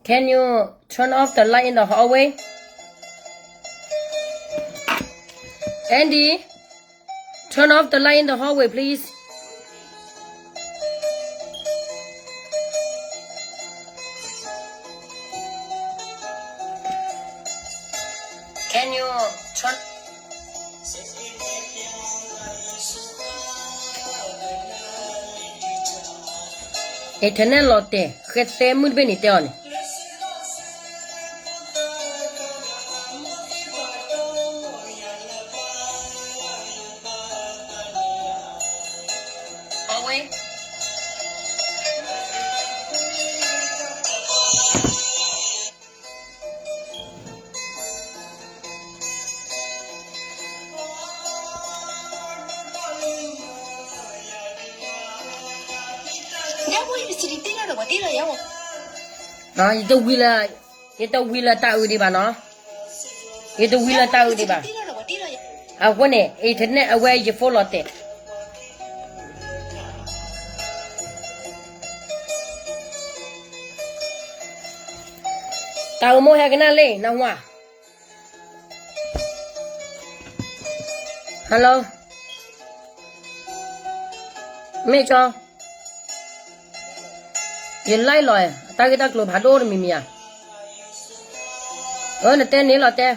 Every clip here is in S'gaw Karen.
Can you turn off the light in the hallway? Andy, turn off the light in the hallway, please. Can you turn Internet လီၤတဲာ် ဃဲသဲမုၢ်တဘ့ၣ်န့ၣ်တဲအီၤန့ၣ် ယတဝံၤလၢ ယတဝံၤလၢတၢ်အုးဒံးဘၣ်နီၤ, ယတဝံၤလၢတၢ်အုးဒံးဘၣ်. အဃိန့ၣ် internet အဝဲယဖိလီၤတဲာ် တၢ်အိၣ်မူဟဲကနၣ်လံ နၢ်ဟူဧါ. Hello, မ့ၢ်ကၠီ, ယ live လီၤ, တၢ်ဂ့ၢ်တၢ်ကျိၤဖးဒိၣ်တမံၤမံၤဧါ. အၢ နတဲန့ၣ်လီၤတဲ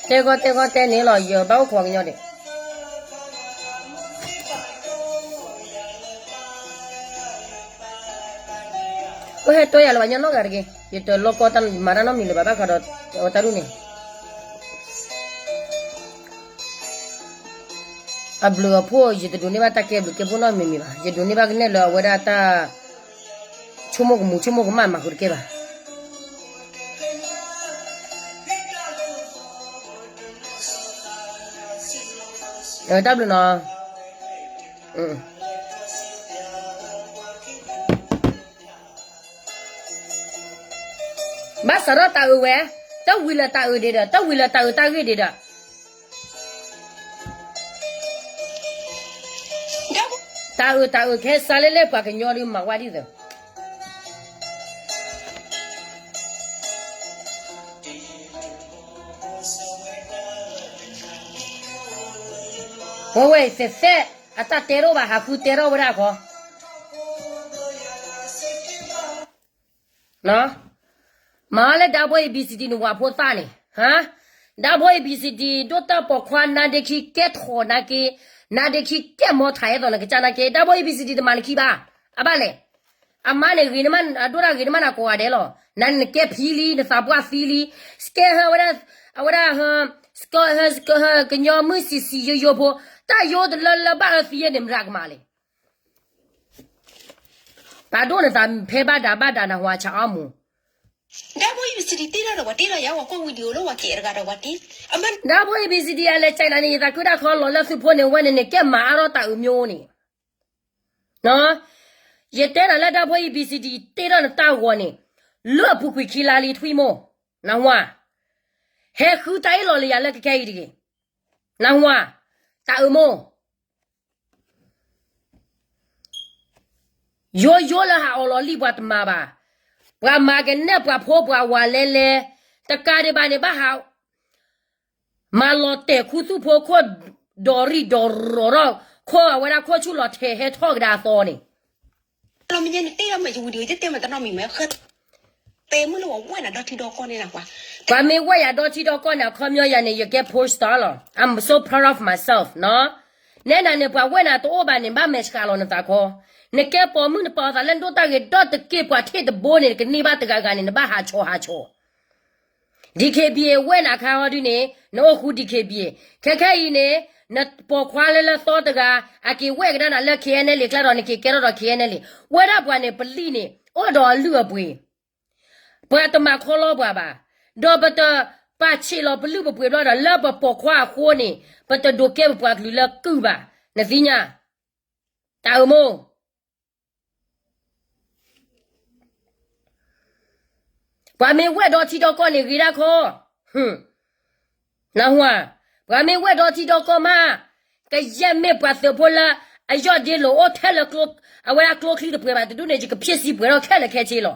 တဲဂီၢ်တဲဂီၢ်တဲန့ၣ်လီၤ ယဘၣ်အိၣ်ခိးကညီဒံး. ပဟဲတဲယၤလၢၤဘၣ် ညီနီၢ်ဂၤတဂ့ၤ, ယတလိၣ်ကီတၢ် ယမၤတၢ်နီတမံၤလၢၤဘၣ် ဘၣ်ဃးဒီးတၢ်ဒ်န့ၣ် အဘျုးအဖှိၣ် ယတဒိးန့ၢ်ဘၣ်တၢ်ကဲဘျုးကဲဖှိၣ်နီတမံၤမံၤဘၣ်. ယဒိးန့ၢ်ဘၣ်ကနဲၣ်လၢအဝဲဒၣ်တၢ် ဆိကမိၣ်ကမူၤဆိကမိၣ်ကမၣ်မၤဃုာ်တကဲဘၣ်. တၢ်ဘျုးနီၤ. ဘၣ်စးထီၣ်တၢ်အုးဝဲ, တဝံၤလၢတၢ်အုးဒံးဒီး တဝံၤလၢတၢ်အုးတၢ်ဂ့ၢ်ဒံးဒီး တၢ်အုးတၢ်အုး ကဟဲစးလၢလၢပှၤကညီဒုးမၤဝဲဒ်သိး ပဝဲသဲးသဲး အတၢ်တဲထီၣ်ဘၣ် ဟးဃုတဲထီၣ်ဝဲဒၣ်ခီ မၤလၢဒၣ်ဘီ A B C D နဝၤဖိသၣ်န့ၣ်, ဟါ, ဒၣ်ဘီ A B C D ဒိၣ်တၢ်ပိာ်ခွါ နါဒ့ခံကဲထီၣ်နာ်က့, နါဒ့ခံကဲမီထးအဲၣ်သိးနကစၢ်နာ်က့, ဒၣ်ဘီ A B C D တမၤနခံဘၣ်, အဘၣ်လဲၣ်. အမါန့ၣ်ဂ့ၤနမး အဒိၣ်တၢ်ဂ့ၤနမးနကိးဂၤဒဲးလီၤ. နၤန့ၣ်နကဲဖံလံ နသးပှၢ်သံလံ, စကဲဟၢဝဲဒၣ်, အဝဲဒၣ်, စကဲဟၢကညီမုၢ်ဆံးဆံးယိယိဖိ, တၢ်ယိတလၢလၢဘၣ်အၢသံယဲန့ၣ် မတၤကမၤလဲၣ်. ပာ်ဒိၣ်နသးဖဲဘၣ်ဒါဘၣ်ဒါနဟူအဆၣ်အီမူ ဒၣ်ဘိ A B C D အလဲၤကနၤန့ၣ် ယသးခုတၢ်ခီလီၤလၢသုးဖိန့ၣ် ဝဲန့ၣ်န့ၣ် ကဲမၤအါထီၣ်တၢ်အုးမ့ၢ်အိၣ်န့ၣ်, ယတဲနၤလၢဒၣ်ဘိ A B C D တ့ထီၣ်နတၢ်ဂီၤန့ၣ်, လၢအပူၤကွံာ်ခံလါလံထွံၣ်မိၢ်, နၢ်ဟူဧါ, ဟဲဃုတၢ်အ့ၣ်လိာ်လၢယၤလၢကကဲအံၤတဂ့ၤ, နၢ်ဟူဧါ, တၢ်အုးမိၢ် ယိယိလၢဟးအီၣ်လီၤလံပှၤတမၤဘၣ်, ပှၤမၤကနဲၣ်ပှၤဖိပှၤဝၤလဲလဲ, တကးဒံးဘၣ်န့ၣ် ဘၣ်ဟးမၤလီၤတဲာ်ခူသူၣ်ဖိခိၣ်ဒီးရံၣ်ဒီးရီၤထီၣ်, ခိၣ်အဝဲဒၣ်ခိၣ်ဆူၣ်လီၤထဲးဟဲထီၣ်ကဒါအသီန့ၣ်, ပှၤမ့ၢ်ဝဲယၤဒီထံဒီကီၢ်န့ၣ် အခီပညီယၤန့ၣ် ယကဲ poster လီၤ. I'm so proud of myself နီၤ. နဲနၤန့ၣ် ပှၤဝဲနၤတအိၣ်ဘၣ်န့ၣ် ဘၣ်မဲာ်ဆှးလီၤနသးခီ, နကဲပိာ်မုၣ်နပာ်အသးလၢနဒိၣ်တၢ်ဂ့ၤဒီတက့ၢ် ပှၤထံၣ်တဘိန့ၣ် နကန့ၢ်ဘၣ်တဂၤဂၤန့ၣ် နဘၣ်ဟးဆီၣ်ဟးဆီၣ် DKBA ဝဲနၤခါဟီဒုန့ၣ် နအိၣ်ဃူ DKBA, ခဲခဲအံၤန့ၣ် နပိာ်ခွါလၢလၢသီတဂၤ အက့ၤဝဲကဒါနၤလၢ K N L A ကျါဒီး နက့ၤကဲထီၣ်ဒီး K N L A, ဝဲဒၣ်ပှၤန့ၣ် ပလံၣ်န့ၣ် အိၣ်ဒီးအလုၢ်အပှ့ၤ, ပှၤတမၤခီလီပှၤဘၣ်, ဒီးပတပာ်ဆံးလီၤပလုၢ်ပပှ့ၤဘျီဒီး လၢပပိာ်ခွါအဃိန့ၣ် ပတဒိးကဲပပှၤကလုာ်လၢကုၢ်ဘၣ်, နသ့ၣ်ညါ, တၢ်အုးမိၢ် ပှၤမ့ၢ်ဝဲဒီထံဒီကီၢ်န့ၣ်ဂ့ၤဒၣ်ခီ, နၢ်ဟူဧါ, ပှၤမ့ၢ်ဝဲဒီထံဒီကီၢ်မး, ကယဲၢ်မ့ၢ်ပှၤသုးဖိလၢ အယီၢ်ဒ့လိာ်အိၣ်ထဲလၢ အဝဲဒၣ်ကျိချံတပှဲၤဘၣ်တဒူၣ်န့ၣ် ယကဖျ့စံပှဲၤထီၣ်ခဲလၢာ်ခဲဆ့လီၤ.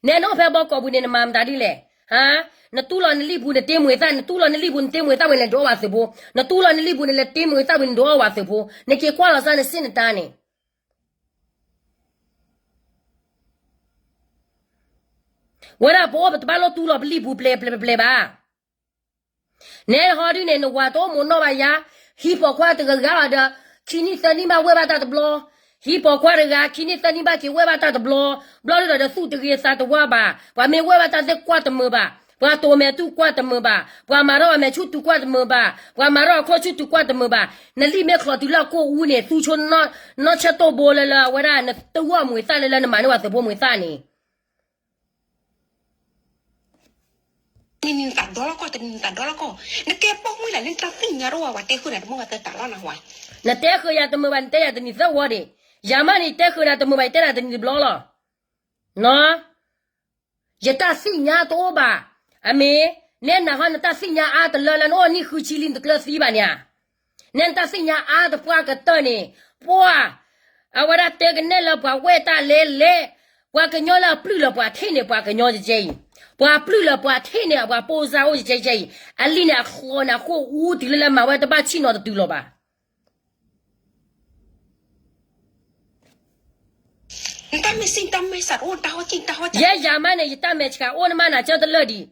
နဲနအိၣ်ဖဲဘီကီၢ်ပူၤန့ၣ် နမၤမတၤဒ်လဲၣ်, ဟါ, နတူၢ်လီၤနလံာ်ပူၤနတ့မွဲၤသၣ်, နတူၢ်လီၤနလံာ်ပူၤနတ့မွဲၤသၣ်ဝံၤနဒုးအီၣ်ဝဲသုးဖိ, နတူၢ်လီၤနလံာ်ပူၤနလဲၤတ့မွဲၤသၣ်ဝံၤနဒုးအီၣ်ဝဲသုးဖိ, နက့ၤကွၢ်လီၤစၢ်နစ့နတၢ်န့ၣ် ဝဲဒၣ်ပအိၣ်ပတဘၣ်လိၣ်တူၢ်လီၤပလံာ်ပူၤပျဲၤပျဲၤပျဲၤဘၣ်. နဲဟီဒုန့ၣ် နဝၤတအိၣ်မူနီၣ်ဘၣ်ယါ, ဟံၣ်ပိာ်ခွါတဂၤဂၤဘၣ်ဒီး ခံနံၣ်သၢနံၣ်ဘၣ်ဝဲၢ်ဘၣ်တၢ်တဘျီ, ဟံၣ်ပိာ်ခွါတဂၤ ခံနံၣ်သၢနံၣ်ဘၣ်က့ၤဝဲၢ်ဘၣ်တၢ်တဘျီ, ဘျီဒုဒီးသူၣ်တဂ့ၤသးတဝါဘၣ်, ပှၤမ့ၢ်ဝဲၢ်ဘၣ်တၢ်သ့ၣ်ကွၢ်တမုာ်ဘၣ်, ပှၤတိၢ်မဲာ်တူၢ်ကွၢ်တမုာ်ဘၣ်, ပှၤမၤထီၣ်အမဲာ်ဆူၣ်တူၢ်ကွၢ်တမုာ်ဘၣ်, ပှၤမၤထီၣ်အခိၣ်ဆူၣ်တူၢ်ကွၢ်တမုာ်ဘၣ်, နလံာ်မ့ၢ်ချီးတုၤလၢအကိၣ်အူန့ၣ် သူဆိ နီၢ်ဆဲးတိၢ်ဘိလၢလၢအဝဲဒၣ် နတဝီၢ်မွဲၤသၣ်လၢလၢနမၤန့ၢ်ဝဲသုးဖိမွဲၤသၣ်န့ၣ် နသးဒီလီၤကီၢ်, တနံၤနသးဒီလီၤကီၢ်, နကဲပိာ်မုၣ်လၢနတၢ်သ့ၣ်ညါတအိၣ်ဝဲ ပှၤတဲဃုာ်နၤတမုာ်ဘၣ်သၢတၢ်လီၤနဟါ, နတဲဃုာ်ယၤတမုာ်ဘၣ် နတဲယၤတနံၤသၢဝီဒံး, ယၤမးန့ၣ် ယတဲဃုာ်နၤတမုာ်ဘၣ် ယတဲနၤတနံၤတဘျီလီၤ. ယတၢ်သ့ၣ်ညါတအိၣ်ဘၣ်, အမ့ၢ်, နဲနၤဟီ နတၢ်သ့ၣ်ညါအါတလၢလၢနအိၣ်နံၣ်ဃုဆံလံနတကျၢၤသံဘၣ်န့ၣ်ဧါ, နဲနတၢ်သ့ၣ်ညါအါတပှၢ်ကတၢၢ်န့ၣ်, ပှၤ အဝဲဒၣ်တဲကနဲလၢပှၤဝဲၢ်တၢ်လဲၤလဲၤ, ပှၤကညီလၢအပျုၢ်လၢပှၤထံၣ်န့ၢ်ပှၤကညီကဲအံၤ, ပှၤပျုၢ်လၢပှၤထံၣ်န့ၢ်အပှၤပိၢ်စၢ်အိၣ်ကဲကဲအံၤ, အလံာ်န့ၣ်အချီန့ၣ်အဃိအူတုၤလၢလၢမၤဝဲတဘၣ်ဆံၣ်နီၤတတုၤလီၤဘၣ်. နတၢ်မဲာ်စံၣ်တၢ်မဲာ်ဆှးအိၣ်တၢ်ဟီၣ်ကံၣ်တၢ်ဟီၣ်ကၢ်, ယဲယၤမးန့ၣ် ယတၢ်မဲာ်ဆှးအိၣ်နမးနၤကၢတလၢာ်ဒံး,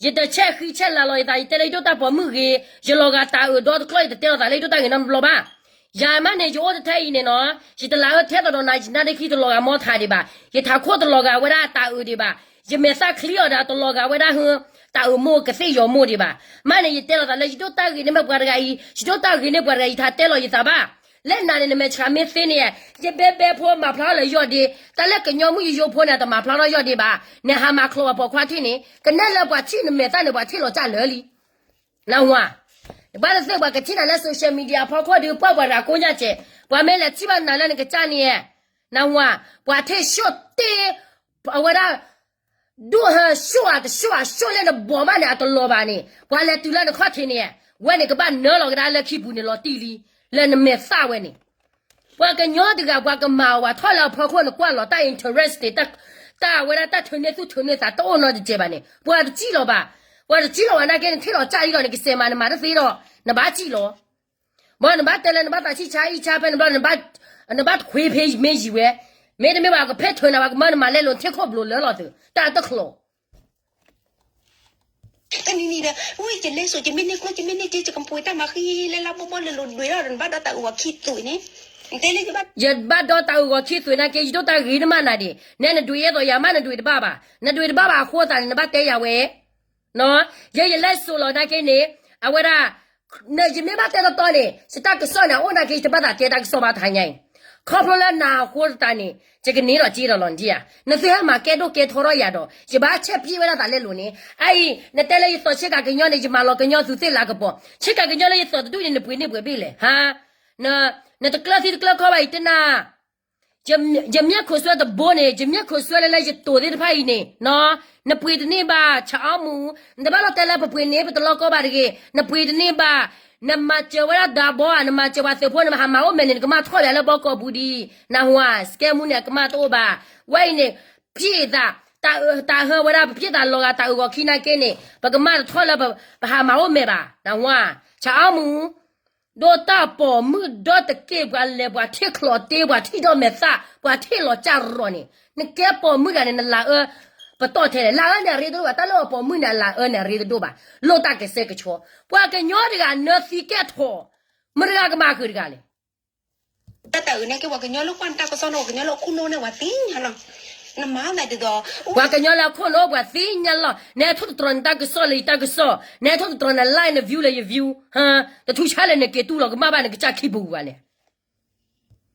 ယတဆဲးဃံဆဲးလၤလီၤယသး ယတဲလၢယဒိၣ်တၢ်ပိာ်မုၣ်ဂ့ၤ, ယလီၤဂာ်တၢ်အုးဒီတကျီၢ် ယတတဲလီၤသးလၢယဒိၣ်တၢ်ဂ့ၤနီတဘျီဘၣ်. ယၤမးန့ၣ် ယအိၣ်တထဲအံၤန့ၣ်နီၤ, ယတလးအၢထဲသဒီးနၤ ယနါဒ့ခံတလီၤဂာ်မီထးဒံးဘၣ်, ယထးခိၣ်တလီၤဂာ်ဝဲဒၣ်တၢ်အုးဒံးဘၣ်, ယမဲာ်သၣ်ချံအီၤဒီးတလီၤဂာ်ဝဲဒၣ်ဟု တၢ်အုးမိၢ်ကသ့ၣ်ယီၤမိၢ်ဒံးဘၣ်. မးန့ၣ် ယတဲလီၤသးလၢယဒိၣ်တၢ်ဂ့ၤန့ၢ်မ့ၢ်ပှၤတဂၤအံၤ, ယဒိၣ်တၢ်ဂ့ၤန့ၢ်ပှၤတဂၤအံၤ ယထးတဲလီၤယသးဘၣ်. လၢနၤန့ၣ် နမဲာ်ဆှးမ့ၢ်သ့န့ၣ်, ယဘဲဘဲဖိမၤဖျါထီၣ်လၢယီၢ်ဒ့, တၢ်လၢကညီမုၣ်ယယိဖိန့ၣ် တမၤဖျါထီၣ်ယီၢ်ဒ့ဘၣ်, နဟးမၤချီပှၤပိာ်ခွါထံၣ်န့ၣ် ကနဲလၢပှၤထံၣ်နမဲာ်သၣ်န့ၣ် ပှၤထံၣ်လီၤကၢ်လၢာ်လံ. နဝၤ, နဘၣ်တသ့ၣ်ပှၤကထံၣ်နၤလၢ social media အဖီခိၣ်ဒီး ပှၤပှၤတဂၤကိးညါစဲး, ပှၤမ့ၢ်လဲၤထံၣ်ဘၣ်နၤလၢနကစၢ်န့ၣ်, နဝၤ, ပှၤထံၣ်ဆှိၣ်တ့ၢ်, အဝဲဒၣ် ဒိၣ်ဟၢဆှိၣ်အတဆှိၣ်အဆှိၣ်လၢနဘီမးန့ၣ် အတလီၤဘၣ်န့ၣ် ပှၤလဲၤတုၤလၢနခီၣ်ထံးန့ၣ်, ဝဲန့ၣ်ကဘၣ်နၢလီၤကဒါလၢခံပူၤန့ၣ်လီၤတံၢ်လံ, လၢနမဲာ်သၣ်ဝဲန့ၣ် ပှၤကညီတဂၤ ပှၤကမၤအီၤဝဲထီၣ်လၢအဖီခိၣ် နကွၢ်လီၤတၢ် interest န့ၣ်, တၢ်ဝဲဒၣ်တၢ်ထုးန့ၢ်သူၣ်ထုးန့ၢ်သးတအိၣ်နီတစဲးဘၣ်န့ၣ် ပှၤတစံၣ်လီၤဘၣ်. ပှၤတစံၣ်လီၤဘၣ်နာ်က့ နထံၣ်လီၤကၢ်လံဒီး နကစဲးမး နမၤတသ့ဒီး နဘၣ်စံၣ်လီၤ. ဘၣ်နဘၣ်တဲလၢနဘၣ်သးဆံၣ်ဆါအံၣ်ဆါဖဲန့ၣ်ဘျီ နဘၣ်တခွ့ဖဲမ့ၢ်ယံၤဝဲ, မ့တမ့ၢ်ဘၣ်ကဖဲထုးနၤဘၣ် ကမၢနမၤလဲလိာ် နထံၣ်ခိၣ်ဘျိးလၢလီၤသုး တၢ်တချီ တနံၤနံၤဒီး ဝဲယလဲၤစိာ် ယမ့ၢ်န့ၢ်ကျိ ယမ့ၢ်န့ၢ်က့ ယကပှ့ၤတၢ်မၤဃံလၢလၢဘီဘီလၢလိၤဒွဲၣ်လီၤဒီး နဘၣ်ဒီတၢ်အုးဂီၤခံသွံၣ်န့ၣ်, ယဘၣ်ဒီတၢ်အုးဂီၤခံသွံၣ်နာ်က့ ယဒိၣ်တၢ်ဂ့ၤနမးနၤဒံး, နဲနဒွဲၣ်အဲၣ်သိးယၤမး နဒွဲၣ်တဘၣ်ဘၣ်, နဒွဲၣ်တဘၣ်ဘၣ်အဃိသတးန့ၣ် နဘၣ်တဲယၤဝဲ ယဲယလဲၤစိာ်လီၤနာ်က့န့ၣ်, အဝဲဒၣ် ယမ့ၢ်ဘၣ်တဲတီတီန့ၣ် ယတၢ်ကစီၣ်န့ၣ် အအိၣ်နာ်က့ ယတဘၣ်သးတဲတၢ်ကစီၣ်ဘၣ်တဟါညါအံၤ, ခီဖျိလၢနၤအဃိသတးန့ၣ် ယကန့ၢ်ဒီးက့ဒီးလီၤဒံးဧါ, နသုဟဲမၤကဲဒိၣ်ကဲထီထီၣ်ယၤဒီး ယဘၣ်ဆဲးပျ့ဝဲဒၣ်သးလဲလိာ်န့ၣ်, အအံၤ နတဲလၢယသိးဆ့ကၤကညီန့ၣ် ယမၤလီၤကညီသူးသ့ၣ်လၤကပီၤ, ဆ့ကၤကညီလၢယသိးတဒူၣ်န့ၣ် နပှ့ၤန့ၢ်ပှဲၤဘ့ၣ်လဲၣ်, ဟါ နတကျၢၤသံတကျၢၤခီဘၣ်အံၤတနၤ ယမျဲၢ်ခိၣ်စွဲတဘိန့ၣ် ယမျဲၢ်ခိၣ်စွဲလၢလၢယတိာ်သ့ၣ်တဖၣ်အံၤန့ၣ် နပှ့ၤတန့ၢ်ဘၣ် ဆၣ်အီမူ, နတဘၣ်လီၤတဲလၢပပှ့ၤန့ၢ် ပတလီၤကီဘၣ်တဂ့ၤ, နပှ့ၤတန့ၢ်ဘၣ်, နမၤစၢၤဝဲဒၣ်ဒးဘီဧါ, နမၤစၢၤပှၤသုးဖိ နမၤဟးမၤအိၣ်မဲာ်န့ၣ် နကမၣ်ထီၣ်ယၤလၢဘီကီၢ်ပူၤဒံး, နဟါ scam မူန့ၣ် အကမၣ်တအိၣ်ဘၣ်, ဝဲအံၤန့ၣ် ပျ့ၤသး, တၢ်အၢတၢ်ဟၢဝဲဒၣ် ပပျ့ၤသးလီၤဂာ်တၢ်အုးဂီၤခံနာ်က့န့ၣ် ပကမၣ်တထီၣ်လၢပဟးမၤအိၣ်မဲာ်ဘၣ်, နဟါ ဆၣ်အီမူ ဒိၣ်တၢ်ပိာ်မုၣ်ဒီတက့ၢ် ပှၤလဲၤပှၤထံၣ်ချီးတ့ ပှၤထံၣ်ဒီးမဲာ်သၣ် ပှၤထံၣ်လီၤကၢ်ရီၤန့ၣ် နကဲပိာ်မုၣ်တဂၤန့ၣ် နလၤအၢပတီၢ်ထဲလဲၣ်, လၤအၢန့ၣ်အရ့တဒိၣ်ဘၣ်, တၢ်လၢအပိာ်မုၣ်န့ၣ် အလၤအၢန့ၣ်အရ့တဒိၣ်ဘၣ်, လိၣ်တၢ်ကဆှဲကဆှီ, ပှၤကညီတဂၤနၢသံကဲထီၣ်, မတၤတဂၤကမၤဃုာ်တဂၤလဲၣ် တၢ်အုးန့ၣ်က့ ပှၤကညီလၢကွၢ်နတၢ်ကစီၣ်န့ၣ် ပှၤကညီလၢခိၣ်နူာ်န့ၣ် ပှၤသ့ၣ်ညါလီၤ, နမၤသးဒ်သိး ပှၤကညီလၢခိၣ်နူာ် ပှၤသ့ၣ်ညါလီၤ, နဟဲထိၣ်သတြီၤနတၢ်ကစီၣ်လၢယတၢ်ကစီၣ်, နဟဲထိၣ်သတြီၤန like န view လၢယ view, တထူဆါလဲၣ် နက့ၤတူၢ်လီၤကမၣ်ဘၣ် နကစၢ်ခံပူၤဘၣ်လဲၣ်,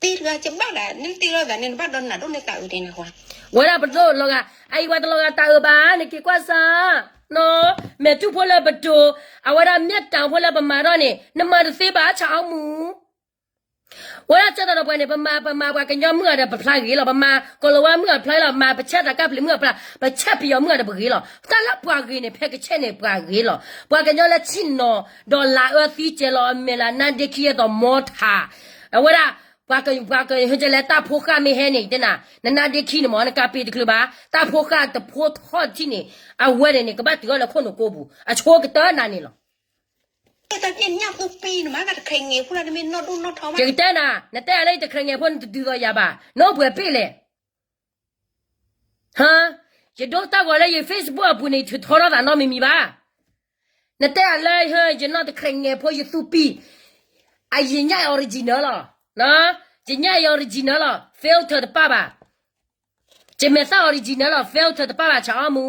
သ့တဂၤကဘၣ်ဒၣ် နသ့လီၤသးန့ၣ် နဘၣ်ဒီးနၤဒိၣ်န့ၢ်တၢ်အုးဒ်န့ၣ်ကွၢ်, ဝဲဒၣ်ပဒိၣ်လီၤဂာ် အအံၤပှၤတလီၤဂာ်တၢ်အုးဘၣ် နက့ၤကွၢ်စၢ်, နီၢ်, မဲာ်တူၢ်ဖိလၢပဒိၣ်, အဝဲဒၣ်မ့ၢ်တၢ်ဖိလၢပမၤထီၣ်န့ၣ် နမၤတသ့ဘၣ် ဆၣ်အီမူ ဝဲဒၣ်ကၢ်သးဒီးပှၤန့ၣ် ပမၤ ပမၤပှၤကညီမုၣ်အီၤဒီး ပဖျါဂ့ၤလီၤ, ပမၤကီၤလၤဝါမုၣ်အီၤဖျါဂ့ၤလီၤ, မၤပဆဲးသးကါပျံၤမုၣ်အီၤဖျါ, ပဆဲးပယီၤမုၣ်အီၤဒီးပဂ့ၤလီၤ, တၢ်လၢပှၤဂ့ၤန့ၣ် ဖဲကဆဲးန့ၣ်ပှၤဂ့ၤလီၤ, ပှၤကညီလၢဆံၣ်နီၤ, ဒီးလၤအၢသံကဲလီၤ အမဲာ်လၤနါဒ့ခံအသိးမီထး, အဝဲဒၣ် ပှၤကဟဲကလဲၤတၢ်ဖိဃၢ်မ့ၢ်ဟဲန့ၣ် ယတဲနၤ နနါဒ့ခံန့ၣ်မ့ၢ် နကးပ့ၤတချုးဘၣ်, တၢ်ဖိဃၢ်တဖိထီၣ်တထံၣ်န့ၣ် အဝဲန့ၣ်န့ၣ် ကဘၣ်တုၤအီၤလၢခိၣ်နူာ်ကိးပူၤ အဆိကတၢၢ်နၤန့ၣ်လီၤ. ယကတဲနၤ နတဲအလၢယတခြဲးငဲၤဖိ နတဒုးသိးယၤဘၣ် နအိၣ်ပှဲၤပ့ၣ်လဲၣ်. ဟါ, ယဒိတၢ်ဂီၤလၢယ Facebook အပူၤန့ၣ် ယထုးထီထီၣ်သးနီတမံၤမံၤဘၣ်. နတဲအလၢ ယနီၢ်တခြဲးငဲၤဖိ ယသူပံၤ, အယညၣ် original လီၤ. ယညၣ် original လီၤ filter တပၣ်ဘၣ်. ယမဲာ်သၣ် original လီၤ filter တပၣ်ဘၣ် ဆၣ်အီမူ.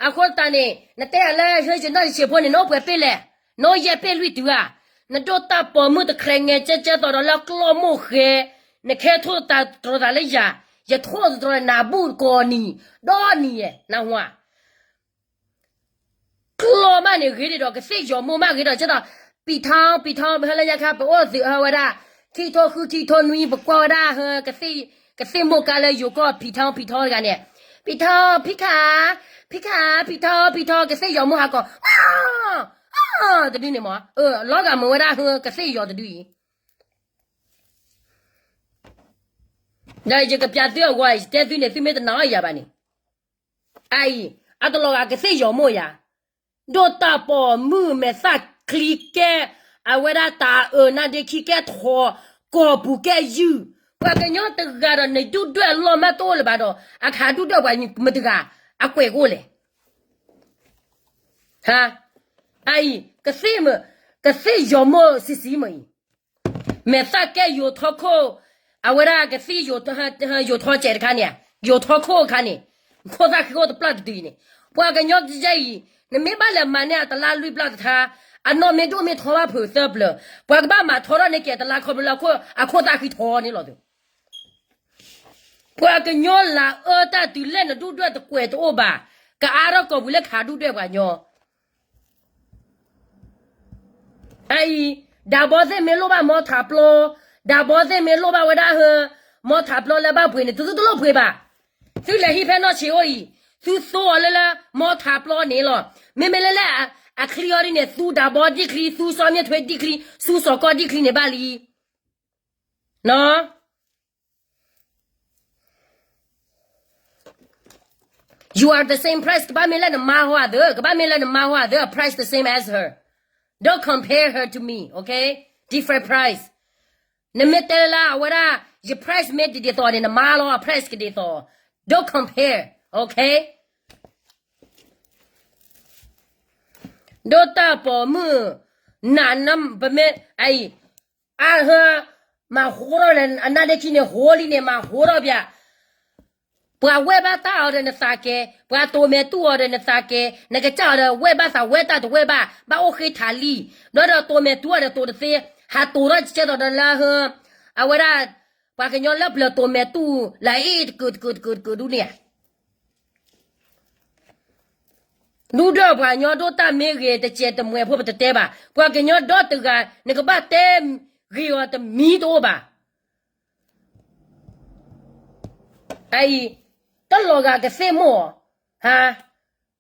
အဃိသတးန့ၣ် နတဲအလၢ ယနီၢ်တဆံးဖိန့ၣ် နအိၣ်ပှဲၤပ့ၣ်လဲၣ်, နအိၣ်ယဲၢ်ပ့ၣ်လွံၢ်တုၤဧါ. နဒိၣ်တၢ်ပိာ်မုၣ်တခြဲးငဲၤကဲကဲသိးဒီးလၢကျီၢ်မိၢ်ဃဲ, နခဲထိၣ်သတြီၤသးလၢယၤ, ယထိၣ်သတြီၤနၤဘူၣ်ကိးနံၤ, ဒီနံၤယဲၢ် နၢ်ဟူဧါ. ကျီၢ်မးန့ၣ်ဂ့ၤဒ်ဒီး ကသ့ၣ်ယီၤမိၢ်မးဂ့ၤဒီး ကဲသိး ပံၤထီ ပံၤထီ ဟဲလၢညါခါ ပအိၣ်သုးဟဲဝဲဒၣ် ခံကထိဃု ခံကထိနွံ ပကွၢ်ဝဲဒၣ် ကသ့ၣ်မိၢ်ကါလၢယိၤကီၢ် ပံၤထီ ပံၤထီတဂၤန့ၣ်, ပံၤထီ ဖံခါ, ဖံခါ ပံၤထီ ပံၤထီ ကသ့ၣ်ယီၤမိၢ်ဟးကီး, တဒုန့ၣ်မး, လီၤဂာ်မုာ်ဝဲဒၣ် ကသ့ၣ်ယီၤတဒုအံၤ ဒီးယကပျးသုအဂီၢ် ယတဲသုန့ၣ် သုမ့ၢ်တနာ်အီၤယၤဘၣ်န့ၣ်, အအံၤ အတလီၤဂာ်ကသ့ၣ်ယီၤမိၢ်ယၤ, ဒိၣ်တၢ်ပိာ်မုၣ်မဲာ်သၣ်ချံကဲ, အဝဲဒၣ်တၢ်အၢနါဒ့ခံကဲထီ, ကိာ်ပူၤကဲယုၢ်, ပှၤကညီတဂၤဒီး နဒုၣ်ဒွဲၣ်လီၤမးတအိၣ်လၢၤဘၣ်ဒီး အခါဒုၣ်ဒွဲၣ်ပှၤမတဂၤ အကွဲးကအိၣ်လဲၣ်. အအံၤ ကသ့ၣ်မုၣ်, ကသ့ၣ်ယီၤမိၢ်ဆံးဆံးမ့ၢ်အံၤ, မဲာ်သၣ်ကဲယိၤထီခိၣ်, အဝဲဒၣ်ကသ့ၣ်ယိၤထီစဲးတခါန့ၣ်, ယိၤထီခိၣ်အခါန့ၣ်, ခိၣ်သၣ်ဃံအိၣ်တပျၢ်တတုၤအံၤန့ၣ်, ပှၤကညီကယဲၢ်အံၤ, နမ့ၢ်ဘၣ်လဲၤမၤန့ၢ်အတလါလွံၢ်ပျၢ်တထါ, အနီၢ်မ့ၢ်ဒိၣ်မ့ၢ်ထီဘၣ်ဖုးသၢပျၢၤ, ပှၤကဘၣ်မၤထီထီၣ်န့ၢ်က့ၤတလါခီဖျိလၢအခိၣ်သၣ်ဃံထီန့ၣ်လီၤ. ပှၤကညီလၢအအၢတၢ်တုၤလဲၣ် နဒုၣ်ဒွဲၣ်တကွဲးတအိၣ်ဘၣ်, ကအါထီၣ်ကိာ်ပူၤလၢခးဒုၣ်ဒွဲၣ်ပှၤကညီ အအံၤ, ဒၣ်ဘီသ့ၣ်မ့ၢ်လိၣ်ဘၣ်မီထးပျီ, ဒၣ်ဘီသ့ၣ်မ့ၢ်လိၣ်ဘၣ်ဝဲဒၣ်ဟၢ, မီထးပျီလၢဘၣ်ပှ့ၤန့ၣ် သုသုတလိၣ်ပှ့ၤဘၣ်. သုလဲၤဟံးဖဲနီၢ်ဆံးအိၣ်အံၤ, သုသိအီၤလၢလၢမီထးပျီန့ၣ်လီၤ. မ့မ့ၢ်လၢလၢအချံအီၤဒ်န့ၣ် သူဒၣ်ဘီဒ်ချံ, သူစီၤမ့ၢ်ထွဲဒ်ချံ, သူစီၤကီဒ်ချံန့ၣ်ဘၣ်လံ. You are the same price ကဘၣ်မ့ၢ်လၢနမါဟီအသး, ကဘၣ်မ့ၢ်လၢနမါဟီအသး, price the same as her. Don't compare her to me, okay? Different price. နမ့ၢ်တဲလၢအဝဲဒၣ် ယ price မ့ၢ်တဒ်သိးန့ၣ် နမါလီၤ price ကဒ်သိး, don't compare, okay? ဒိၣ်တၢ်ပိာ်မုၣ်, န, ပမ့ၢ်အံၤ, အဟၢ, မၤဟိထီၣ်လၢအနါဒ့ခံန့ၣ် ဟိလံန့ၣ် မၤဟိထီၣ်ပျၢ်, ပှၤဝဲၢ်ဘၣ်တၢ်အီၤဒီးနသးကဲ, ပှၤတိၤမဲာ်တူၢ်အီၤဒီးနသးကဲ, နကစၢ်အီၤဒီးဝဲၢ်ဘၣ်သးဝဲတၢ်တဝဲၢ်ဘၣ်, ဘၣ်အိၣ်ဃ့ထးလံ, ဒီးဒီးတိၤမဲာ်တူၢ်အီၤဒီးတိၤတသ့, ဟးတိၤထီၣ်ကဲသိးဒီးလၢဟၢ, အဝဲဒၣ်, ပှၤကညီလၢပျၢၤတိၤမဲာ်တူၢ်လၢအအ့ၣ်တကုာ်တကုာ်တကုာ်တကုာ်ဒူၣ်န့ၣ် ဒူၣ်ဒွဲၣ်ပှၤကညီဒိၣ်တၢ်မ့ၢ်ဂ့ၤတစဲးတမှဲၤဖိပတတဲဘၣ်. ပှၤကညီဒီတဂၤ နကဘၣ်တဲဂ့ၤအီၤတမံၤတအိၣ်ဘၣ်. အံၤ, တလီၤဂာ်ကသ့ၣ်မိၢ်အီၤ, ဟါ,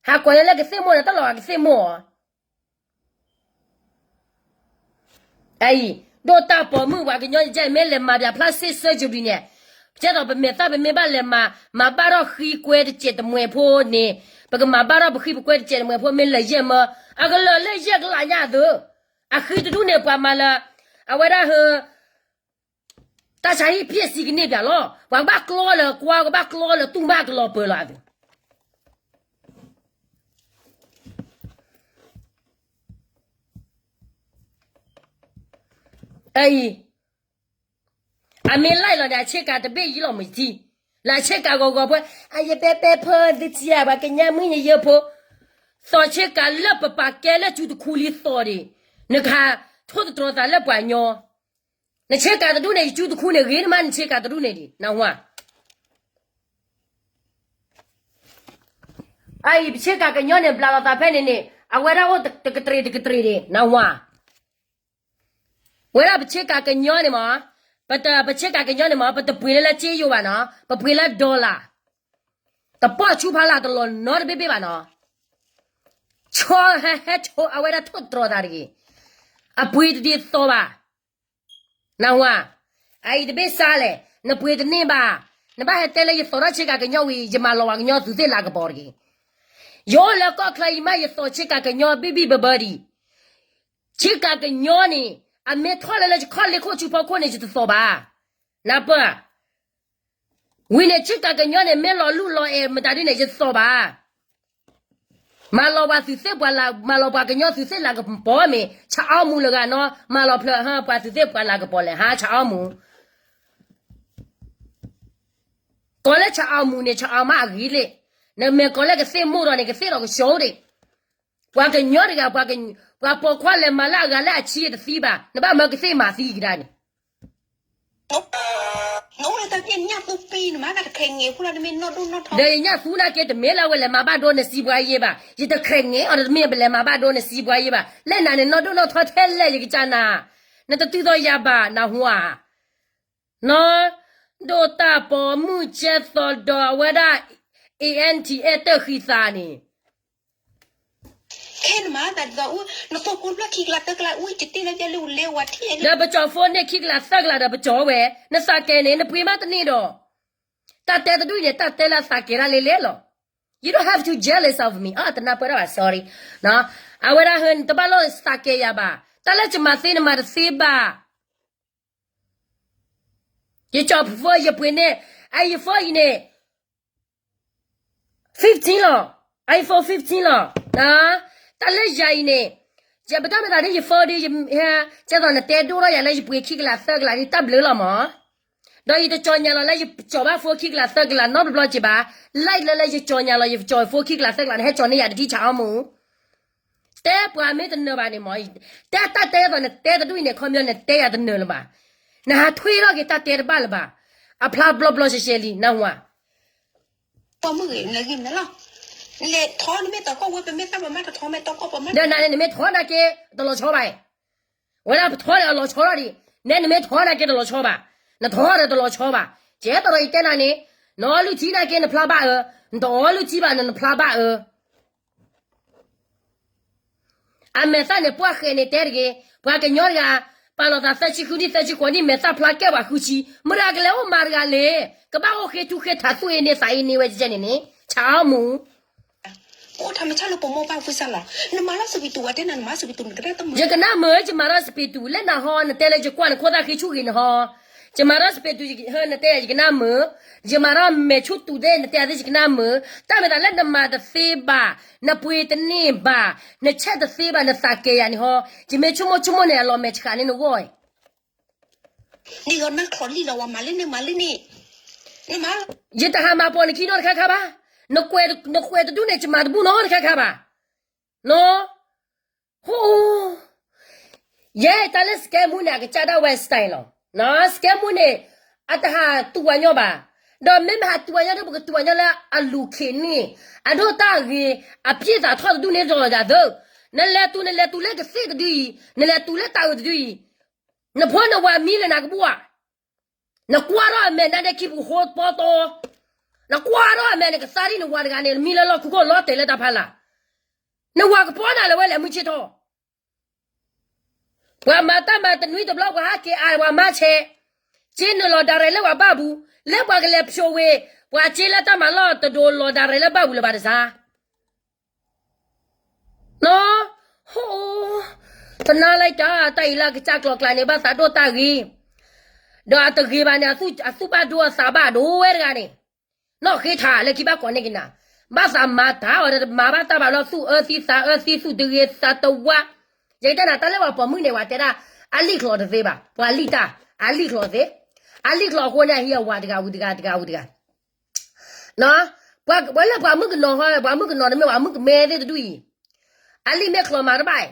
ဟးကွၢ်လၢကသ့ၣ်မိၢ်န့ၣ် တလီၤဂာ်ကသ့ၣ်မိၢ်အီၤ အံၤ, ဒိၣ်တၢ်ပိာ်မုၣ်ပှၤကညီယဲၢ်မ့ၢ်လဲၤမၤပှၤ plastic surgery န့ၣ်, ကဲသိးပမဲာ်သၣ်ပမ့ၢ်ဘၣ်လဲၤမၤ, မၤဘၣ်ထီၣ်ဃံကွဲတစဲးတမှဲၤဖိန့ၣ်, ပကမၤဘၣ်ထီၣ်ပဃံပကွဲတစဲးတမှဲၤဖိမ့ၢ်လၢယဲၢ်မၢ, အကလၢာ်လၢယဲၢ်ကလးညါအသိး, အဃံတဒူၣ်န့ၣ် ပှၤမၤလၢ, အဝဲဒၣ်ဟၢ တၢ်ဆါဟံၣ်ဖျဲၣ်ဆံကန့ၢ်ပၠးလီၤ. ပှၤကဘၣ်ကျီလၢကွၢ် ကဘၣ်ကျီလၢတူၢ်မးကလီၤပၢၤလီၤအသိး, အံၤ, အမ့ၢ်လၢလီၤန့ၣ် အဆ့ကၤတဘ့ၣ်ယံၤလီၤမုၢ်ထံ, လၢအဆ့ကၤဂီၤဂီၤဖိ, အယပဲပဲဖိသုထံၣ်ဧါ ပှၤကညီမုၣ်ယယိဖိ, သီးဆ့ကၤလၢပပာ်ကဲလၢကၠူတခူလံသီးဒံး, နကဟးထိၣ်သတြီၤသးလၢပှၤညီ နဆ့ကၤတဒူၣ်န့ၣ် ယကၠူတခူန့ၣ် ဂ့ၤနမး နဆ့ကၤတဒူၣ်န့ၣ်ဒံး နၢ်ဟူဧါ. အအံၤ ပဆ့ကၤကညီန့ၣ် ဘျးလီၤသးဖဲန့ၣ်န့ၣ် အဝဲဒၣ်အိၣ်တကတြ့ၣ်တကတြ့ၣ်ဒံး နၢ်ဟူဧါ. ဝဲဒၣ်ပဆ့ကၤကညီန့ၣ်မး, ပတ, ပဆ့ကၤကညီန့ၣ်မး ပတပှ့ၤလၢလၢက့ယိၤဘၣ်နီၤ, ပပှ့ၤလၢ dollar, တပီၢ်ဆူဖးလၢ်တလီၤနီတဘ့ၣ်ဘ့ၣ်ဘၣ်နီၤ. ဆီဟဲဟဲဆိအဝဲဒၣ်ထိၣ်သတြီၤသးတဂ့ၤ, အပှ့ၤတဒ်သိးဘၣ်. နၢ်ဟူဧါ, အအံၤတဘ့ၣ်စါလဲၣ်, နပှ့ၤတန့ၢ်ဘၣ်, နဘၣ်ဟဲတဲလၢယသိးထီၣ်ဆ့ကၤကညီဝံၤ ယမၤလီၤပှၤကညီသုးသ့ၣ်လၤကပီၤတဂ့ၤ. ယအိၣ်လၢကီၢ်ချၢအံၤမး ယသိးဆ့ကၤကညီဘံၣ်ဘံၣ်ဘၢဘၢဒံး. ဆ့ကၤကညီန့ၣ် အမ့ၢ်ထီၣ်လၢလၢယခီၣ်လ့ၢ်ခိၣ်ဆူဖီခိၣ်န့ၣ် ယတသိးဘၣ်. နၢ်ပၢၢ်ဧါ. ဝံၤန့ၣ် ဆ့ကၤကညီန့ၣ် မ့ၢ်လီၤလူၢ်လီၤအဲၣ်မတၤဒ်န့ၣ် ယတသိးဘၣ်. မၤလီၤပှၤသုးသ့ၣ်ပှၤလၤ, မၤလီၤပှၤကညီသုးသ့ၣ်လၤကပီၤမ့ၢ် ဆအီမူးလၢဂၤနီၤ, မၤလီၤဖျၢၣ်ဟၢ ပှၤသုးသ့ၣ်ပှၤလၤကပီၤလဲၣ် ဟါ ဆအီမူး. ကိးလၢဆအီမူးန့ၣ် ဆအီမးအဂ့ၤလံ. နမ့ၢ်ကိးလၢကသ့ၣ်မိၢ်ဒီးန့ၣ် ကသ့ၣ်ဒီးကဆှီဒံး. ပှၤကညီတဂၤ ပှၤပိာ်ခွါလဲၤမၤလၢအဂၤလၢအဆံးတသံဘၣ်, နဘၣ်မၢကသ့ၣ်မၤသံကဒါန့ၣ် ဒီးယညၣ်သူနာ်က့ တမ့ၢ်လၢအဝဲလဲၤမၤဘၣ်ဒိနစံးပှၤယဲဘၣ်, ယတခဲးငဲၤအီၤဒီး တမ့ၢ်ပလဲၤမၤဘၣ်ဒိနစံးပှၤယဲဘၣ်, လၢနၤန့ၣ် နီၢ်ဒိၣ်နီၢ်ထီထဲလဲၣ် ယကစၢ်နၤ, နတတုၤသိးယၤဘၣ် နၢ်ဟူဧါ. နီၢ်ဒိၣ်တၢ်ပိာ်မုၣ်ကဲသိးဒီးအဝဲဒၣ် A N T အဲၣ်တၢ်ဃံသးန့ၣ် ခဲနမၤသးဒ်သိး နသိၣ်ဖိတဖျၢၣ်ခံကလးသၢကလး ဝံတ့ၢ်လၢယဲလၢဝံလၢဝၤထံၣ် ဒီးပကၠီၤဖိန့ၣ်ခံကလးသၢကလးဒီးပကၠီၤဝဲ, နသးကဲန့ၣ် နပှ့ၤမးတန့ၢ်ဒီး, တၢ်တဲတဒူၣ်အံၤန့ၣ် တၢ်တဲလၢအသးကဲဒၣ်လဲၣ်လဲၣ်လီၤ. You don't have to jealous of me အတနၢ်ပၢၢ်တၢ်ဘၣ် sorry. အဝဲဒၣ်ဟၢ နတဘၣ်လိၣ်သးကဲယၤဘၣ်, တၢ်လၢယမၤသ့နမၤတသ့ဘၣ်. ယကၠီၤဖိ ယပှ့ၤန့ၢ်, အ ယဖိအံၤန့ၣ် fifteen လီၤ, iPhone fifteen လီၤ. တၢ်လၢယၤအံၤန့ၣ်, ယပတၢ်မ့ၢ်သးဒ်ယဖိဒ်, ကဲသိးနတဲဒိၣ်ထီၣ်ယၤလၢယပှ့ၤခံကလးသၢကလးဒ်တၢ်ဘျုးလီၤမး, ဒီးယတကၠီၤညါလီၤလၢယကၠီၤဘၣ်ဖိခံကလးသၢကလး နီတဘျီက့ၤဘၣ်, လၢလၢလၢယကၠီၤညါလီၤ ယကၠီၤဖိခံကလးသၢကလး နဟဲကၠီၤန့ၢ်ယၤတဒ်ဆးအီမူး တဲပှၤမ့ၢ်တနၢၤဘၣ်န့ၣ်မး, တဲတၢ်တဲသိးနတဲတဒူၣ်အံၤန့ၣ် ခီပညီနတဲယၤတနၢၤလၢၤဘၣ်, နဟးထွံထီၣ်က့ၤတၢ်တဲတဘၣ်လၢၤဘၣ်, အဖျါဘျီဘျီရှဲရှဲလံ နၢ်ဟူဧါ. ပှၤမုၣ်ဂ့ၤ နဂ့ၤမနုၤလီၤ, လဲၤထီၣ်နမ့ၢ်တခီဝဲ ပမ့ၢ်သးပှၤမးတထီၣ်မ့ၢ်တကီၢ်ပှၤမး, ဒီးနၤန့ၣ် နမ့ၢ်ထီၣ်နာ်က့ တလီၤဆီဘၣ်, ဝဲဒၣ်ပထီၣ်န့ၣ်အလီၤဆီလီၤဒံး, နဲနမ့ၢ်ထီၣ်နာ်က့တလီၤဆီဘၣ်, နထီၣ်ဒီးတလီၤဆီဘၣ်, ကဲသိးဒီးယတဲနၤန့ၣ်, နအီလုၢ်ထံနာ်က့နဖျါဘၣ်အၢ, နတအီလုၢ်ထံဘၣ်နနဖျါဘၣ်အၢ အမဲာ်သၣ်န့ၣ် ပှၢ်ဃဲးန့ၣ်တဲတဂ့ၤ, ပှၤကညီတဂၤ ပာ်လီၤသးသၢဆံဃုနံၣ် သၢဆံဃိးနံၣ် မဲာ်သၣ်ဖျါကဲပှၤဃုဆံ, မတၤကလဲၤအိၣ်မၤတဂၤလဲၣ်, ကဘၣ်အိၣ်ဃ့ထူဃ့ထးသူၣ်အ့န့သးအ့န့ဝဲကဲန့ၣ်န့ၣ် ဆးအီမူး အိၣ်ထီၣ်မ့ၢ်ဆၣ်လၢပမိၢ်ပၢ်ဖုစၢ်လီၤ, နမၤလီၤစပံးတူးဝဲတဲနၤ နမၤစပံးတူးနကရၢတမုာ်, ယကနၣ်မုာ် ယမၤထီၣ်စပံးတူး လၢနဟီ နတဲလၢယကွၢ်နခိၣ်သၣ်ဃ့ဆူၣ်ဂ့ၤနဟီ, ယမၤထီၣ်စပံးတူး နတဲယၤယကနၣ်မုာ်, ယမၤထီၣ်မဲာ်ဆူၣ်တူးသ့ၣ် နတဲယၤသ့ၣ်ယကနၣ်မုာ်, တၢ်မ့ၢ်သးလၢနမၤတသ့ဘၣ်, နပှ့ၤတန့ၢ်ဘၣ်, နဆဲးတသ့ဘၣ် နသးကဲယၤန့ၣ်ဟီ, ယမ့ၢ်ဆိကမိၣ်ဆိကမိၣ်န့ၣ် အလီၤမဲာ်ဆှးန့ၢ်နဂီၢ် နဂီၢ်နၢ်ချီလံလီၤ ဝဲမၤလၢန့ၣ်မၤလၢန့ၣ်, ယတဟးမၤပိာ်နခံနီတခါခါဘၣ်, နကွဲးတဒူၣ်န့ၣ် ယမၤတဘူၣ်နီတခါခါဘၣ်, နီၢ်, ဟိ, ယဲတၢ်လၢ scam မူန့ၣ် အကစၢ်ဒၣ်ဝဲ style လီၤ, scam မူန့ၣ် အတဟးတူၢ်ဝဲညီဘၣ်, ဒီးမ့မ့ၢ်ဟးတူၢ်ဝဲညီဒီး ပကတူၢ်ဝဲညီလၢအလူၤခ့န့ၣ်, အဒိၣ်တၢ်ဂ့ၤ, အပြည့်အစုံထီၣ်တဒူၣ်န့ၣ်ဒီးယၤသၢ, နလဲၤတူၢ် နလဲၤတူၢ်လၢကသ့ၣ်တဒုအံၤ, နလဲၤတူၢ်လၢတၢ်အုးတဒုအံၤ နဖိနဝၤမံလၢနၤကဘူၣ်ဧါ, နကွၢ်ထီၣ်အမဲာ်နါဒဲခံပူၤဃိပီတီ, နကွၢ်ထီၣ်အမဲာ်နကသါဒ်နဝၤတဂၤန့ၣ် နမံလၢလီၢ်ခူခိၣ်လီၤတဲာ်လၢတၢ်ဖးလာ်, နဝၤကပီၤနၤလၢဝဲလဲၤမုၢ်ဆ့ၣ်ထီၣ် ပှၤမၤတၢ်မၤတနွံတဘျီ ပှၤဟးက့ၤအါပှၤမၤဆဲး, က့နုာ်လီၤ direct လၢပှၤဘၣ်ပူၤ, လၢပှၤကလဲၤဖျိးဝဲ, ပှၤက့လၢတၢ်မၤလီၢ်တဒိးလီၤ direct လၢဘၣ်ပူၤလၢၤဘၣ်တစၢ် နီၢ်, ဟိ, သနာ်လၢတၢ် တၢ်အံၤလၢအကစၢ်ကျိၤကျဲန့ၣ် ဘၣ်သးဒိၣ်တၢ်ဂ့ၤ, ဒီးအတဂ့ၤဘၣ်န့ၣ် အသူၣ်ဘၣ်ဒိအသးဘၣ်ဒိဝဲတဂၤန့ၣ်, နီၢ်ဃ့ထးလၢခံဘၣ်ကိးန့ၢ်က့ၤနၤ, ဘၣ်သးမၤတၢ်အီၤဒီးမၤဘၣ်တၢ်ဘၣ်လီၤ သူၣ်အၢသံသးအၢသံ သူၣ်တဂ့ၤသးတဝါ, ယကတဲနၤ တၢ်လၢပှၤပိာ်မုၣ်န့ၣ် ပှၤတဲဒၣ် အလံၣ်ချီးတသ့ဘၣ်, ပှၤလံၣ်တၢ်, အလံၣ်ချီးသ့, အလံၣ်ချီးအဃိန့ၣ် အဟံးအဝၤတဂၤဝံၤတဂၤ တဂၤဝံၤတဂၤ ပှၤလၢပှၤမုၣ်ကနီၤဟီ ပှၤမုၣ်ကနီၤတမ့ၢ်ပှၤမုၣ်ကမဲသ့ၣ်တဒူၣ်အံၤ, အလံၣ်မ့ၢ်ချီးမၤတဘၣ်,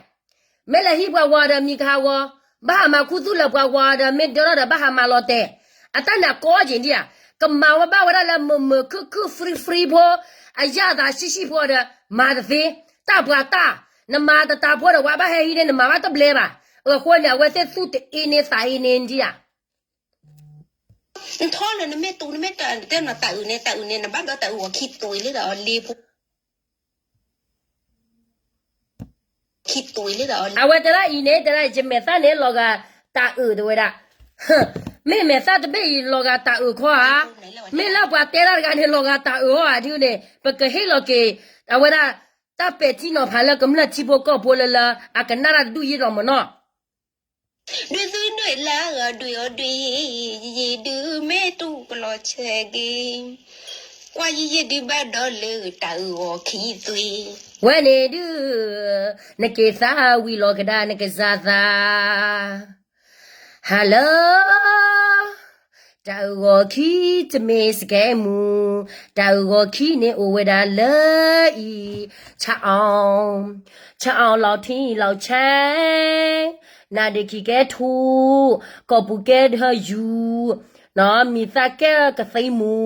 မ့ၢ်လဲၤဟံးပှၤဝၤဒီးမံၤကဟးဂီၤ, ဘၣ်ဟးမၤခူသူၣ်လၢပှၤဝၤဒီးမ့ၢ်ဒၢထီၣ်ဒီးဘၣ်ဟးမၤလီၤတဲာ်, အတၢ်န့ၣ်အကီက့ၤဒံးဧါ, ကမၤဝဲဘၣ်ဝဲဒၣ်လၢမုာ်မုာ်ခုၣ်ခုၣ် free free ဖိ, အယၣ်သးဆံးဆံးဖိဒီး မၤတသ့, တၢ်ပှၤတၢ်, နမၤတတးဖိဒီး ပှၤဘၣ်ဟဲဟံးန့ၢ် နမၤဘၣ်တဘျဲဘၣ်, အဃိန့ၣ် အဝဲသ့ၣ်သူၣ်တအ့န့ၢ်သးအ့န့ၢ်ဒံးဧါ နထီၣ်လၢနမ့ၢ်တူၢ် နမ့ၢ်တဲနၤတၢ်အုးန့ၣ် တၢ်အုးန့ၣ် နဘၣ်ဒီးတၢ်အုးအီၤခံတူာ်လံဒီးအီၤလ့ဖိ, ခံတူာ်လံဒီးအီၤလ့, အဝဲတဲဒၣ်အံၤန့ၣ် တဲဒၣ်ယမဲာ်သၣ်န့ၣ်လီၤဂာ်တၢ်အုးတဝဲဒၣ်, ဟ မ့မ့ၢ်သးတဘ့ၣ်အံၤလီၤဂာ်တၢ်အုၣ်ခီဧါ, မ့ၢ်လၢပှၤတဲတၢ်တဂၤန့ၣ် လီၤဂာ်တၢ်အုၣ်အီၤဧါဒ်န့ၣ် ပကဟ့ၣ်လီၤက့ၤ အဝဲဒၣ် တၢ်ပဲာ်ထံနီၤဖးလၢကမျၢၢ်ထံဖိကီၢ်ဖိလၢလၢ အကနၣ်တၢ်တဒူၣ်ယ့ၢ်ဒီးမၢ်နီၤ ဒုးသုဒွဲၣ်လၢအဂၤဒွဲၣ်အီၤဒွဲၣ်, ယယံၤဒုးမ့ၢ်တူၢ်ကလီၤဆဲးက့ၤ, ကွၢ်ယယံၤဒုးဘၣ်ဒီးလၢတၢ်အုၣ်အီၤခံသွံ, ဝဲန့ၣ်ဒုး နက့ၤသးဝံၤလီၤကဒါနကစၢ်သး ဟါလၢ တၢ်အုၣ်ဂီၤခံတမ့ၢ်စကဲမူ, တၢ်အုၣ်ဂီၤခံန့ၣ်အိၣ်ဝဲဒၣ်လၢအံၤ, ဆၣ်အီၣ်, ဆၣ်အီၣ်လီၤထံလီၤဆဲး, နါဒ့ခံကဲထူ, ကီၢ်ပူၤကဲဒၢယူၤ, နီၢ်မံၤသၣ်ကဲကသံမူ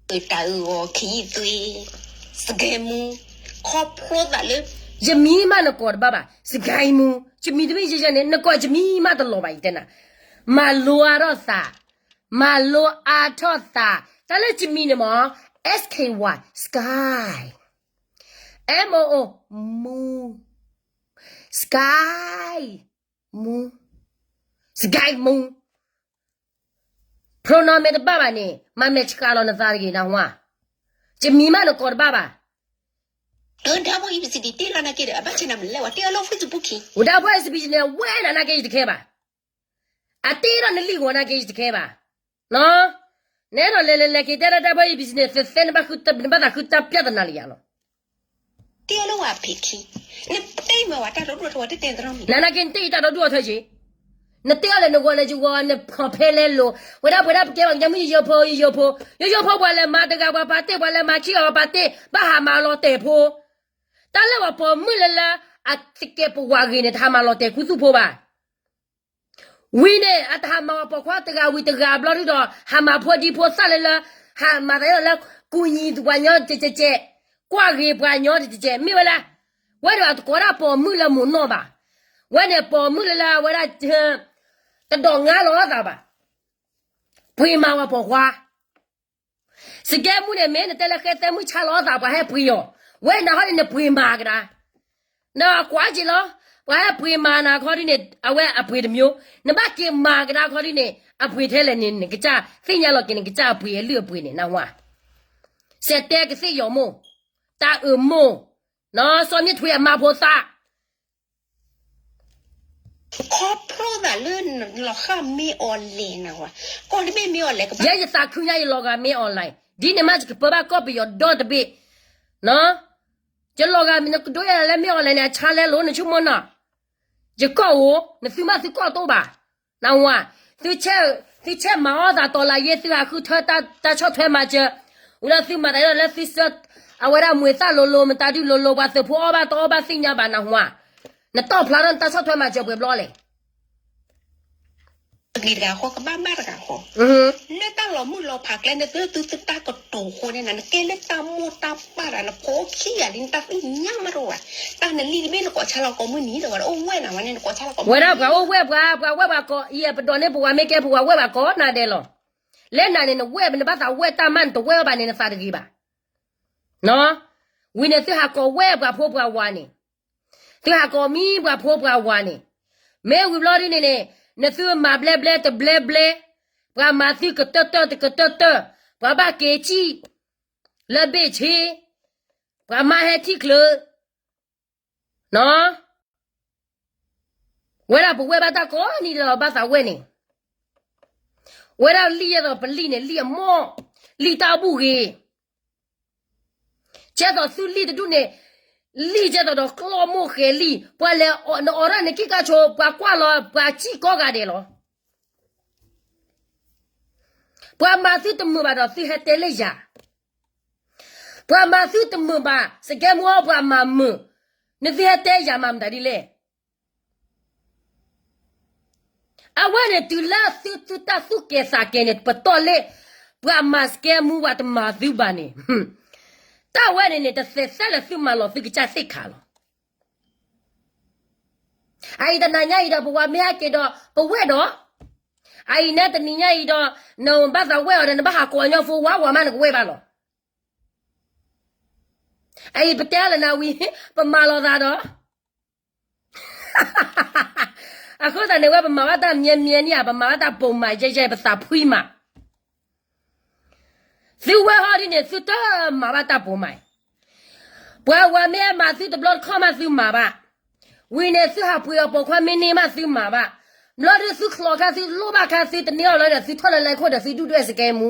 တၢ်အုၣ်ဂီၤခံသွံ, စကဲမူ, ခီဖျိသးလၢ ယမံၤမးနကိးတဘၣ်ဘၣ်, စကဲမူ, ယမံၤတမ့ၢ်ယဲယဲန့ၣ် နကိးယမံၤမးတလီၤဘၣ်အံၤတဲနၤ, မၤလိအါထီၣ်သး, မၤလိအါထီၣ်သး, တၢ်လၢယမံၤန့ၣ်မး, S K Y, sky, M O O, moon, sky, moon, sky moon, pronoun မ့ၢ်တဘၣ်ဘၣ်န့ၣ် မၤမဲာ်ဆှးလီၤနသးတဂ့ၤနဟါ, ယမံၤမးနကိးတဘၣ်ဘၣ်, ဒီး double A B C D တ့လီၤနာ်က့ဒီး အဘၣ်ဆၣ်နမၤလဲၣ်ဝဲ တ့အီၤလၢ Facebook ခံ, ဒီး double A B C D န့ၣ် ဝဲနၤနာ်က့ယတခဲဘၣ်, အတ့ဒီးနလံၢ်ဂီၤနာ်က့ယတခဲဘၣ်, နအဲၣ်ဒိးလဲၤလဲၤလဲၤက့ၤတဲလၢ double A B C D န့ၣ် သဲသဲနဘၣ်သးဃုတၢ်ပျၢ်သနာ်လံယၤလီၤ တ့အီၤလၢဝဲဖံးခံ, နတ့မ့ၢ်ဝဲတၢ်ဒီဒူၣ်အထၢဝဲတတဲသရၣ်မံၤ, နနာ်က့နတ့အံၤတၢ်ဒီဒူၣ်အထၢက့ၤ, နတ့အီၤလဲၣ်နဂီၤလဲၣ်ယဂီၤ နဖီၣ်ဖဲလဲၣ်လိၤ, ဝဲဒၣ်ပဝဲဒၣ်ပကဲပှၤကညီမုၣ်ယယိဖိ ယယိဖိ, ယယိဖိပှၤလဲၤမၤတဂၤပှၤပာ်တ့ၢ် ပှၤလဲၤမၤခံဂၤပှၤပာ်တ့ၢ် ဘၣ်ဟးမၤလီၤတဲာ်ဖိ, တၢ်လၢပှၤပိာ်မုၣ်လၢလၢ အသကဲးပဝးဂ့ၤန့ၣ် တဟးမၤလီၤတဲာ်ခူသူၣ်ဖိဘၣ် ဝံၤန့ၣ် အတဟးမၤအပိာ်ခွါတဂၤဝံၤတဂၤဘျီဒုဒီး ဟးမၤဖိဒံဖိသၣ်လၢလၢ ဟးမၤသးလၢ ကူညီပှၤညီတကဲးကဲး, ကွၢ်ဂ့ၤပှၤညီတကဲးကဲး မ့ၢ်ဝဲလၢ ဝဲဒၣ်အတကိးဒၣ်ပိာ်မုၣ်လၢမိၢ်နီၢ်ဘၣ်. ဝဲန့ၣ်ပိာ်မုၣ်လၢလၢအဝဲဒၣ် တဒိးငါလီၤအသးဘၣ်. ပှ့ၤမၤဝဲပိာ်ခွါ စကဲမူန့ၣ် မ့ၢ်နတဲလၢဃဲသဲမုၣ်ဆါလီၤအသး ပှၤဟဲပှ့ၤအီၤ, ဝဲနၤဟီန့ၣ်နပှ့ၤမၤကဒါ, နကွၢ်က့ၤလီၤ, ပှၤဟဲပှ့ၤမၤနၤခီဒ်န့ၣ် အဝဲအပှ့ၤတမျိုး, နဘၣ်က့ၤမၤကဒါခီဒ်န့ၣ် အပှ့ၤထဲလဲၣ်န့ၣ် နကစၢ်သ့ၣ်ညါလီၤက့ၤ နကစၢ်အပှ့ၤအလုၢ်အပှ့ၤန့ၣ် နဝါ, စဲးတဲကသ့ၣ်ယီၤမိၢ်, တၢ်အၢၣ်မိၢ်, စီၤမ့ၢ်ထွံၣ်အမါဖိသၣ် ခီဖျိသးလၢလီၤဃာ်မ့ၢ်အီၤလဲၣ်နဝါ, ကီၢ်တဘ့ၣ်မ့ၢ်အီၤလဲၣ်ကဘၣ်, ယဲယသးခုညါယလီၤဂာ်မ့ၢ်အီၤလဲၣ်, ဒ်န့ၣ်မးယကပၢဘၣ်ကီၢ်ပယီၤဒီတဘ့ၣ်, ယလီၤဂာ်မ့ၢ်နကဒိးယၤလၢမ့ၢ်အီၤလဲၣ်န့ၣ် အဆါလဲလိာ်နဆိကမိၣ်နီၤ, ယကီၢ်ဧိၤ နသုမးသုကီၢ်တိၢ်ဘၣ်, နဝါ, သုဆဲးမၤအီၣ်သးတီၤလၢယဲ သုဟးဃုထၢတၢ်ဆီၣ်ထွဲမၤစၢၤ, ဝံၤလၢသုမၤသးလၢသုဆၢ, အဝဲဒၣ်မွေသၣ်လိၤလိၤ မတၤဒုလိၤလိၤ ပှၤသုးဖိအီၣ်ဘၣ်တအီၣ်ဘၣ်သ့ၣ်ညါဘၣ်နဝါ, နတီၢ်ဖျါထီၣ်နတၢ်ဆီၣ်ထွဲမၤစၢၤပှဲၤဘျီလဲၣ် တဂ့ၤတဂၤဃီ ကဘၣ်ဘၣ်တဂၤဃီ, လၢတၢ်လီၤမုၢ်လီၤဖးကျဲ နသုသုတၢ်ကတိၤဃိန့ၣ် နကဲလၢတၢ်မိၢ်တၢ်ပၢ်တဂၤ နဖိခံဂၤလံ နတၢ်သ့ၣ်ညါမးတအိၣ်ဘၣ်, တၢ်နလံၤတဘ့ၣ်နကိးဆါလီၤကိးမုၢ်နံၤတဂၤဒီး အိၣ်ဝဲနၤဝဲန့ၣ် နကိးဆါလီၤကိးမုၢ်နံၤ, ဝဲဒၣ်ပှၤအိၣ်ဝဲၢ်ပှၤ ပှၤဝဲၢ်ပှၤကိး ယပဒိးန့ၢ်ပဝဲမ့ၢ်ကဲပဝဲဝဲၢ်ပှၤကိးနၤဒဲးလီၤ, လဲၤနၤန့ၣ် နဝဲၢ် နဘၣ်သးဝဲၢ်တၢ်မး နတဝဲၢ်ဘၣ်န့ၣ် နသးတဂ့ၤဘၣ် ဝံၤန့ၣ်သုဟးကိးဝဲၢ်ပှၤဖိပှၤဝၤန့ၣ်, သုဟးကိးမံပှၤဖိပှၤဝၤန့ၣ်, မ့ၢ်ဝံၤဘျီဒ်န့ၣ်န့ၣ်, နသုမၤဘျဲဘျဲတဘျဲဘျဲ, ပှၤမၤသုကတၢၢ်တၢၢ်တကတၢၢ်တၢၢ်, ပှၤဘၣ်က့ၤစံၣ်လၢဘ့ၣ်ဆ့, ပှၤမၤဟဲထံၣ်ချၢး, ဝဲဒၣ်ပဝဲၢ်ဘၣ်တၢ်ကိးနံၤဒဲးလီၤ ဘၣ်သးဝဲၢ်န့ၣ်, ဝဲဒၣ်လံၣ်ယဲသိးပလံၣ်န့ၣ် လံၣ်အမီၢ်, လံၣ်တၢ်ဘူၣ်ဂ့ၤ ကဲသိးသုလံၣ်တဒူၣ်န့ၣ်, လံၣ်ကဲသိးဒီးကျီၢ်မိၢ်ဃဲၤလံၣ်, ပှၤလဲၤနအိးထီၣ်နကံၢ်ကါဆိ ပှၤကွၢ်လီၤ ပှၤစံၣ်ကိးဂၤဒဲးလီၤ. ပှၤမၤသုတမုာ်ဘၣ်ဒီးသုဟဲတဲလၢယၤ, ပှၤမၤသုတမုာ်ဘၣ် စကဲမူအီၤ ပှၤမၤမုာ်, နသုဟဲတဲယၤမၤမတၤဒ်လဲၣ် အဝဲန့ၣ်တုၤလၢသုသုတၢ်သူၣ်ကဲၤသးကဲၤန့ၣ် ပတီၢ်လၢ ပှၤမၤစကဲမူပှၤတမၤသုဘၣ်န့ၣ်, တၢ်ဝဲန့ၣ်န့ၣ် တသဲးသဲလၢသုမၤလီၤသုကစၢ်သ့ၣ်ခါလီၤ. အအံၤတနၤညါအံၤဒီး ပဝၤမ့ၢ်ဟဲက့ၤဒီး ပဝဲၢ်ဒီး, အအံၤနဲတနံၤညါအံၤဒီး နဘၣ်သးဝဲၢ်အီၤဒီး နဘၣ်ဟးကိးအညီဖိဝါဝၤမး နကဝဲၢ်ဘၣ်လီၤ. အအံၤပတဲလၢနၤဝံၤ ပမၤလီၤသးဒီး အဃိသတးန့ၣ်ဝဲ ပမၤဘၣ်တၢ်မံၤမံၤန့ၣ်ဧါ, ပမၤဘၣ်တၢ်ပိာ်မးယဲယဲ ပသးဖှံမး. သုဝဲဟီဒ်န့ၣ် သုတမၤဘၣ်တၢ်ပိာ်မး. ပှၤဝၤမ့ၢ်မၤသုတဘျီတခီၣ်မးသုမၤဘၣ်. ဝံၤန့ၣ်သုဟးပှ့ၤအီၤပိာ်ခွါမ့ၢ်န့ၢ်မးသုမၤဘၣ်. ဘျီဒုးသုချီၣ်ခါသုလိၣ်ဘၣ်ခါ သုတန့ၢ်အီၤလၢဒီး သုထီၣ်လၢလဲၤခိၣ်ဒီး သုဒုၣ်ဒွဲၣ်စကဲမူ.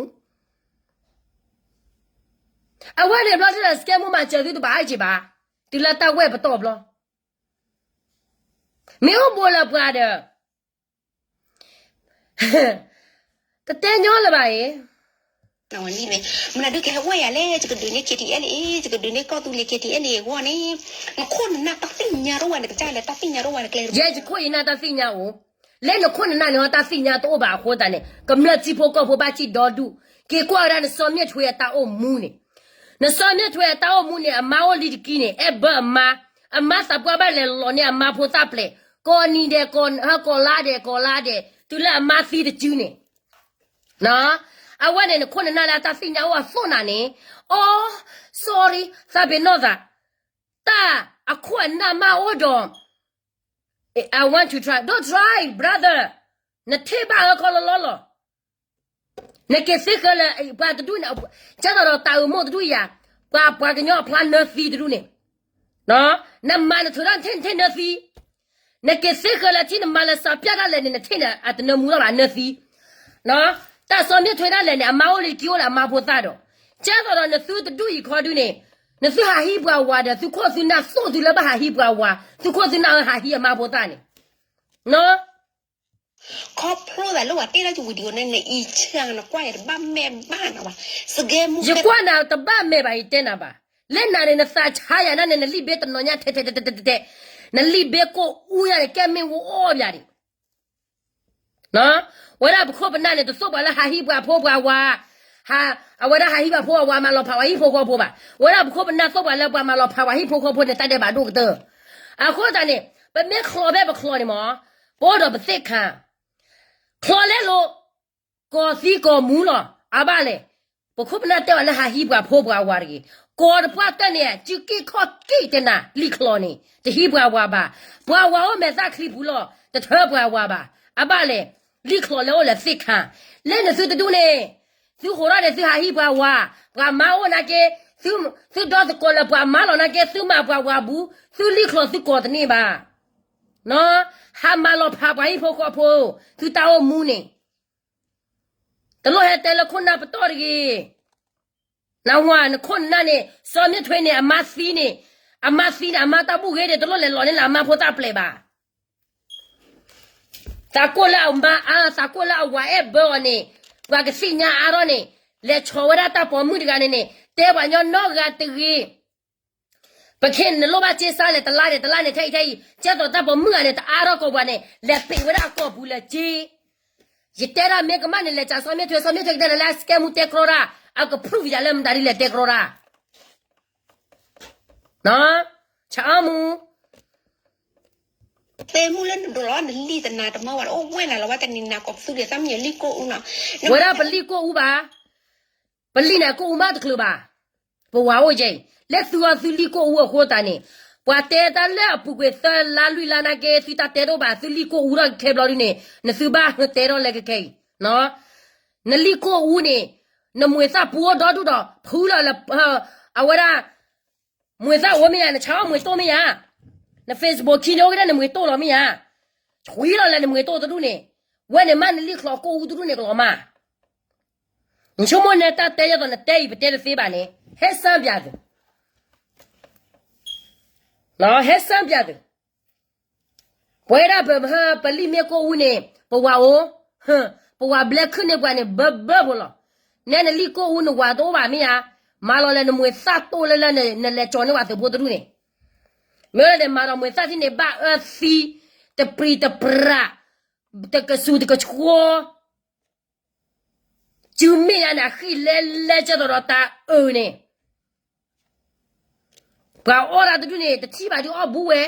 အဝဲန့ၣ်ဘျီဒုးဒီး စကဲမူမၤစၢၤသုတဘၣ်အံၤက့ၤဘၣ်. တုၤလၢတၢ်ဝဲၢ်ပတီၢ်ဘျီ မ့ၢ်အိၣ်ဘူးလၢပှၤဒီး တတဲညီလၢၤဘၣ်အံၤ. မနုၤဒုးကဟဲဝဲယၤလဲၣ်, ယကဒုးန့ၢ် K T L A, ယကဒုးန့ၢ်ကီၢ်သူလ့ၤ K T L A အဂီၢ်န့ၣ်, နခိၣ်နနၢ်တၢ်သ့ၣ်ညါတအိၣ်ဝဲ နကစၢ်လဲၤတၢ်သ့ၣ်ညါတအိၣ်ဝဲ နကျဲတဘိ ယဲယခိၣ်ယနၢ်တၢ်သ့ၣ်ညါအိၣ်, လၢနခိၣ်နနၢ်န့ၣ်ဟီတၢ်သ့ၣ်ညါတအိၣ်ဘၣ်အဃိသတးန့ၣ် ကမျၢၢ်ထံဖိကီၢ်ဖိဘၣ်စံၣ်ဒီဒူၣ်, က့ၤကွၢ်ဝဲဒၣ်နစီၤမ့ၢ်ထွဲအတၢ်အိၣ်မူန့ၣ်, နစီၤမ့ၢ်ထွဲအတၢ်အိၣ်မူန့ၣ် အမါအိၣ်လံတကံန့ၣ် အဲၣ်ဘၢအမါ, အမါသးပှၢ်ဘၣ်လဲၤလီၤန့ၢ်အမါဖိသၣ်ပျဲၢ်, ကိးနံၤဒဲး ကိးလါဒဲး ကိးလါဒဲး တုၤလၢအမါသံတစုန့ၣ် အဝဲန့ၣ် နခိၣ်နနၢ်လၢအတၢ်သ့ၣ်ညါအိၣ်အသိးနၤန့ၣ်, အိ, sorry, သးပ့ၤနီၣ်သး, တၢ်အခိၣ်အနၢ်မးအိၣ်ဒီး, I want to try, don't try brother, နထံၣ်ဘၣ်အၢခီလီၤလီၤလီၤ, နက့ၤသ့ဃၢၤလၢပှၤတဒူၣ်န့ၣ်, ကဲသိးဒီးတၢ်အုၣ်မိၢ်တဒူၣ်ယၤ, ပှၤပှၤကညီအဖျါနၢသံတဒူၣ်န့ၣ်, နမၤနထုးထီၣ်နထံၣ်နထံၣ်နၢသံ, နက့ၤသ့ဃၢၤလၢထံၣ်နမၤလၢစီၤပျၢ်ဒၣ်လဲာ်န့ၣ် နထံၣ်န့ၣ် အတနၢမူထီၣ်ဘၣ်နၢသံ, တၢ်စီၤမ့ၢ်ထွဲဒၣ်လဲာ်န့ၣ် အမါအိၣ်လံတကံအိၣ်လၢအမါဖိသၣ်ဒီး, ကဲသိးဒီးနသုတဒူၣ်အံၤခီဒုန့ၣ်, နသုဟးဟံးပှၤဝၤဒီး သုခိၣ်သုနၢ်သိၣ်သုလၢဘၣ်ဟးဟံးပှၤဝၤ, သုခိၣ်သုနၢ်အၢဟးဟံးအမါဖိသၣ်န့ၣ်, ခီဖျိသးလၢဝၤတဲလၢယဝံၤဒံးအီၤန့ၣ် နအံၤဆၢနကွၢ်ယၤတဘၣ်မဲာ်ဘၣ်နၤဘၣ်, စကဲမူ ယကွၢ်နၤတဘၣ်မဲာ်ဘၣ် ယတဲနၤဘၣ်, လၢနၤန့ၣ် နသးဆါယၤန့ၣ် နလံာ်ဘ့တနီၤညါထဲထဲထဲထဲ, နလံာ်ဘ့ကိၣ်အူယၤန့ၣ် ကဲမ့ၢ်ဝဲအီၣ်ဘၣ်ဒံး ဝဲဒၣ်ပခိၣ်ပနၢ်န့ၣ် တသိၣ်ပှၤလၢဟးဟံးပှၤဖိပှၤဝၤ, အဝဲဒၣ်ဟးဟံးပှၤဖိပှၤဝၤမၤလီၤဖးပှၤဟံၣ်ဖိဃီဖိဘၣ်, ဝဲဒၣ်ပခိၣ်ပနၢ်သိၣ်ပှၤလၢပှၤမၤလီၤဖးပှၤဟံၣ်ဖိဃီဖိန့ၣ် တၢ်ဒဲးဘးဒိၣ်ကတၢၢ်, အဃိသတးန့ၣ် ပမ့ၢ်ချီဖဲပချီန့ၣ်မး, ပအိၣ်ဒီးပသ့ၣ်ခါ, ချီလဲလိာ်, ကီၤသံကီၤမူလီၤ, အဘၣ်လဲၣ်, ပခိၣ်ပနၢ်တဲဝဲလၢဟးဟံးပှၤဖိပှၤဝၤတဂ့ၤ, ကီၤတပှၢ်တၢၢ်န့ၣ် စုက့ၣ်ခီၣ်က့ၣ်တနၤ လံာ်ချီန့ၣ် တဟံးပှၤဝၤဘၣ်, ပှၤဝၤအိၣ်မဲာ်သၣ်ချံပူၤလီၤ တထၢပှၤဝၤဘၣ်, အဘၣ်လဲၣ်, လံာ်ချီလၢအိၣ်လၢသ့ၣ်ခါ, လၢနသုတဒူၣ်န့ၣ်, သုဃိးထီၣ်န့ၣ် သုဟးဟံးပှၤဝၤ, ပှၤမါအိၣ်နာ်က့, သုဒီသကိးလၢပှၤမါလီၤနာ်က့ သုမၤပှၤဝၤဘူး, သုလံာ်ချီသုကီၤတန့ၢ်ဘၣ်, ဟးမၤလီၤဖးပှၤဟံၣ်ဖိဃီဖိ, သုတၢ်အိၣ်မူန့ၣ် တလိၣ်ဟဲတဲလၢခိၣ်နၢ်ပတီၢ်တဂ့ၤ, နဝၤနခိၣ်နနၢ်န့ၣ် စီၤမ့ၢ်ထွဲန့ၣ် အမါသံန့ၣ်, အမါသံန့ၣ် အမါတၢ်ဘူၣ်ဂ့ၤန့ၣ် တလိၣ်လဲၤလီၤန့ၢ်လၢအမါဖိသၣ်ပျဲၢ်ဘၣ်, သးကိၢ်လၢအမါအါ, သးကိၢ်လၢအဝၤအဲၣ်ဘၢအီၤန့ၣ်, ပှၤကသ့ၣ်ညါအါထီၣ်န့ၣ်, လဲၤဆီးဝဲဒၣ်တၢ်ပိာ်မုၣ်တဂၤန့ၣ်န့ၣ် တဲပှၤညီနီၢ်ဂၤတဂ့ၤ ပခဲန့ၣ်နလိၣ်ဘၣ်စ့စါလဲၣ် တလါန့ၣ် တလါန့ၣ် ထဲအံၤထဲအံၤ ကဲသိးတၢ်ပိာ်မုၣ်ဂၤန့ၣ် တအါထီၣ်ကိးပှၤန့ၣ် လဲၤပ့ၤဝဲဒၣ်အကိာ်ပူၤလဲၤစ့, ယတဲဒၣ်မ့ၢ်ကမၣ်န့ၣ် လဲၤစံးစီၤမ့ၢ်ထွဲ စီၤမ့ၢ်ထွဲကတဲနၤလၢအစကဲမူတဲကြီတၢ်, အက prove ယၤလၢမတၤဒ်လဲၣ်တဲကြီတၢ်, ဆၣ်အီမူ တဲမူလၢနဒိးလီၤနလံာ်တနၤတမၢဝဲအိၣ်ဝဲနၤလီၤဝဲတနံၤနၤကိးပသူဒံးသးမံယလံာ်ကိၣ်အူနီၤ, ဝဲဒၣ်ပလံာ်ကိၣ်အူဘၣ် ပလံာ်န့ၣ်ကိၣ်အူမးတချုးဘၣ်, ပဝၤအိၣ်ကဲအံၤ လၢသုဂီၢ်သုလံာ်ကိၣ်အူအဃိသတးန့ၣ်, ပှၤတဲတၢ်လၢအပူၤကွံာ်သၢလါလွံၢ်လါနာ်က့ သုတၢ်တဲတအိၣ်ဘၣ် သုလံာ်ကိၣ်အူထီၣ်ခဲဘျီဒ်န့ၣ် နသုဘၣ်တဲထီၣ်လၢကခဲအံၤ, နလံာ်ကိၣ်အူန့ၣ် နမှံၤသၣ်ပူအိၣ်ဒီဒူၣ်ဒီး ဖုလီၤလၢ အဝဲဒၣ် မှံၤသၣ်အိၣ်မ့ၢ်ယါ နဆၣ်အီၣ်မှံၤတိၢ်မ့ၢ်ယါ, န Facebook ခံန့ၣ်အိၣ်က့ၤဒၣ်နမှံၤတိၢ်လီၤမ့ၢ်ယါ, ဆွံလီၤလၢနမှံၤတိၢ်တဒူၣ်န့ၣ်, ဝဲန့ၣ်မးနလံာ်ချီကိၣ်အူတဒူၣ်န့ၣ်ကလီၤမး, နဆိကမိၣ်န့ၣ်တၢ်တဲယသိးနတဲအံၤ ပတဲတသ့ဘၣ်န့ၣ် ဟဲစၢပျးသု, ဟဲစၢပျးသု ပဝဲဒၣ်ပ ပလံာ်မ့ၢ်ကိၣ်အူန့ၣ် ပဝၤအိၣ်, ပဝၤဘျဲခုၣ်န့ၢ်ပှၤန့ၣ် ဘၢဘၢဖိလီၤ, နဲနလံာ်ကိၣ်အူနဝၤတအိၣ်ဘၣ်မ့ၢ်ယါ, မၤလီၤလၢနမှံၤသၣ်တိၢ်လၢလၢနလဲၤကၠီၤန့ၢ်ဝဲသုးဖိတဒူၣ်န့ၣ်, မ့ၢ်လၢန့ၣ် မၤဒီးမှံၤသၣ်သ့ၣ်န့ၣ် ဘၣ်အၢသံ, တပြံတပြး, တကဆူးတကဆှီ စုမ့ၢ်ယါန့ၣ် အဃံလဲလဲကဲသိးဒီးတၢ်အၢန့ၣ်, ပှၤအီၣ်တၢ်တဒူၣ်န့ၣ် တထံၣ်ဘၣ်ဒုးအီၣ်ဘူးဝဲ,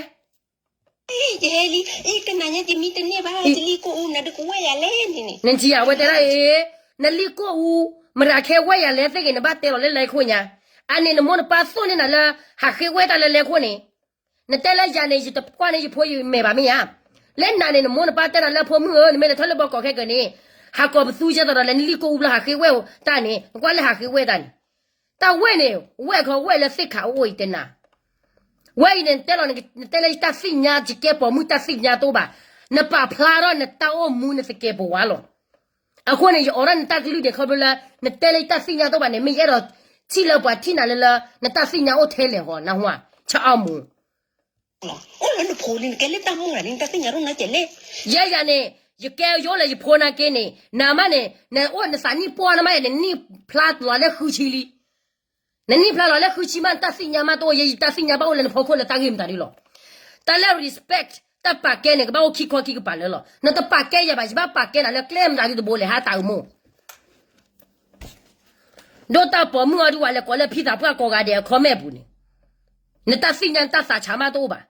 ယဟဲလံ, ယကနၤညါယမံတန့ၢ်ဘၣ်, ယလံကိၣ်အူနၤဒုးကဝဲၢ်ယၤလဲၣ်န့ၣ်န့ၣ်, နထံၣ်ယၤဝဲတဲဒၣ်အံၤ, နလံကိၣ်အူ, မတၤခဲဝဲၢ်ယၤလဲၣ်သ့ၣ်ဂ့ၤ နဘၣ်တဲလီၤလၢလဲၤခိၣ်ညါ, အန့ၣ်နမိၢ်နပၢ်သိၣ်န့ၢ်နၤလၢ ဟးဃ့ဝဲတၢ်လၢလဲၤခိၣ်န့ၣ်, နတဲလၢယၤန့ၣ် ယတကွၢ်န့ၢ်ယဖိယမဲာ်ဘၣ်မ့ၢ်ဧါ. လၢနၤန့ၣ် နမိၢ်နပၢ်တဲနၤလၢဖိမုၣ်ဧၢ နမ့ၢ်လဲၤထီၣ်လၢဘီကီးခဲကနံၣ် ဟးကိးပသူကဲသိးဒီး လဲၤနလံၣ်ကိၣ်အူဘျီဟးဃ့ဝဲတၢ်န့ၣ် နကွၢ်လၢဟးဃ့ဝဲတၢ်န့ၣ် တၢ်ဝဲန့ၣ် ဝဲၢ်ခီဝဲၢ်လၢသ့ၣ်ခးအိၣ်အံၤတဲနၤ ဝဲအံၤန့ၣ် နတဲလီၤ နတဲလၢယတၢ်သ့ၣ်ညါ ယကဲပိာ်မုၣ်တၢ်သ့ၣ်ညါတအိၣ်ဘၣ်. နပာ်ဖျါထီၣ်နတၢ်အိၣ်မူနသကဲးပဝးလီၤ. အဃိန့ၣ် ယအိးထီၣ်နတၢ်ကလုၢ်ဒဲးခီဖျိလၢ နတဲလၢယတၢ်သ့ၣ်ညါတအိၣ်ဘၣ်န့ၣ် မ့ၢ်ယအဲၣ်ဒိးထံၣ်လၢပှၤထံၣ်နၤလၢလၢ နတၢ်သ့ၣ်ညါအိၣ်ထဲလဲၣ်ဃီ နဟါ ဆၢအီမူ အိၣ်လၢနဖိလံ နကဲလၢတၢ်မိၢ်လံ နတၢ်သ့ၣ်ညါတအိၣ်နာ်ကဲလဲၣ်. ယဲယၤန့ၣ် ယကဲယိလၢယဖိနာ်က့န့ၣ် နမ့ၢ်န့ၣ် နအိၣ်နသးနံၣ်ပှီၢ်နမ့ၢ် နနံၣ်ဖျါလီၤလၢဃုဆံလံ. နနံၣ်ဖျါလီၤလၢဃုဆံမး နတၢ်သ့ၣ်ညါမးတအိၣ် ယဲယတၢ်သ့ၣ်ညါဘၣ်အိၣ်လၢနဖီခိၣ်လၢတၢ်ဂ့ၢ်မတၤဒုလီၤ. တၢ်လၢ respect တၢ်ပာ်ကဲန့ၣ် ကဘၣ်အိၣ်ခံခီခံကပၤလၢလီၤ. နတပာ်ကဲယၤဘၣ် ယဘၣ်ပာ်ကဲနၤလၢကျဲမတၤဒုတဘိလဲၣ် ဟါတၢ်အမူ ဒိၣ်တၢ်ပိာ်မုၣ်အီၤဒုဝဲလဲၤကိးလၢဖံသးပှၢ်ကိးဂၤဒဲးအခီမဲာ်ပူၤန့ၣ် နတၢ်သ့ၣ်ညါနတၢ်သးဆးမးတအိၣ်ဘၣ်.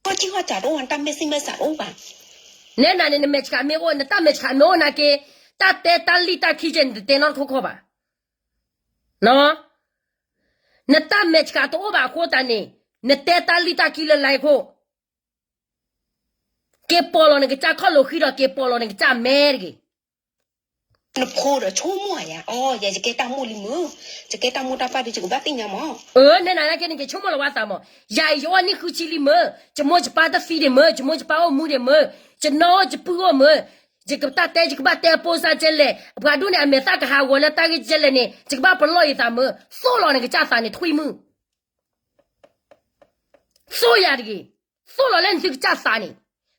ကီၢ်ထံကီၢ်စးတအိၣ် နတၢ်မဲာ်ဆံမဲာ်ဆးတအိၣ်ဘၣ်. နဲနၤန့ၣ် နမဲာ်ဆှးမ့ၢ်အိၣ် နတၢ်မဲာ်ဆှးမ့ၢ်အိၣ်နာ်က့ တၢ်တဲတၢ်လံၣ်တၢ်ခံကဲန့ၣ် နတတဲနီတခီခီဘၣ်. နတၢ်မဲာ်ဆှးတအိၣ်ဘၣ်အဃိသတးန့ၣ် နတဲတၢ်လံၣ်တၢ်ခံလၢလါခိၣ် က့ၤပိာ်လီၤနကစၢ်ခီၣ်လိာ်ဃံဒီး က့ၤပိာ်လီၤနကစၢ်မဲတဂ့ၤ. နဖိဒီးဆိကမိၣ်ယၤ အိ ယၤယကဲတၢ်မိၢ်လံမုၢ်, ယကဲတၢ်မိၢ်တၢ်ပၢ်ဒီး ယကဘၣ်သ့ၣ်ညါမး. အၢ နဲနၤနာ်က့န့ၣ် ယဆိကမိၣ်လီၤဝဲသးမး, ယၤအံၤ ယအိၣ်နံၣ်ဃုဆံလံမုၢ်, ယမိၢ်ယပၢ်တသံဒံးမုၢ်, ယမိၢ်ယပၢ်အိၣ်မူဒံးမုၢ်, ယနီၢ်အိၣ်ယပုၢ်အိၣ်မုၢ်, ယကဘၣ်တဲ ယကဘၣ်တဲအပိစါကဲလဲၣ်, ပှၤဒ်န့ၣ် အမဲာ်သၣ်ကဟးဂီၤလၢတၢ်ဂ့ၢ်ကဲလဲၣ်န့ၣ် ယကဘၣ်ပလီၢ်ယသးမုၢ်, သိၣ်လီၤနကစၢ်သးန့ၣ် ထွံၣ်မုၣ် သိၣ်ယၤတဂ့ၤ, သိၣ်လီၤလၢနသုကစၢ်သးန့ၣ်,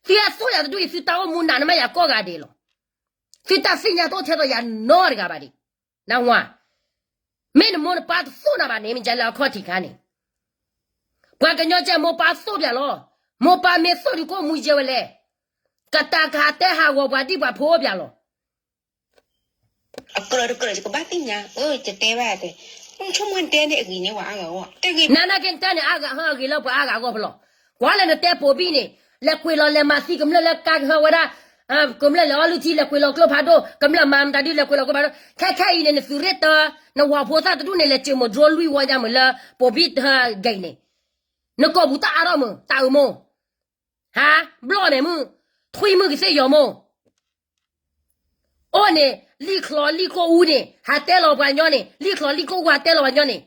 သုဟဲသိၣ်ယၤတဒူၣ်အံၤ သုတၢ်အိၣ်မူနးနမ့ၢ်ယၤကိးဂၤဒဲးလီၤ. သုတၢ်သ့ၣ်ညါတအိၣ်ထဲသိးယၤနီတဂၤဘၣ်ဒံး, နဝၤ, မ့ၢ်နမိၢ်နပၢ်တသိၣ်နၤဘၣ်န့ၣ် မ့ၢ်ယၤလၢအခီၣ်ထံးခါန့ၣ်, ပှၤကညီကဲမိၢ်ပၢ်သိၣ်ပၠးလီၤ, မိၢ်ပၢ်မ့ၢ်သိၣ်ဒုးကိၣ်မူယဲဝဲလဲၣ်, ကတၢၢ်ကဟးတဲဟးဂီၤပှၤဒံၣ်ပှၤဖိပၠးလီၤ. အကြၢးတကြၢး ယကဘၣ်သ့ၣ်ညါ, ယတဲဘၣ်တဲ, ဆိကမိၣ်နတဲန့ၣ်အဂ့ၤန့ၣ်ဝဲအါဂၤအဂီၢ်, နနာ်က့နတဲန့ၣ်အါဂၤဟၢအဂ့ၤလၢပှၤအါဂၤအဂီၢ်ဖဲလီၤ. ကွၢ်လၢနတဲပိာ်ဘံၣ်န့ၣ်, လဲၤကွံာ်လီၤလဲၤမၤသံကမျၢၢ်လၢကါကဟၢဝဲဒၣ်, ကမျၢၢ်လဲၤအီလုၢ်ထံ လဲၤကွံာ်လီၤကျိဖးဒိၣ်, ကမျၢၢ်မၤမတၤဒုး လဲၤကွံာ်လီၤကျိဖးဒိၣ်, ခဲခဲအံၤန့ၣ် နသုးရ့ၣ်တၢ, နဝၤဖိသၣ်တဒူၣ်န့ၣ် လဲၤစၢၤမိၢ်ဒြိလွံၢ်ဝီညါမုၢ်လၢ ပိာ်ဘံၣ်တဂ့ၤန့ၣ်, နကိာ်ပူၤတၢ်အါထီၣ်မုၢ် တၢ်အုးမိၢ်, ဟါ, ဘျီၣ်မဲာ်မုၢ်, ထွံၣ်မုၢ်ကသ့ၣ်ယီၤမိၢ် အိၣ်န့ၣ် လံၣ်ချီလံၣ်ခိၣ်အူန့ၣ် ဟးတဲလီၤပှၤညီန့ၣ်, လံၣ်ချီလံၣ်ခိၣ်အူဟးတဲလီၤပှၤညီန့ၣ်,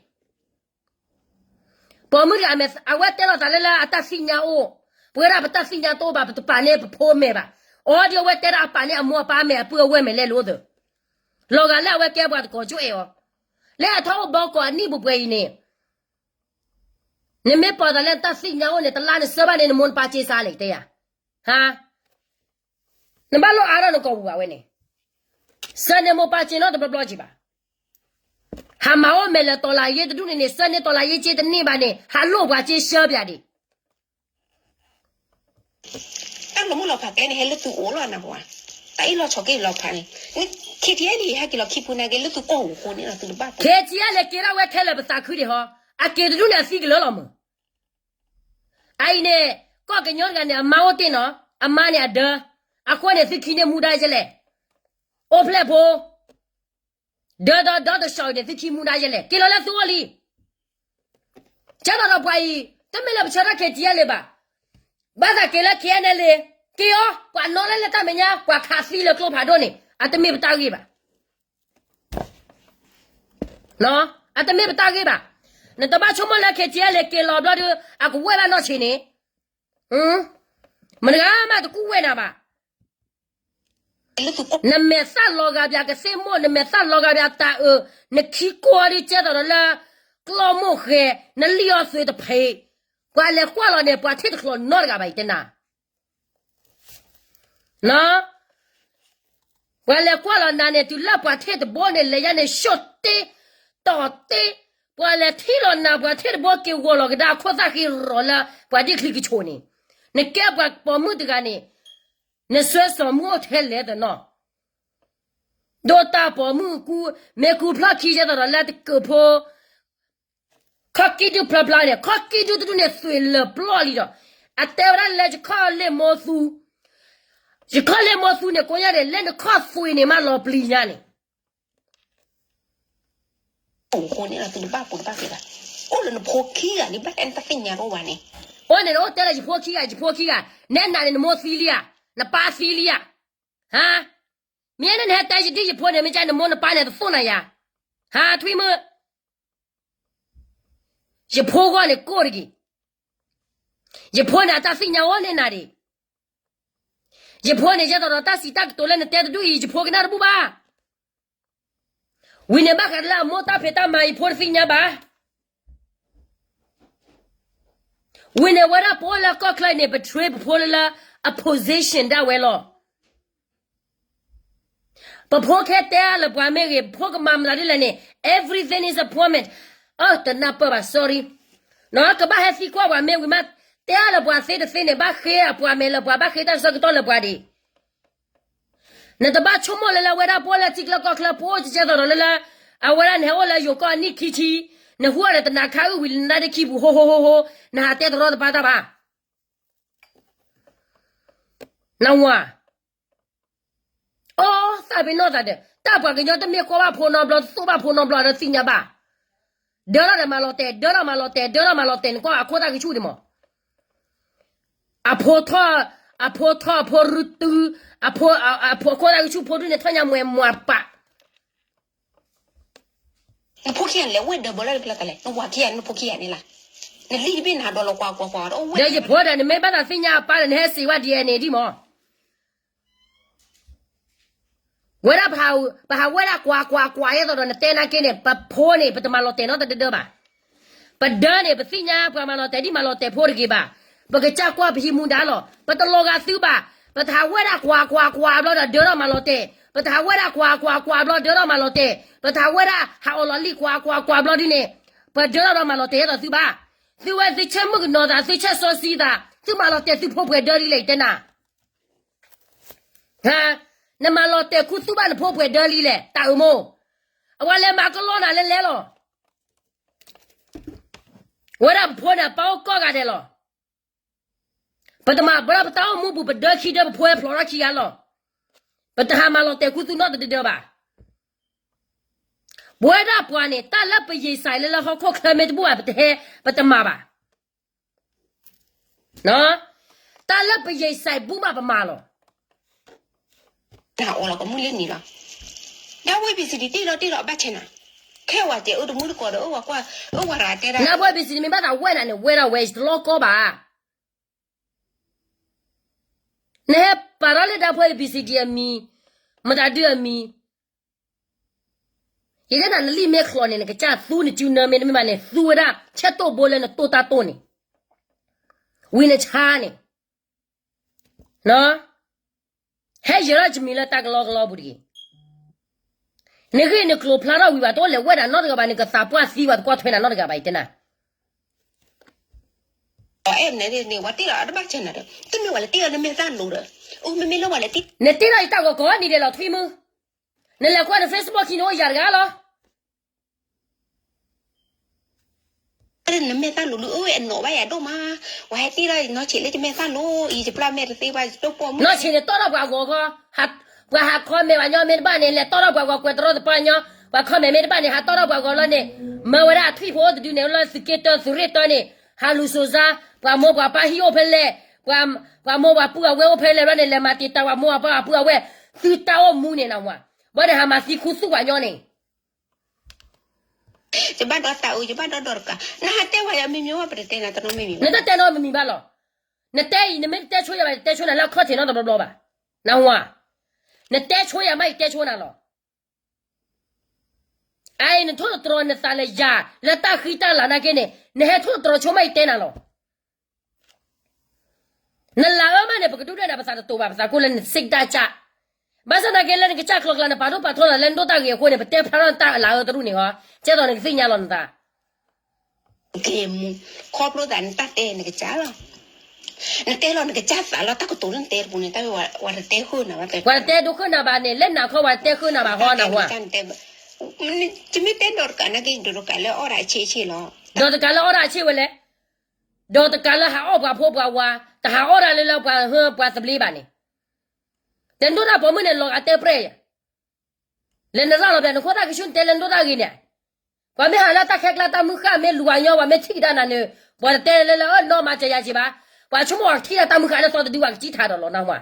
ပိာ်မုၣ်တဂၤ အဝဲတဲလီၤသးလၢလၢအတၢ်သ့ၣ်ညါအိၣ်, ပဝဲဒၣ်ပတၢ်သ့ၣ်ညါတအိၣ်ဘၣ် ပတပာ်န့ၢ်ပဖိမဲာ်ဘၣ်, အီၤဒ်အဝဲတဲဒၣ်အပာ်န့ၢ်အမိၢ်အပၢ်မဲာ်အပုၢ်အဝဲၢ်မဲာ်လဲၣ်လိသၢ, လီၤဂာ်လၢအဝဲကဲပှၤတကိးကၠိအဲၣ်အီၤ, လၢအထီၣ်အိၣ်ဘီကီးအနံၣ်ပှဲၤပှဲၤအံၤန့ၣ် နမ့ၢ်ပာ်သးလၢနတၢ်သ့ၣ်ညါအိၣ်န့ၣ် တလါနဆှၢဘၣ်န့ၣ် နမိၢ်နပၢ်စ့စါလဲၣ် တဲယၤ, ဟါ, နဘၣ်လိၣ်အါထီၣ်နကိာ်ပူၤဘၣ်ဝဲန့ၣ်, ဆှၢန့ၢ်မိၢ်ပၢ်စ့နီတဘျီဘျီကံဘၣ်, ဟးမၤအိၣ်မဲာ်လၢတီၤလၤယ့တဒူၣ်န့ၣ်န့ၣ် ဆှၢန့ၢ်တီၤလၤယ့စ့တန့ၢ်ဘၣ်န့ၣ် ဟးလိၣ်ပှၤစ့ဆှၢပၠးဒံး တၢ်လီၤမုၢ်လီၤဖးကဲန့ၣ် ဟဲလၢသုအိၣ်လီၤနၢ်ဟူဧါ, တၢ်အ့ၣ်လိာ်ဆိးက့လိာ်ဖးန့ၣ်, ခံထံၣ်အဲၣ်ဒ်အံၤ ဟဲက့ၤလီၤခံဖုနာ်က့ လၢသုကီၢ်ပူၤအဃိန့ၣ်လီၤ သုတဘၣ်ပှၤ, ခံထံၣ်အဲၣ်လၢက့ၤထီၣ်ဝဲခဲလၢာ်ပသးခုဒံးဟီ, အက့ၤတဒူၣ်န့ၣ်အသံကလၢာ်လီၤမုၢ်, အအံၤန့ၣ်, ကီၢ်ကညီတဂၤန့ၣ် အမါအိၣ်တ့ၢ်နီၤ, အမါန့ၣ်အဒၢ, အဃိန့ၣ် သုခံန့ၢ်မူဒါယဲလဲၣ်, အိၣ်ဖျဲၣ်ဖိ ဒၢဒီးဒီတဆီးအံၤန့ၣ် သုခံမူဒါယဲလဲၣ်, က့ၤလီၤလၢသုအိၣ်လံ, ကဲသိးဒီးပှၤအံၤ တမ့ၢ်လၢပဆၢထၢၣ် KTLA ဘၣ်, ဘၣ်သးက့ၤလၢ KNLA, က့ၤအီၤ ပှၤနီၣ်လၢလၢတၢ်မဲာ်ညါ ပှၤခးသံလၢကျိဖးဒိၣ်န့ၣ် အတမ့ၢ်ပတၢ်ဂ့ၢ်ဘၣ် အတမ့ၢ်ပတၢ်ဂ့ၢ်ဘၣ်. နတဘၣ်ဆိကမိၣ်လၢ KTLA က့ၤလီၤဘျီဒီး အကဝဲၢ်ဘၣ်နီၢ်ဆံးန့ၣ်, မတဂၤမးတကူၣ်ဝဲနၤဘၣ်. နမဲာ်သၣ်လီၤဂာ်ဘၣ်ကသ့ၣ်မိၢ်, နမဲာ်သၣ်လီၤဂာ်ဘၣ်တၢ်အၢ, နခံကိးအီၤဒ်ကဲသိးဒီးလၢ ကျီမိၢ်ဃဲၤ, နလံၣ်အီၤသွံးတဖံး, ပှၤလဲၤကွၢ်လီၤန့ၣ် ပှၤထံၣ်တချီးနီတဂၤဘၣ်အံၤတဲနၤ ပှၤလဲၤကွၢ်လီၤနၤန့ၣ် တုၤလၢပှၤထံၣ်တဘိန့ၣ် လဲၤယါန့ၣ် ၡိၣ်တ့, တီၢ်တ့, ပှၤလဲၤထံၣ်လီၤနၤ ပှၤထံၣ်တဘိက့ၤဂီၤလီၤကဒါအခိၣ်သၣ်ဃံရီၤလၢ ပှၤဒ်ချံကဆိးန့ၣ်, နကဲပှၤပိာ်မုၣ်တဂၤန့ၣ်, နစွဲစီၤမုၢ်အိၣ်ထဲလဲၣ်တနီၤ ဒိၣ်တၢ်ပိာ်မုၣ်ကူ, မ့ၢ်ကူဖျီၣ်ခံကဲသိးဒီးလၢတကၢၢ်ဖိ ခီၣ်ကံၢ်ဒုဖျါဖျါန့ၣ်, ခီၣ်ကံၢ်ဒုတဒူၣ်န့ၣ် သွံးလၢာ်ပျီလံဒီး, အတဲဝဲဒၣ်လၢယခီၣ်လ့ၣ်မိသူ, ယခီၣ်လ့ၣ်မိသူန့ၣ် ကိးညါန့ၣ် လၢနခီၣ်သွံးန့ၣ်မးလီၤပျံၤညါန့ၣ် အဃိန့ၣ် သုတဘၣ်ပှၤတဘၣ်က့ၤဘၣ်. အိၣ်လၢနဖိခံဂၤလံ ဘၣ်တဲနတသ့ၣ်ညါတအိၣ်ဘၣ်န့ၣ်. အိၣ်န့ၣ် နအိၣ်တဲလၢယဖိခံဂၤ ယဖိခံဂၤ, နဲနၤန့ၣ် နမိၢ်သံလံဧါ, နပၢ်သံလံဧါ, ဟါ, မ့ၢ်န့ၣ်နဟဲတဲယဒ်ယဖိန့ၣ် မ့ၢ်ကနမိၢ်နပၢ်န့ၣ်တသိၣ်နၤယၤ, ဟါ ထွံၣ်မုၣ်, ယဖိဂီၢ်န့ၣ်ကိၢ်တဂ့ၤ, ယဖိန့ၣ်အတၢ်သ့ၣ်ညါအိၣ်န့ၢ်နၤဒံး, ယဖိန့ၣ် ယဲသိးဒီးတၢ်စံးတၢ်ကတိၤလၢနတဲတဒူၣ်အံၤ ယဖိကနၣ်တဘူၣ်ဘၣ်. ဝံၤန့ၣ်ဘၣ်ဃးလၢအမိၢ်တၢ်ဖံးတၢ်မၤ ယဖိတသ့ၣ်ညါဘၣ်. ဝံၤန့ၣ် ဝဲဒၣ်ပအိၣ်လၢကီၢ်ချၢန့ၣ် ပ train ပဖိလၢလၢအ position ဒၣ်ဝဲလီၤ. ပဖိခဲတဲအါလၢပှၤမ့ၢ်ဂ့ၤ, ပဖိကမၤမနုၤဒ်လဲၣ်န့ၣ် everything is appointment. အၢ တနၢ်ပၢၢ်ဘၣ် sorry. နီၢ်ကဘၣ်ဟဲသံကွၢ်ပှၤမ့ၢ်ဝံၤမး, တဲအါလၢပှၤသ့တသ့န့ၣ် ဘၣ်ဃ့အပှၤမဲာ်လၢပှၤ ဘၣ်ဃ့တၢ်ဆၢကတီၢ်လၢပှၤဒံး. နတဘၣ်ဆိကမိၣ်လၢလၢအဝဲဒၣ်ပအိၣ်လၢထံချၢကီၢ်ချၢ ပအိၣ်ကကဲသိးဒီးလၢလၢ အဝဲဒၣ်န့ၣ် ဟဲအိၣ်လၢယိၤကီၢ်အနံၣ်ခံဆံ, နဟူအီၤဒီးတနၤခါအုၣ်ဝံၤလၢနတၢ်ဒ့ခံပူၤ ဟိဟိဟိဟိ, နဟးတဲတရီတပါတၢ်ဘၣ်. နဝၤ, အိၣ်သးပ့ၤနီၣ်သးဒီး တၢ်ပှၤကညီတမ့ၢ်ကွၢ်ဘၣ်ဖိနီတဘျီ တသိၣ်ဘၣ်ဖိနီတဘျီဒီးသ့ၣ်ညါဘၣ်. ဒၢထီၣ်ဒီးမၤလီၤတဲာ်, ဒၢထီၣ်မၤလီၤတဲာ်, ဒၢထီၣ်မၤလီၤတဲာ်န့ၣ် ကွၢ်အခိၣ်သၣ်ကဆူၣ်ဒံးမး. အဖိထီၣ်, အဖိထီၣ်, အဖိရူတု, အဖိ, အဖိခိၣ်သၣ်ကဆူၣ်ဖိဒူၣ်န့ၣ် ထီၣ်ညါမွဲမွဲပာ်. နဖိခံဂၤလဲၤဝဲၢ်ဒၢးဘၢလၢတကျါလဲၣ်, နဝၤခံဂၤ နဖိခံဂၤန့ၣ်လီၤ. နလံၣ်တဘ့ၣ်နၤဒီးလီၤကွၢ်ကွၢ်ကွၢ်ဒီးအိၣ်ဝဲၢ်, ဒီးယဖိဒီး နမ့ၢ်ဘၣ်သးသ့ၣ်ညါအပၢ်ဒီး နဟဲစံးဝဲ DNA ဒံးမး. ဝဲဒၣ် ပဟးဝဲဒၣ်ကွၢ်ကွၢ်ကွၢ် ယဲသိးဒီးနတဲနာ်က့န့ၣ် ပဖိန့ၣ် ပတမၤလီၤတဲာ်နီတဒၢဒၢဘၣ်. ပဒၢန့ၣ် ပသ့ၣ်ညါပှၤမၤလီၤတဲာ်ဒ်မၤလီၤတဲာ်ဖိတဂ့ၤဘၣ်. ပကစၢ်ကွၢ်ပဟံးမူဒါလီၤ. ပတလီၤဂာ်သုဘၣ်. ပတဟးဝဲဒၣ်ကွၢ်ကွၢ်ကွၢ်ဘျီဒီးဒၢထီၣ်မၤလီၤတဲာ်, ပတဟးဝဲဒၣ်ကွၢ်ကွၢ်ကွၢ်ဘျီဒၢထီၣ်မၤလီၤတဲာ်, ပတဟးဝဲဒၣ်ဟးအီၣ်လီၤလံၣ်ကွၢ်ကွၢ်ကွၢ်ဘျီဒ်န့ၣ် ပဒၢထီၣ်ဒီးမၤလီၤတဲာ်ယဲသိးသုဘၣ်. သုဝဲသုဆဲးမုၣ်ကနီၤသး သုဆဲးစီဆှံသး သုမၤလီၤတဲာ်သုဖိပှဲၤဒၢလံလဲၣ် ယတဲနၤ ဟါ, နမၤလီၤတဲာ်ခူသူၣ်ဘၣ်နဖိပှဲၤဒၢလံလဲၣ် တၢ်အၢမိၢ်. အဝဲလဲၤမၤကလီနၤလဲၤလဲၤလီၤ. ဝဲဒၣ်ပဖိန့ၣ် ပၢ်အိၣ်ကိးဂၤဒဲးလီၤ. ပတမၤဘၣ်ပတၢ်အိၣ်မူပူၤ ပဒၢခံဒၢ ပဖိဟဲဖျိးထီၣ်ခံဂၤလီၤ. ပတဟးမၤလီၤတဲာ်ခူသူၣ်နီတဒၢဒၢဘၣ်. ပဝဲဒၣ်ပှၤန့ၣ် တၢ်လၢပယံာ်စဲးလၢလၢဟီၣ်ခိၣ်ချၢမ့ၢ်တဘူၣ်ဘၣ် ပတဟဲ, ပတမၤဘၣ်. တၢ်လၢပယံာ်စဲးဘူၣ်မးပမၤလီၤ. တၢ်အီလီၤကမုၢ်လၢနံၤလီၤ. ဒၣ်ဝဲ ပံစံဒံတ့ၢ်လီၤတ့ၢ်လီၤ အဘၣ်ဆဲးနၤ, ခဲဝဲတဲအၢတမူတကိးဒီး အၢဝဲကွၢ်, အၢဝဲရၤတဲဒၣ်. နၢ်ပှဲၤ ပံစံဒံ မ့ၢ်ဘၣ်သးဝဲနၤန့ၣ် ဝဲဒၣ်ဝဲ ယတလီၤကီဘၣ်. နဟဲပာ်ထီၣ်လၢဒၣ်ပှဲၤ ပံစံဒံအမံၤ, မတၤဒုအမံၤ, ယတဲနၤ နလံာ်မ့ၢ်ချီးန့ၣ် နကစၢ်သူနစုနၢမ့ၢ်တမ့ၢ်ဘၣ်န့ၣ် သူဝဲဒၣ် ဆဲးတိၢ်ဘိလၢနတိၢ်တၢ်တိၢ်န့ၣ်, ဝံၤနဆါန့ၣ်, ဟဲယၢၤထီၣ်ယမံၤလၢတၢ်ကလီကလီပူၤတဂ့ၤ. နဂ့ၢ်နကျိၤဖျါထီၣ်ဝံၤဘၣ် တအိၣ်လဲၤဝဲဒၣ်နီတဂၤဘၣ် နကသးပှၢ်သံဘၣ် တကွၢ်ထွဲနၤနီတဂၤဘၣ် ယတဲနၤ. အဲၣ်န့ၣ်န့ၣ် ဝဲတ့ၢ်လီၤ အတဘၣ်ဆဲးနၤဒီး တမ့ၢ်ဝဲလဲၤတ့ၢ်လီၤ နမဲာ်သၣ်လိၤဒီး အိၣ်မ့မ့ၢ်လၢဝဲလဲၤတ့ၢ်, နတ့ၢ်လီၤယတၢ်ဂီၤကိးနံၤဒဲးလီၤ ထွံၣ်မုၢ်, နလဲၤကွၢ်န Facebook ခံန့ၣ်အိၣ်ယၤတဂၤလီၤ. နမဲာ်သၣ်လိၤလၢအဝဲအနီၣ်ဘၣ်ယၤဒိၣ်မး, ဝဲဟဲတ့ၢ်လီၤနီၢ်ဆံးလၢယမဲာ်သၣ်လိၤအံၤ ယပျၢ်မဲာ်တသ့ဘၣ် ယတိၢ်ပိာ်မုၣ် နီၢ်ဆံးန့ၣ်တီၢ်ထီၣ်ပှၤဂီၤခီ, ပှၤဟး comment ပှၤညီမ့ၢ်တဘၣ်န့ၣ် လဲၤတီၢ်ထီၣ်ပှၤဂီၤကွဲးတရီတပါညီ, ပှၤ comment မ့ၢ်တဘၣ်န့ၣ် ဟးတီၢ်ထီၣ်ပှၤဂီၤလီၤန့ၣ်, မၢဝဲဒၣ်အထွံၣ်ဖိအိၣ်တဒုန့ၣ် လၢသုးက့တၢ သုးရ့ၣ်တၢန့ၣ်, ဟးလူၤစိၤစါ, ပှၤမိၢ်ပှၤပၢ်ဟံၣ်အိၣ်ဖဲလဲၣ်, ပှၤမိၢ်ပှၤပုၢ်အဝဲၢ်အိၣ်ဖဲလဲၣ်ဘျီန့ၣ် လဲၤမၤတံာ်တာ်ပှၤမိၢ်ပှၤပၢ်အပုၢ်အဝဲၢ်, သုတၢ်အိၣ်မူန့ၣ်နဝၤ, ဘၣ်န့ၣ်ဟးမၤသံခူသူၣ်ပှၤညီန့ၣ် ယဘၣ်ဒီးတၢ်အၢ ယဘၣ်ဒီးဒီးတကး နဟးတဲဝဲယၤမ့ၢ်မ့ၢ်ဝဲပတတဲနၤတနီၤမ့ၢ်မ့ၢ် နတတဲနီတမံၤဘၣ်လီၤ. နတဲအံၤ နမ့ၢ်တတဲဆိယၤဘၣ် ယတဲဆိနၤလၢအခီၣ်ထံးနီတဘျီဘျီဘၣ်. နဝၤ, နတဲဆိယၤမး ယတဲဆိနၤလီၤ. အအံၤ နထိၣ်သတြီၤနသးလၢယၤ လၢတၢ်ဃံတၢ်လၤနာ်က့န့ၣ် နဟဲထိၣ်သတြီၤဆိမး ယတဲနၤလီၤ. နလၤအၢမးန့ၣ် ပကဒုၣ်ဒွဲၣ်နၤ ပသးတတိၤဘၣ် ပသးကိၢ်လၢနစံးတၢ်ကၢ်. ဘၣ်ဆၣ်သနာ်က့လၢနကစၢ်ကျီကျါ နပာ်ဒိၣ်ပာ်ထီလီၤလၢနဒိၣ်တၢ်ဂ့ၤအဃိန့ၣ် ပတဲဖျါထီၣ်နတၢ်လၤအၢတရူၢ်န့ၣ်ဟီ, ကဲသိးနကသ့ၣ်ညါလီၤနသး ခီဖျိသးနတၢ်တဲနကစၢ်လီၤ. နတဲလီၤနကစၢ်သးလီၤ တၢ်ကတိၤလၢနတဲတပူၤန့ၣ် တၢ်ဝဲဝဲတတဲဃုာ်နၤဘၣ် ပှၤတတဲဒိဃုာ်နၤဘၣ်န့ၣ် လၢနၤခီပှၤတတဲဃုာ်နၤဘၣ်ဟီနဝၤ. ယမ့ၢ်တဲဒီးတကးနာ်က့ ဒီးတကးလၢအီၣ်ဒၣ်အဆ့ဆ့လီၤ. ဒီးတကးလၢအီၣ်ဒၣ်အဆ့ဝဲလဲၣ်. ဒီးတကးလၢဟးအီၣ်ပှၤဖိပှၤဝၤ, တဟးအီၣ်ဒၣ်လၢလၢပှၤဟၢပှၤသဘျ့ဘၣ်န့ၣ်, တနဒိၣ်တၢ်ပိာ်မုၣ်န့ၣ် လီၤဂာ်တဲပြဲၢ်ယၤ, လဲၤနရၣ်လီၤဘၣ် နခိၣ်သၣ်ကဆူၣ် နတဲလၢနဒိၣ်တၢ်ဂ့ၤန့ၣ်, ပှၤမ့ၢ်ဟးလၢတၢ်ခဲကျါတၢ်မုၢ်ဃၢ်မ့ၢ်လူၤဝဲညီ ပှၤမ့ၢ်ထံၣ်ကဒါနၤန့ၣ် ပှၤတတဲလၢလၢအၢနီၢ်မၤစၢၤယၤက့ၤဘၣ်. ပှၤဆိကမိၣ်အီၤထံၣ်ဒၣ်တၢ်မုၢ်ဃၢ်လၢသီတဒု ပှၤကစံၣ်ထးဒီးလီၤနၢ်ဟူဧါ.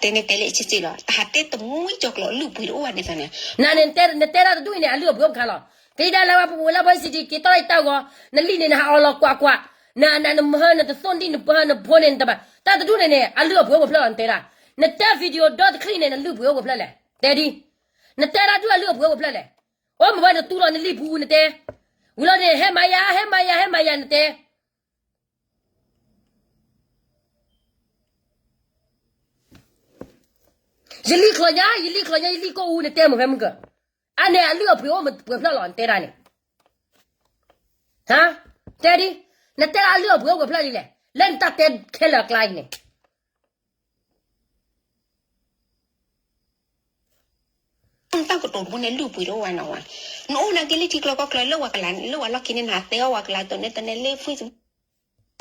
တဲန့ၣ်တဲလၢအဆံးဆံးလီၤ တဟးတဲတမှံကၠီၤကျိာ်အလုၢ်အပှ့ၤတအိၣ်ဘၣ်န့ၣ်သးန့ၣ် နန့ၣ် နတဲဒၣ်တဒူၣ်အံၤန့ၣ် အလုၢ်အပှ့ၤအိၣ်ပခါလီၤ. ကဒ်လၢပဝဲလၢ voice က့ၤတီၢ်လၢယတၢ်ဂီၤ နလံာ်န့ၣ် နဟးအီၣ်လီၤကွၢ်ကွၢ်, နနမဟၢ နတသိၣ်ဒံၣ်နပဟၢနဖိန့ၣ် နတဘၣ် တၢ်တဒူၣ်န့ၣ်န့ၣ် အလုၢ်အပှ့ၤအိၣ်ပဖျၢၣ်လီၤ နတဲဒၣ်. နတဲ video ဒီတချံန့ၣ် နလုၢ်ပှ့ၤအိၣ်ပဖျၢၣ်လဲၣ် တဲဒ်. နတဲဒၣ်ဒူၣ်အလုၢ်အပှ့ၤအိၣ်ပဖျၢၣ်လဲၣ်. အိၣ်မ့ၢ်ဝဲနတူၢ်လီၤနလံာ်ပူၤနတဲ, ဝံၤလီၤန့ၣ် ဟဲမၤယၤ ဟဲမၤယၤ ဟဲမၤယၤ နတဲ ယလံာ်ချီညါ ယလံာ်ချီညါ ယလံာ်ကိၣ်အူ နတဲမ့ၢ်ဖဲမုၢ်ကၢၢ်, အန့ၣ်အလုၢ်အပှ့ၤအိၣ်ပှဲၤဖျၢၣ်လီၤ နတဲဒၣ်န့ၣ်. တဲဒ်, နတဲဒၣ်အလုၢ်အပှ့ၤအိၣ်ပှဲၤဖျၢၣ်ဒ်လဲၣ် လၢနတၢ်တဲခဲလၢာ်အကျါအံၤန့ၣ် တၢ်ကတိၤတဘိန့ၣ် လုၢ်ပှ့ၤတအိၣ်ဝဲနီၤဝဲ, နအိၣ်နာ်က့လၢထံကျိကီၢ်ကျၢ လၢဝဲကလး လၢဝဲလီၢ်ခံန့ၣ် နဟးတဲအီၣ်ဝဲကလးတိၤန့ၣ်တန့ၣ်လၢ Facebook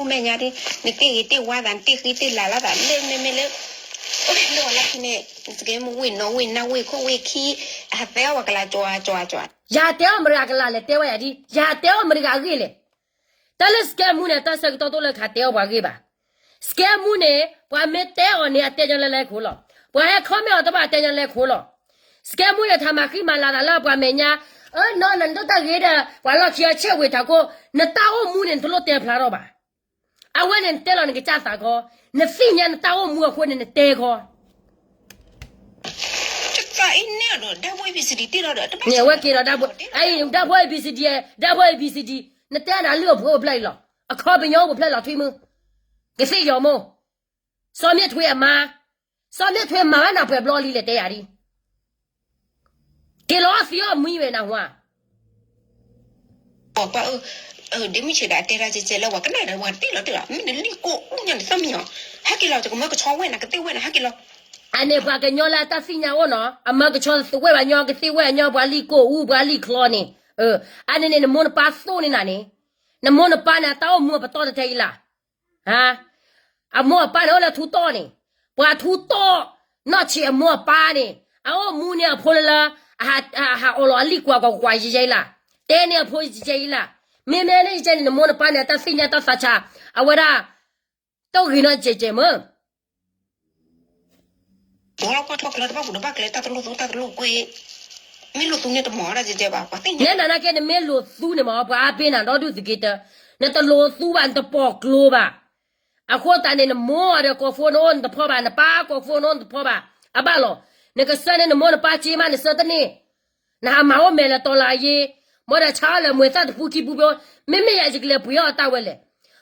မဲာ်ညါဒ်, နတ့ၢ်ဂ့ၤတ့ၢ်ဝါသး နတ့ၢ်ဃံတ့ၢ်လၤလိာ်သး လၢမ့မ့ၢ်လၢ လၢဝဲလီၢ်ခံန့ၣ် နစကဲမူဝ့ၢ်နီၢ်ဝ့ၢ်နၢ်ဝ့ၢ်ခိၣ်ဝ့ၢ်ခံ ဟးတဲအီၣ်ဝဲကလးကၠီၤကၠီၤကၠီၤ, ယဟးတဲအီၣ်မတၤဂၤကလးလဲၣ် တဲဝဲယၤဒ်, ယဟးတဲအီၣ်မတၤဂၤအဂ့ၢ်လဲၣ်. တၢ်လၢစကဲမူန့ၣ် တၢ်ဆၢကတီၢ်တအိၣ်လၢကဟးတဲအီၣ်ပှၤဂ့ၢ်ဘၣ်. စကဲမူန့ၣ် ပှၤမ့ၢ်တဲအီၤန့ၣ် အတဲညီလၢလဲၣ်ခိၣ်လီၤ. ပှၤဟဲ comment အီၤတဘၣ် အတဲညီလၢလဲၣ်ခိၣ်လီၤ. စကဲမူန့ၣ် ထးမၤဃံမၤလၤသးလၢပှၤမဲာ်ညါ, အၢ နီၢ် နဒိၣ်တၢ်ဂ့ၤဒီး ပှၤလီၢ်ခံအီၤဆဲးဝ့ၤထးခိၣ်, နတၢ်အိၣ်မူန့ၣ် နတလိၣ်တဲဖျါထီၣ်ဘၣ်. အဝဲန့ၣ်နတဲလီၤနကစၢ်သးခီ, နသ့ၣ်ညါနတၢ်အိၣ်မူအဃိန့ၣ် နတဲခီ တသးအံၤန့ၣ်ဒီး ဓာတ်ပုံ A B C D တ့ၢ်လီၤဒီး တဘၣ်န့ၣ် အဝဲက့ၤဒီး ဓာတ်ပုံ A B C D, ဓာတ်ပုံ A B C D, နတဲဒၣ်လုၢ်အပှ့ၤအိၣ်ဖျၢၣ်အံၤလီၤ. အခီပညီအိၣ်ပှဲၤဖျၢၣ်လီၤထွံၣ်မုၣ်, ကသ့ၣ်ယီၤမိၢ်, စီၤမ့ၢ်ထွ့အမါ, စီၤမ့ၢ်ထွ့မၤဝဲနၤပှဲၤဘျီလံလဲၣ် တဲယၤဒ် က့ၤလီၤသံအီၣ်မှံဝဲနၢ်ဟူဧါ. ပှၤအၢ, ဒ့မုၢ်ဆံးဒၣ်တဲဒၣ်ကဲကဲလၢပှၤကနၣ်ဒီးပှၤတ့ၢ်လီၤတ့ၢ်လီၤ မ့ၢ်နလံၣ်ကိၣ်အူညါနသၢမံၤအီၤ, ဟဲက့ၤလီၤ ယကမၢကဆီဝဲနၤ ကသ့ၣ်ဝဲနၤ ဟဲက့ၤလီၤ. အန့ၣ်ပှၤကညီလၢတၢ်သ့ၣ်ညါအိၣ်နီၤ အမၢကဆီဝဲဘၣ်ညီ ကသ့ၣ်ဝဲညီ ပှၤလံၣ်ကိၣ်အူ ပှၤလံၣ်ချီန့ၣ်, အန့ၣ်န့ၣ် နမိၢ်နပၢ်သိၣ်န့ၢ်နၤန့ၣ်, နမိၢ်နပၢ်န့ၣ် အတၢ်အိၣ်မူအပတီၢ်တထဲအံၤလၢ် အမိၢ်အပၢ်န့ၣ် အိၣ်လၢထူတီၢ်န့ၣ်, ပှၤထူတီၢ်, နီၢ်ဆံးအမိၢ်အပၢ်န့ၣ် အအိၣ်မူန့ၢ်အဖိလၢလၢ, အဟးအီၣ်လီၤအလံၣ်ကွၢ်ကွၢ်ကွၢ်ယဲယဲအံၤလၢ်, တဲန့ၢ်အဖိယဲယဲအံၤလၢ်, မ့မ့ၢ်လၢယဲန့ၣ် နမိၢ်နပၢ်န့ၣ် အတၢ်သ့ၣ်ညါတၢ်သးဆး, အဝဲဒၣ်, တိၢ်ဂ့ၤနီၢ်ကဲကဲမ့ၢ် ဘီလီၤကွၢ်ထီၣ်ကျၢတဘၣ်ပူၤတဘၣ်ကျဲ တၢ်တလိၣ်သူတၢ်တလိၣ်ကွံ, မ့ၢ်လိၣ်သူန့ၣ်တမၤဒၣ်ကဲကဲဘၣ် ပှၤသ့ၣ်ညါ, နဲဒၣ်နာ်က့ နမ့ၢ်လိၣ်သူန့ၣ်မ့ၢ် ပှၤအါဘ့ၣ်နၤဒီဒူၣ်သုးက့တၢ, နတလိၣ်သူဘၣ် နတပိာ်ကျိဘၣ်, အဃိသတးန့ၣ် နမိၢ်ဒီးကိးဖိနအိၣ်နတဖီဘၣ် နပၢ်ကိးဖိနအိၣ်နတဖီဘၣ်, အဘၣ်လီၤ, နကဆှၢန့ၢ်နမိၢ်နပၢ်က့မး နဆှၢတန့ၢ်, နဟးမၤအိၣ်မဲာ်လၢတီၤလၢအယ့, မ့ၢ်ဒီးဆါအီၣ်လၢမွဲသၣ်တပူခံပူဘျီ, မ့မ့ၢ်ယၤယကလဲၤပှ့ၤအီၣ်အတၢ်ဝဲလဲၣ်,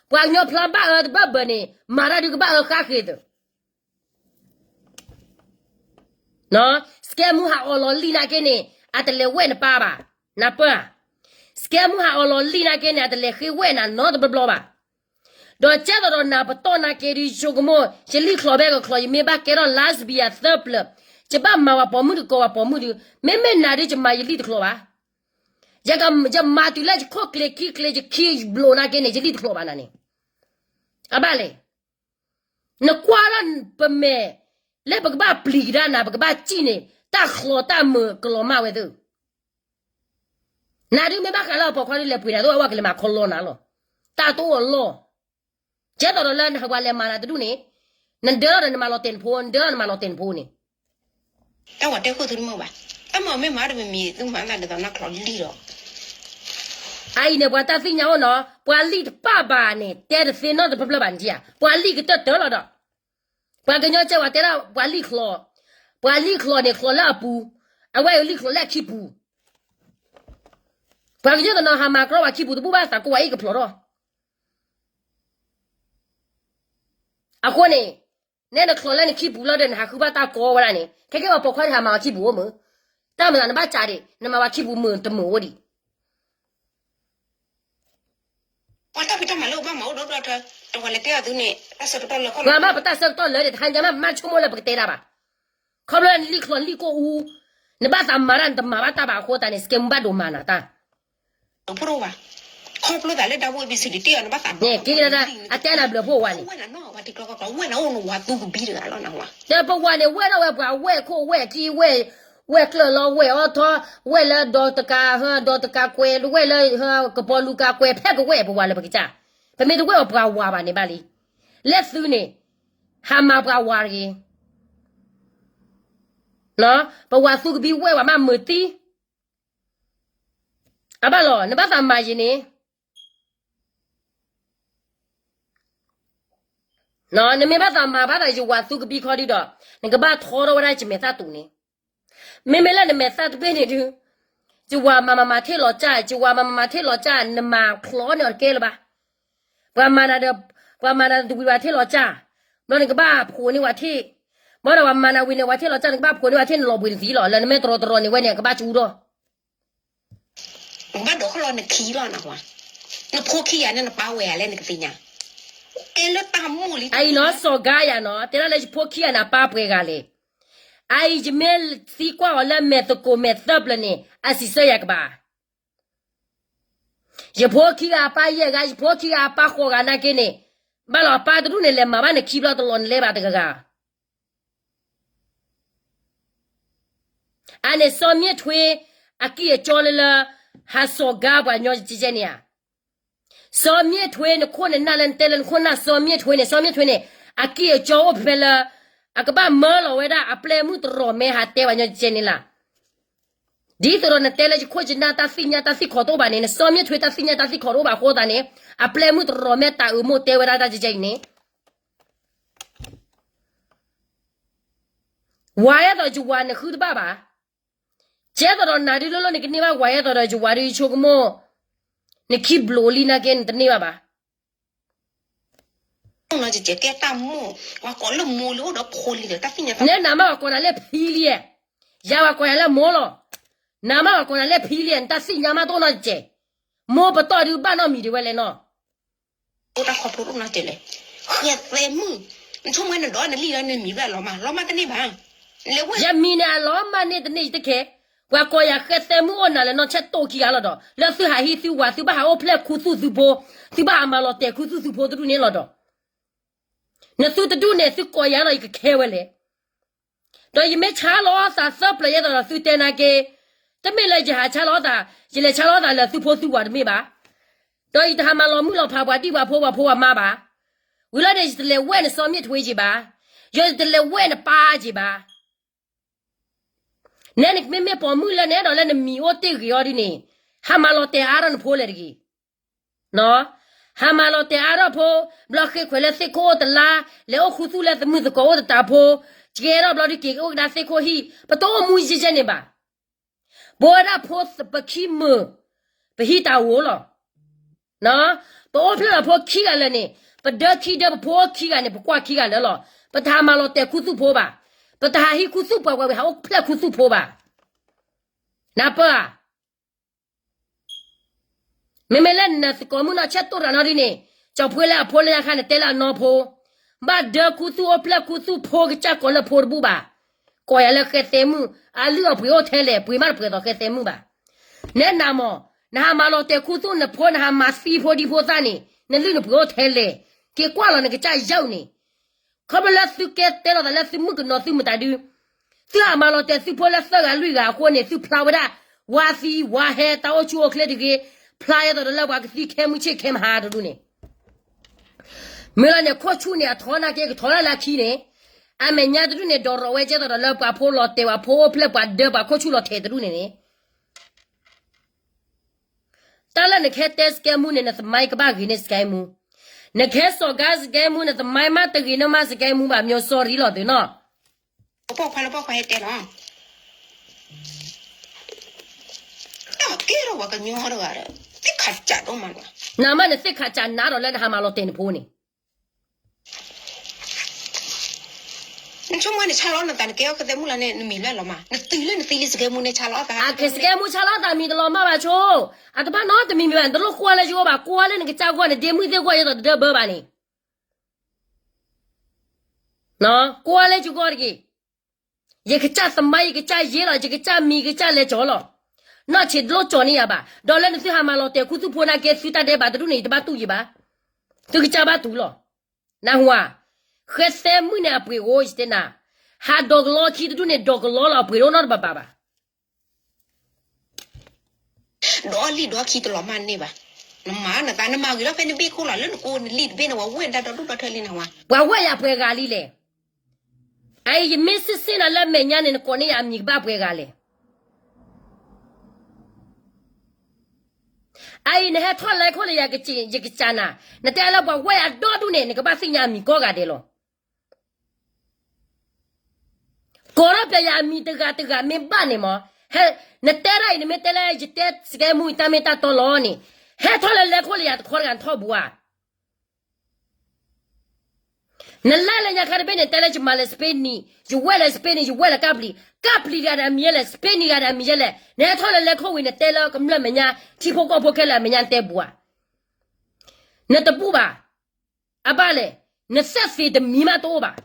ပှၤကညီဖျါဘၣ်အၢတဘၢၣ်ဘၢၣ်န့ၣ် မၤတၢ်ဒုးကဘၣ်အၢဃၣ်ဃ့ၤသၢ စကဲမူဟးအီၣ်လီၤလံနာ်က့န့ၣ် အတလဲၤဝဲၢ်နပၢ်ဘၣ်, နၢ်ပၢၢ်ဧါ, စကဲမူဟးအီၣ်လီၤလံနာ်က့န့ၣ် အတလဲၤဃ့ဝဲၢ်နၤနီတဘျီဘျီဘၣ်, ဒီးကဲသိးဒီးနၤပတီၢ်နာ်က့ဒုး ယဆိကမိၣ် ယလံၣ်ချီဘဲကချီ ယမ့ၢ်ဘၣ်ကဲထီၣ် last beer သၢပျၢၤ, ယဘၣ်မၤဝဲပိာ်မုၣ်တကိးဝဲပိာ်မုၣ်ဒုး, မ့မ့ၢ်နၤဒုး ယမၤယလံၣ်တချီဘၣ်, ယမၤတုၤလၢယခိၣ်ကျဲၤခံကျဲၤ ယခံဘျိးနာ်က့န့ၣ် ယလံၣ်တချီဘၣ်နၤန့ၣ်, အဘၣ်လဲၣ် နကွၢ်လၢပမဲာ် လၢပကဘၣ်ပျံၤကဒါနၤ ပကဘၣ်စံၣ်န့ၣ် တၢ်ချီတၢ်မုာ်ကလီၤမၢ်ဝဲသ့ၣ်, နၤဒုးမ့ၢ်ဘၣ်ဃးလၢအပိာ်ခွါဒုးလဲၤပှ့ၤနၤ တအိၣ်အဝဲကလဲၤမၤခီလီနၤလီၤ, တၢ်တအိၣ်အလီၢ်, ကဲသိးဒီးလၢနဟးပှၤလဲၤမၤနၤတဒူၣ်န့ၣ်, နဒၢထီၣ်ဒီးနမၤလီၤတဲာ်နဖိ နဒၢထီၣ်နမၤလီၤတဲာ်နဖိန့ၣ် တၢ်ဝဲတဲဃုာ်သုတမုာ်ဘၣ်, တၢ်မၤမ့ၢ်မၤတမံၤမံၤ သုမၤသးဒ်သိးနၢ်ချီလံဒီး, အအံၤန့ၣ် ပှၤတၢ်သ့ၣ်ညါအိၣ်နီၤ ပှၤလံၣ်တပၣ်ဘၣ်န့ၣ် တဲတသ့နီတဖျၢၣ်ဖျၢၣ်ဘၣ်နထံၣ်ဧါ, ပှၤလံၣ်ကတၢၢ်တၢၢ်လီၤဒီး, ပှၤကညီကဲဝဲတဲဒၣ် ပှၤလံၣ်ချီ, ပှၤလံၣ်ချီန့ၣ်ချီလၢအပူၤ, အဝဲအံၤလံၣ်ချီလၢအခံပူၤ, ပှၤကညီတနီၤဟးမၤကြီပှၤခံပူၤတဘူၣ်ဘၣ်သးကိးဝဲအံၤကဖျိးထီၣ် အဃိန့ၣ်, နဲနချီလၢနခံပူၤလီၤဒီး နဟးဃုဘၣ်တၢ်ကီဝဲဒၣ်န့ၣ် ခဲကဲပှၤပိာ်ခွါတဟးမၤဝဲခံပူၤအိၣ်မုၢ်, တၢ်မၤသးနဘၣ်ကးဒံး နမၤဝဲခံပူၤမုၢ်တမုၢ်အိၣ်ဒံး ပှၤတၢ်ဖံးတၢ်မၤလၢပဘၣ်မၤအိၣ်ဒီးဒီး တဝဲလဲၤတဲအီၤသုန့ၣ် တၢ်ဆၢကတီၢ်လၢခီ ပှၤမၤပတၢ်ဆၢကတီၢ်လၢန့ၣ် တဟါညါမး မးဆိကမိၣ်လၢပကတဲတၢ်ဘၣ်, ခီဖျိလၢနလံၣ်ချီလံၣ်ကိၣ်အူ, နဘၣ်သးမၤတၢ်နတမၤဘၣ်တၢ်ဘၣ်အဃိသတးန့ၣ် စကဲမူဘၣ်ဒိးမၤနၤတၢ် ဖိဒိၣ်ဘၣ်, ခီဖျိသးလၢ double A B C D တ့ၢ်အီၤ နဘၣ်သးဘၣ် က့ၤလၢဒၣ် အတဲနၤဘျုးဖှိၣ်ဝဲန့ၣ်, ဝဲနၤနီၢ်ဝဲတကျီကီၢ်ကျီ ဝဲနၤအိၣ်နဝၤသူကဘံတဂၤလီၤနဝၤ, ဒီးပဝဲန့ၣ် ဝဲထီၣ်ဝဲပှၤဝဲၢ်ခိၣ်ဝဲၢ်ခံဝဲၢ်, ဝဲၢ်ကျၢၢ်လီၤဝဲၢ်အီထီ, ဝဲၢ်လၢဒီးတကး, ဒီးတကးကွဲး, ဝဲၢ်လၢကပီၤလူၤကးကွဲး ဖဲကဝဲၢ်ပဝးလၢပကစၢ်, ပမ့ၢ်တဝဲၢ်အီၤပှၤဝးဘၣ်န့ၣ်ဘၣ်လံ. လဲၤသုန့ၣ်, ဟးမၤပှၤဝးတဂ့ၤ. ပဝးသူကဘံဝဲၢ်ဝးမးမုာ်သံ, အဘၣ်လီၤ နဘၣ်သးမၤယံၤန့ၣ် နမ့ၢ်ဘၣ်သးမၤဘၣ်သးယဝးသူကဘံခီဒုဒီး, နကဘၣ်ထီထီၣ်ဝဲဒၣ်ယမဲာ်သၣ်တူာ်န့ၣ်. မ့မ့ၢ်လၢနမဲာ်သၣ်တဘ့ၣ်န့ၣ်ဒု, ယဝၤမၤမၤမၤထံၣ်လီၤကၢ်, ယဝၤမၤမၤမၤထံၣ်လီၤကၢ်, နမၤချီန့ၢ်အီၤတကဲလၢၤဘၣ်. ပှၤမၤနၤဒီး, ပှၤမၤနၤတဝံၤဝဲထံၣ်လီၤကၢ်, ဘျီနကဘၣ်ဖိးန့ၢ်ဝဲထံၣ်, ဘၣ်ဒီးပှၤမၤနၤဝံၤန့ၣ် ဝဲထံၣ်လီၤကၢ် နကဘၣ်ဖိးန့ၢ်ဝဲထံၣ် နလီၤဘှံးနသံလီၤ, လၢနမ့ၢ်တရီတရီန့ၣ်ဝဲန့ၣ် အကဘၣ်ကၠူဒီး နဘၣ်ဒိးခီလီၤနခံလီၤနၤ, နဖိခံဂၤန့ၣ်နပၢ်ဝဲဂၤလဲၣ်နကသ့ၣ်ညါ, ကဲလၢတၢ်မူလံ အအံၤနီၤ စီၤကါယၤနီၤ တဲဒၣ်လၢယဖိခံဂၤန့ၣ် အပၢ်ပှဲၤဂၤလဲၣ်. အအံၤယမ့ၢ်သံကွၢ်အီၤလၢမဲာ်သကိးမဲာ်သၢပျၢၤန့ၣ် အစံးဆၢယၤကဘၣ်. ယဖိခံဂၤအပၢ်ယဲၢ်ဂၤ, ယဖိခံဂၤအပၢ်ဃိးဂၤနာ်က့န့ၣ်, ဘၣ်လီၤအပၢ်တဒူၣ်န့ၣ် လဲၤမၤဘၣ်နခံဘျီတလီၤနလဲၤဘၣ်တဂၤဂၤ အန့ၣ်စီၤမ့ၢ်ထွ့ အကံၢ်အကၠီလၢလၢ ဟးစီၤကါပှၤညီကဲကဲန့ၣ်ဧါ. စီၤမ့ၢ်ထွ့ နခိၣ်နနၢ်လၢနတဲလၢနခိၣ်နၢ် စီၤမ့ၢ်ထွ့န့ၣ် စီၤမ့ၢ်ထွ့န့ၣ် အကံၢ်အကၠီအိၣ်ဖဲဖဲလၢ အကဘၣ်မၢလီၤဝဲဒၣ်အပျဲၢ်မုၣ်တရီၤမဲဟးတဲပှၤညီကဲကဲန့ၣ်လၢ ဒ်သိးဒီးနတဲလၢယခိၣ်ယနၢ်တၢ်သ့ၣ်ညါတၢ်သံၣ်ခီၣ်တအိၣ်ဘၣ်န့ၣ် နစီၤမ့ၢ်ထွ့တၢ်သ့ၣ်ညါတၢ်သံၣ်ခီၣ်တအိၣ်ဘၣ်အဃိသတးန့ၣ် အပျဲၢ်မုၣ်တရီၤမဲတၢ်အၢမိၢ်တဲဝဲဒၣ်တၢ်ကဲကဲအံၤန့ၣ် ဝၤအဲၣ်သိးယဝၤနဃုတဘၣ်ဘၣ်. ကဲသိးဒီးနၤဒုးလိၣ်လိၣ်နကန့ၢ်ဘၣ်ဝၤအဲၣ်သိးဒီးယဝၤဒုးယဆိကမိၣ် နခံဘျိးလံနာ်က့နတန့ၢ်ဘၣ်ဘၣ်. ကဲတၢ်မိၢ် ပှၤကိးလၢမိၢ်လံအိၣ်ဒီးဖိလံဒီးတၢ်သ့ၣ်ညါ နဲနၤမးပှၤကိးနၤလၢဖံလံ, ယၤပှၤကိးယၤလၢမိၢ်လီၤ. နၤမးပှၤကိးနၤလၢဖံလံ နတၢ်သ့ၣ်ညါမးတအိၣ်နီတစဲး, မိၢ်ပတီၢ်ဒုးဘၣ်နီတမံၤဒံးဝဲလဲၣ်နီၤ အိၣ်တၢ်ခီဖျိတအိၣ်နီတစဲးလဲၣ်, ဃဲသဲမုၣ်, နဆိကမိၣ်နဒီးနလံၢ်လၢနမံၤဘၣ်လီၤမး လီၤမးတန့ၢ်ဘၣ်, ယမံၤန့ၣ်အလီၤမးန့ၢ်တန့ၢ်ယတခဲ, ပှၤကိးယၤဃဲသဲမုၣ်အိၣ်နၤလၢနီၢ်ဆဲးတိၢ်ခံဂၤလီၤဒီး လၢသုဟးဟံးသုဝၤ သုဘၣ်ဟးအိၣ်ဖျဲၣ်ခူသူၣ်သုဖိ, သုဘၣ်ဟးမၤလီၤတဲာ်ခူသူၣ်သုဖိတဒူၣ်န့ၣ်လီၤဒီး နသုတဒူၣ်န့ၣ် သုကိးယၤဒီးယကခဲဝဲလဲၣ်. ဒီးယမ့ၢ်ဆါလီၤသးသၢပျၢၤယဲသိးဒီးသုတဲနာ်က့, တမ့ၢ်လၢယဟးဆါလီၤသး, ယလဲၤဆါလီၤသးလၢသုဖိသုဝၤတမ့ၢ်ဘၣ်. ဒီးယတဟးမၤလီၤမုၢ်လီၤဖးပှၤဒံၣ်ပှၤဖိပှၤဖိပှၤမါဘၣ်. ဝံၤလီၤန့ၣ် ယတလဲၤဝဲၢ်နစီၤမ့ၢ်ထွ့က့ၤဘၣ်. ယတလဲၤဝဲၢ်နပၢ်က့ၤဘၣ်. နဲနမ့မ့ၢ်ပိာ်မုၣ်လၢနအဲၣ်ဒိးလၢနမံၤအိၣ်တ့ၢ်ဂ့ၤအီၤဒ်န့ၣ်, ဟးမၤလီၤတဲာ်အါထီၣ်နဖိလဲၣ်တဂ့ၤ. ဟးမၤလီၤတဲာ်အါထီၣ်ဖိ, ဘျီဃ့ခွဲးလၢသ့ၣ်ခိၣ်အိၣ်တလါ, လဲၤအိၣ်ခူသူၣ်လၢသမုၢ်သကိးအိၣ်တတးဖိ, ကဲထီၣ်ဘျီဒုးက့ၤအိၣ်ကဒါသ့ၣ်ခိၣ်ဟံၣ်, ပတအိၣ်မူယဲယဲန့ၣ်ဘၣ်. ပဝဲဒၣ်ဖိပခံမုာ်, ပဟံးတၢ်ဧိၤလီၤ. ပအိၣ်ဖျဲၣ်လီၤဖိခံဂၤလၢာ်န့ၣ်, ပဒၢခံဒၢပဖိခံဂၤန့ၣ် ပကွၢ်ခံဂၤလၢာ်လီၤ. ပတဟးမၤလီၤတဲာ်ခူသူၣ်ဖိဘၣ်. ပတဟးဟံးခူသူၣ်ပှၤဝဲဝံၤဟးအိၣ်ဖျဲၣ်ခူသူၣ်ဖိဘၣ်. နၢ်ပၢၢ်ဧါ. မ့မ့ၢ်လၢနသကိးမုၣ်နီၢ်ဆဲးတိၢ်တၢ်နီၢ်ဒ်န့ၣ်, ကၠီၤဖှ့လၢအဖိလၢညါခါန့ၣ် တဲလၢအနီၢ်ဖိ, ဘၣ်ဒၢခူသူၣ်အိၣ်ဖျဲၣ်ခူသူၣ်ဖိကစၢ်ကိးလၢဖိတဘူၣ်ဘၣ်. ကိးယၤလၢဃဲသဲမုၣ်, အလုၢ်အပှ့ၤအိၣ်ထဲလဲၣ်, ပှ့ၤမးတပှဲၤသိးဃဲသဲမုၣ်ဘၣ်. နဲနၤမး, နဟးမၤလီၤတဲာ်ခူသူၣ်နဖိ နဟးမၤသံဖိဒံဖိသၣ်န့ၣ်, နလုၢ်နပှ့ၤအိၣ်ထဲလဲၣ်. က့ၤကွၢ်လီၤနကစၢ်ယဲၢ်န့ၣ် ခီဖျိလၢသုကဲတဲလိာ်သးလၢသုမုၣ်ကနီၤသုမတၤဒု, သုဟးမၤလီၤတဲာ်သုဖိလၢသၢဂၤလွံၢ်ဂၤအဃိန့ၣ် သုဖျါဝဲဒၣ် ဝါသံဝါဟဲတၢ်အိၣ်ဆူၣ်အိၣ်ချ့တဂ့ၤ, ဖျါယဲသိးဒီးလၢပှၤကသံခဲမုၢ်ဆ့ၣ်ခဲမုၢ်ဟါတဒူၣ်န့ၣ် မ့ၢ်လီၤန့ၣ် ခိၣ်ဆူၣ်န့ၣ် အထီနာ်က့ ကထီလၢလၢခံန့ၣ်, အမဲာ်ညါတဒူၣ်န့ၣ် ဒိးရီးဝဲကဲသိးဒီးလၢပှၤဖိလီၤတဲာ် ပှၤဖိအိၣ်ဖျဲၣ်ပှၤဒၢပှၤခိၣ်ဆူၣ်လီၤထဲးတဒူၣ်န့ၣ်န့ၣ် တၢ်လၢနကဟဲတဲစကဲမူန့ၣ် နသမိုင်းကဘၣ်ဂ့ၤန့ၢ်စကဲမူ, နကဟဲစီၤကါစကဲမူ နသမိုင်းမးတဂ့ၤန့ၢ်မးစကဲမူဘၣ် မျိုးစော်ရီးလီၤသုနီၤ. ပီၢ်ခွါလၢပီၢ်ခွါဟဲတဲလီၤ, တၢ်ကဲထီၣ်ပှၤကညီတဂၤဒီး သ့ၣ်ခးစးဒိၣ်မးလီၤ. နမ့ၢ်နသ့ၣ်ခးစးနးဒီးလၢနဟးမၤလီၤတဲာ်နဖိန့ၣ် နဆိကမိၣ်နဆါလီၤနသး နကဲအီၣ်ဃဲသဲမုၣ်လီၤန့ၣ် နမံၤလၢလီၤမး နသံလၢနသံလံစကဲမူန့ၣ်ဆါလီၤသး အကစကဲမူဆါလီၤသးမံၤတလီၤမၢ်ဘၣ်ဆိ, အတဘၣ်နီတမံၤမံၤဘၣ် နတလိၣ်ကွၢ်လၢယဂီၢ်ဘၣ် ကွၢ်လၢနကစၢ်ဂီၢ် နဒ့မုၣ်သ့ၣ်ဂီၢ် ယဲသိးတဒၢဘၢဘၣ်န့ၣ် ကွၢ်လၢယဂီၢ်တဂ့ၤ. ယကစၢ်သမိုင်း ယကစၢ်ယဲလီၤ ယကစၢ်မံၤ ယကစၢ်လဲၤကၠီလီၤ. နီၢ်ဆံးတလိၣ်ကၠီန့ၢ်ယၤဘၣ် ဒီးလၢနသုဟးမၤလီၤတဲာ်ခူသူၣ်ဖိနာ်က့ သုတၢ်ဒဲးဘးတဒူၣ်န့ၣ် ယတဘၣ်တူၢ်ယံၤဘၣ်. သုကစၢ်ဘၣ်တူၢ်လီၤ. နၢ်ဟူဧါ. ဃဲသဲမုၣ်န့ၣ်အပှ့ၤဧိၤ ယတဲနၤ, ဟးဒိးကလီခံတဒူၣ်န့ၣ် ဒိးကလီလီၤ အပှ့ၤတအိၣ်နီတဘၣ်ဘၣ်ဘၣ်. ဒီးလံၣ်ဒီးခံတလီၤမၢ်န့ၢ်ဘၣ်. နမၤနသး နမၤဂ့ၤလီၤဖဲနဘ့ၣ်ခိၣ်လီၤ လၢနကိးနလံၣ်တဘ့ၣ်န့ၣ် ဝဲဝဲၢ်ဒၣ်ဒီဒူၣ်ဒီထၢလံနဝၤ. ပှၤဝဲၢ်ယၤပှဲၤဂၤလံလဲၣ်. အအံၤ ယမ့ၢ်စံးစ့ၢ်နၤလၢမဲာ်ညါန့ၣ် နကိးန့ၢ်ယၤအမံၤကဘၣ်ပှဲၤဂၤလဲၣ်. အအံၤ နဟဲထီၣ်လဲခိၣ်လၢယၤ ယကစၢ်နၤ, နတဲလၢပှၤဝဲၢ်ယၤဒီဒူၣ်န့ၣ် နကဘၣ်သ့ၣ်ညါအမံၤကိးဂၤဒဲးလီၤ. ကိးထီၣ်ပျဲယၤအမံၤတဂၤတဂၤမ့ၢ်ဘၣ်န့ၣ်မး, နတဲဒၣ်အံၤ နမ့ၢ်တဲလၢယတဲစကဲမူအံၤတၢ်မ့ၢ်တၢ်တီလီၤန့ၣ်, ဟဲထီၣ်လၢလဲခိၣ်လၢယၤတခီတဂၤ နထီၣ်ဘူးဧါ. နလဲၤလၢညါခါတဘ့ၣ်န့ၣ် တဲလၢယမၤလၢ Spain နံၤ, ယဝဲၢ်လၢ Spain နံၤ, ယဝဲၢ်လၢကၢ်ပျံၤ, ကၢ်ပျံၤတဂၤန့ၣ်အမံၤယဲလဲၣ်, Spain နံၤတဂၤန့ၣ်အမံၤယဲလဲၣ်, နဟဲထီၣ်လၢလဲခိၣ်ဝံၤ နတဲလၢကမျၢၢ်မဲာ်ညါ ထံဖိကီၢ်ဖိခဲလၢာ်အမဲာ်ညါ နတဲဘူးဧါ. နတဘူးဘၣ်. အဘၣ်လဲၣ်, နသဲသ့တမံၤမးတအိၣ်ဘၣ်.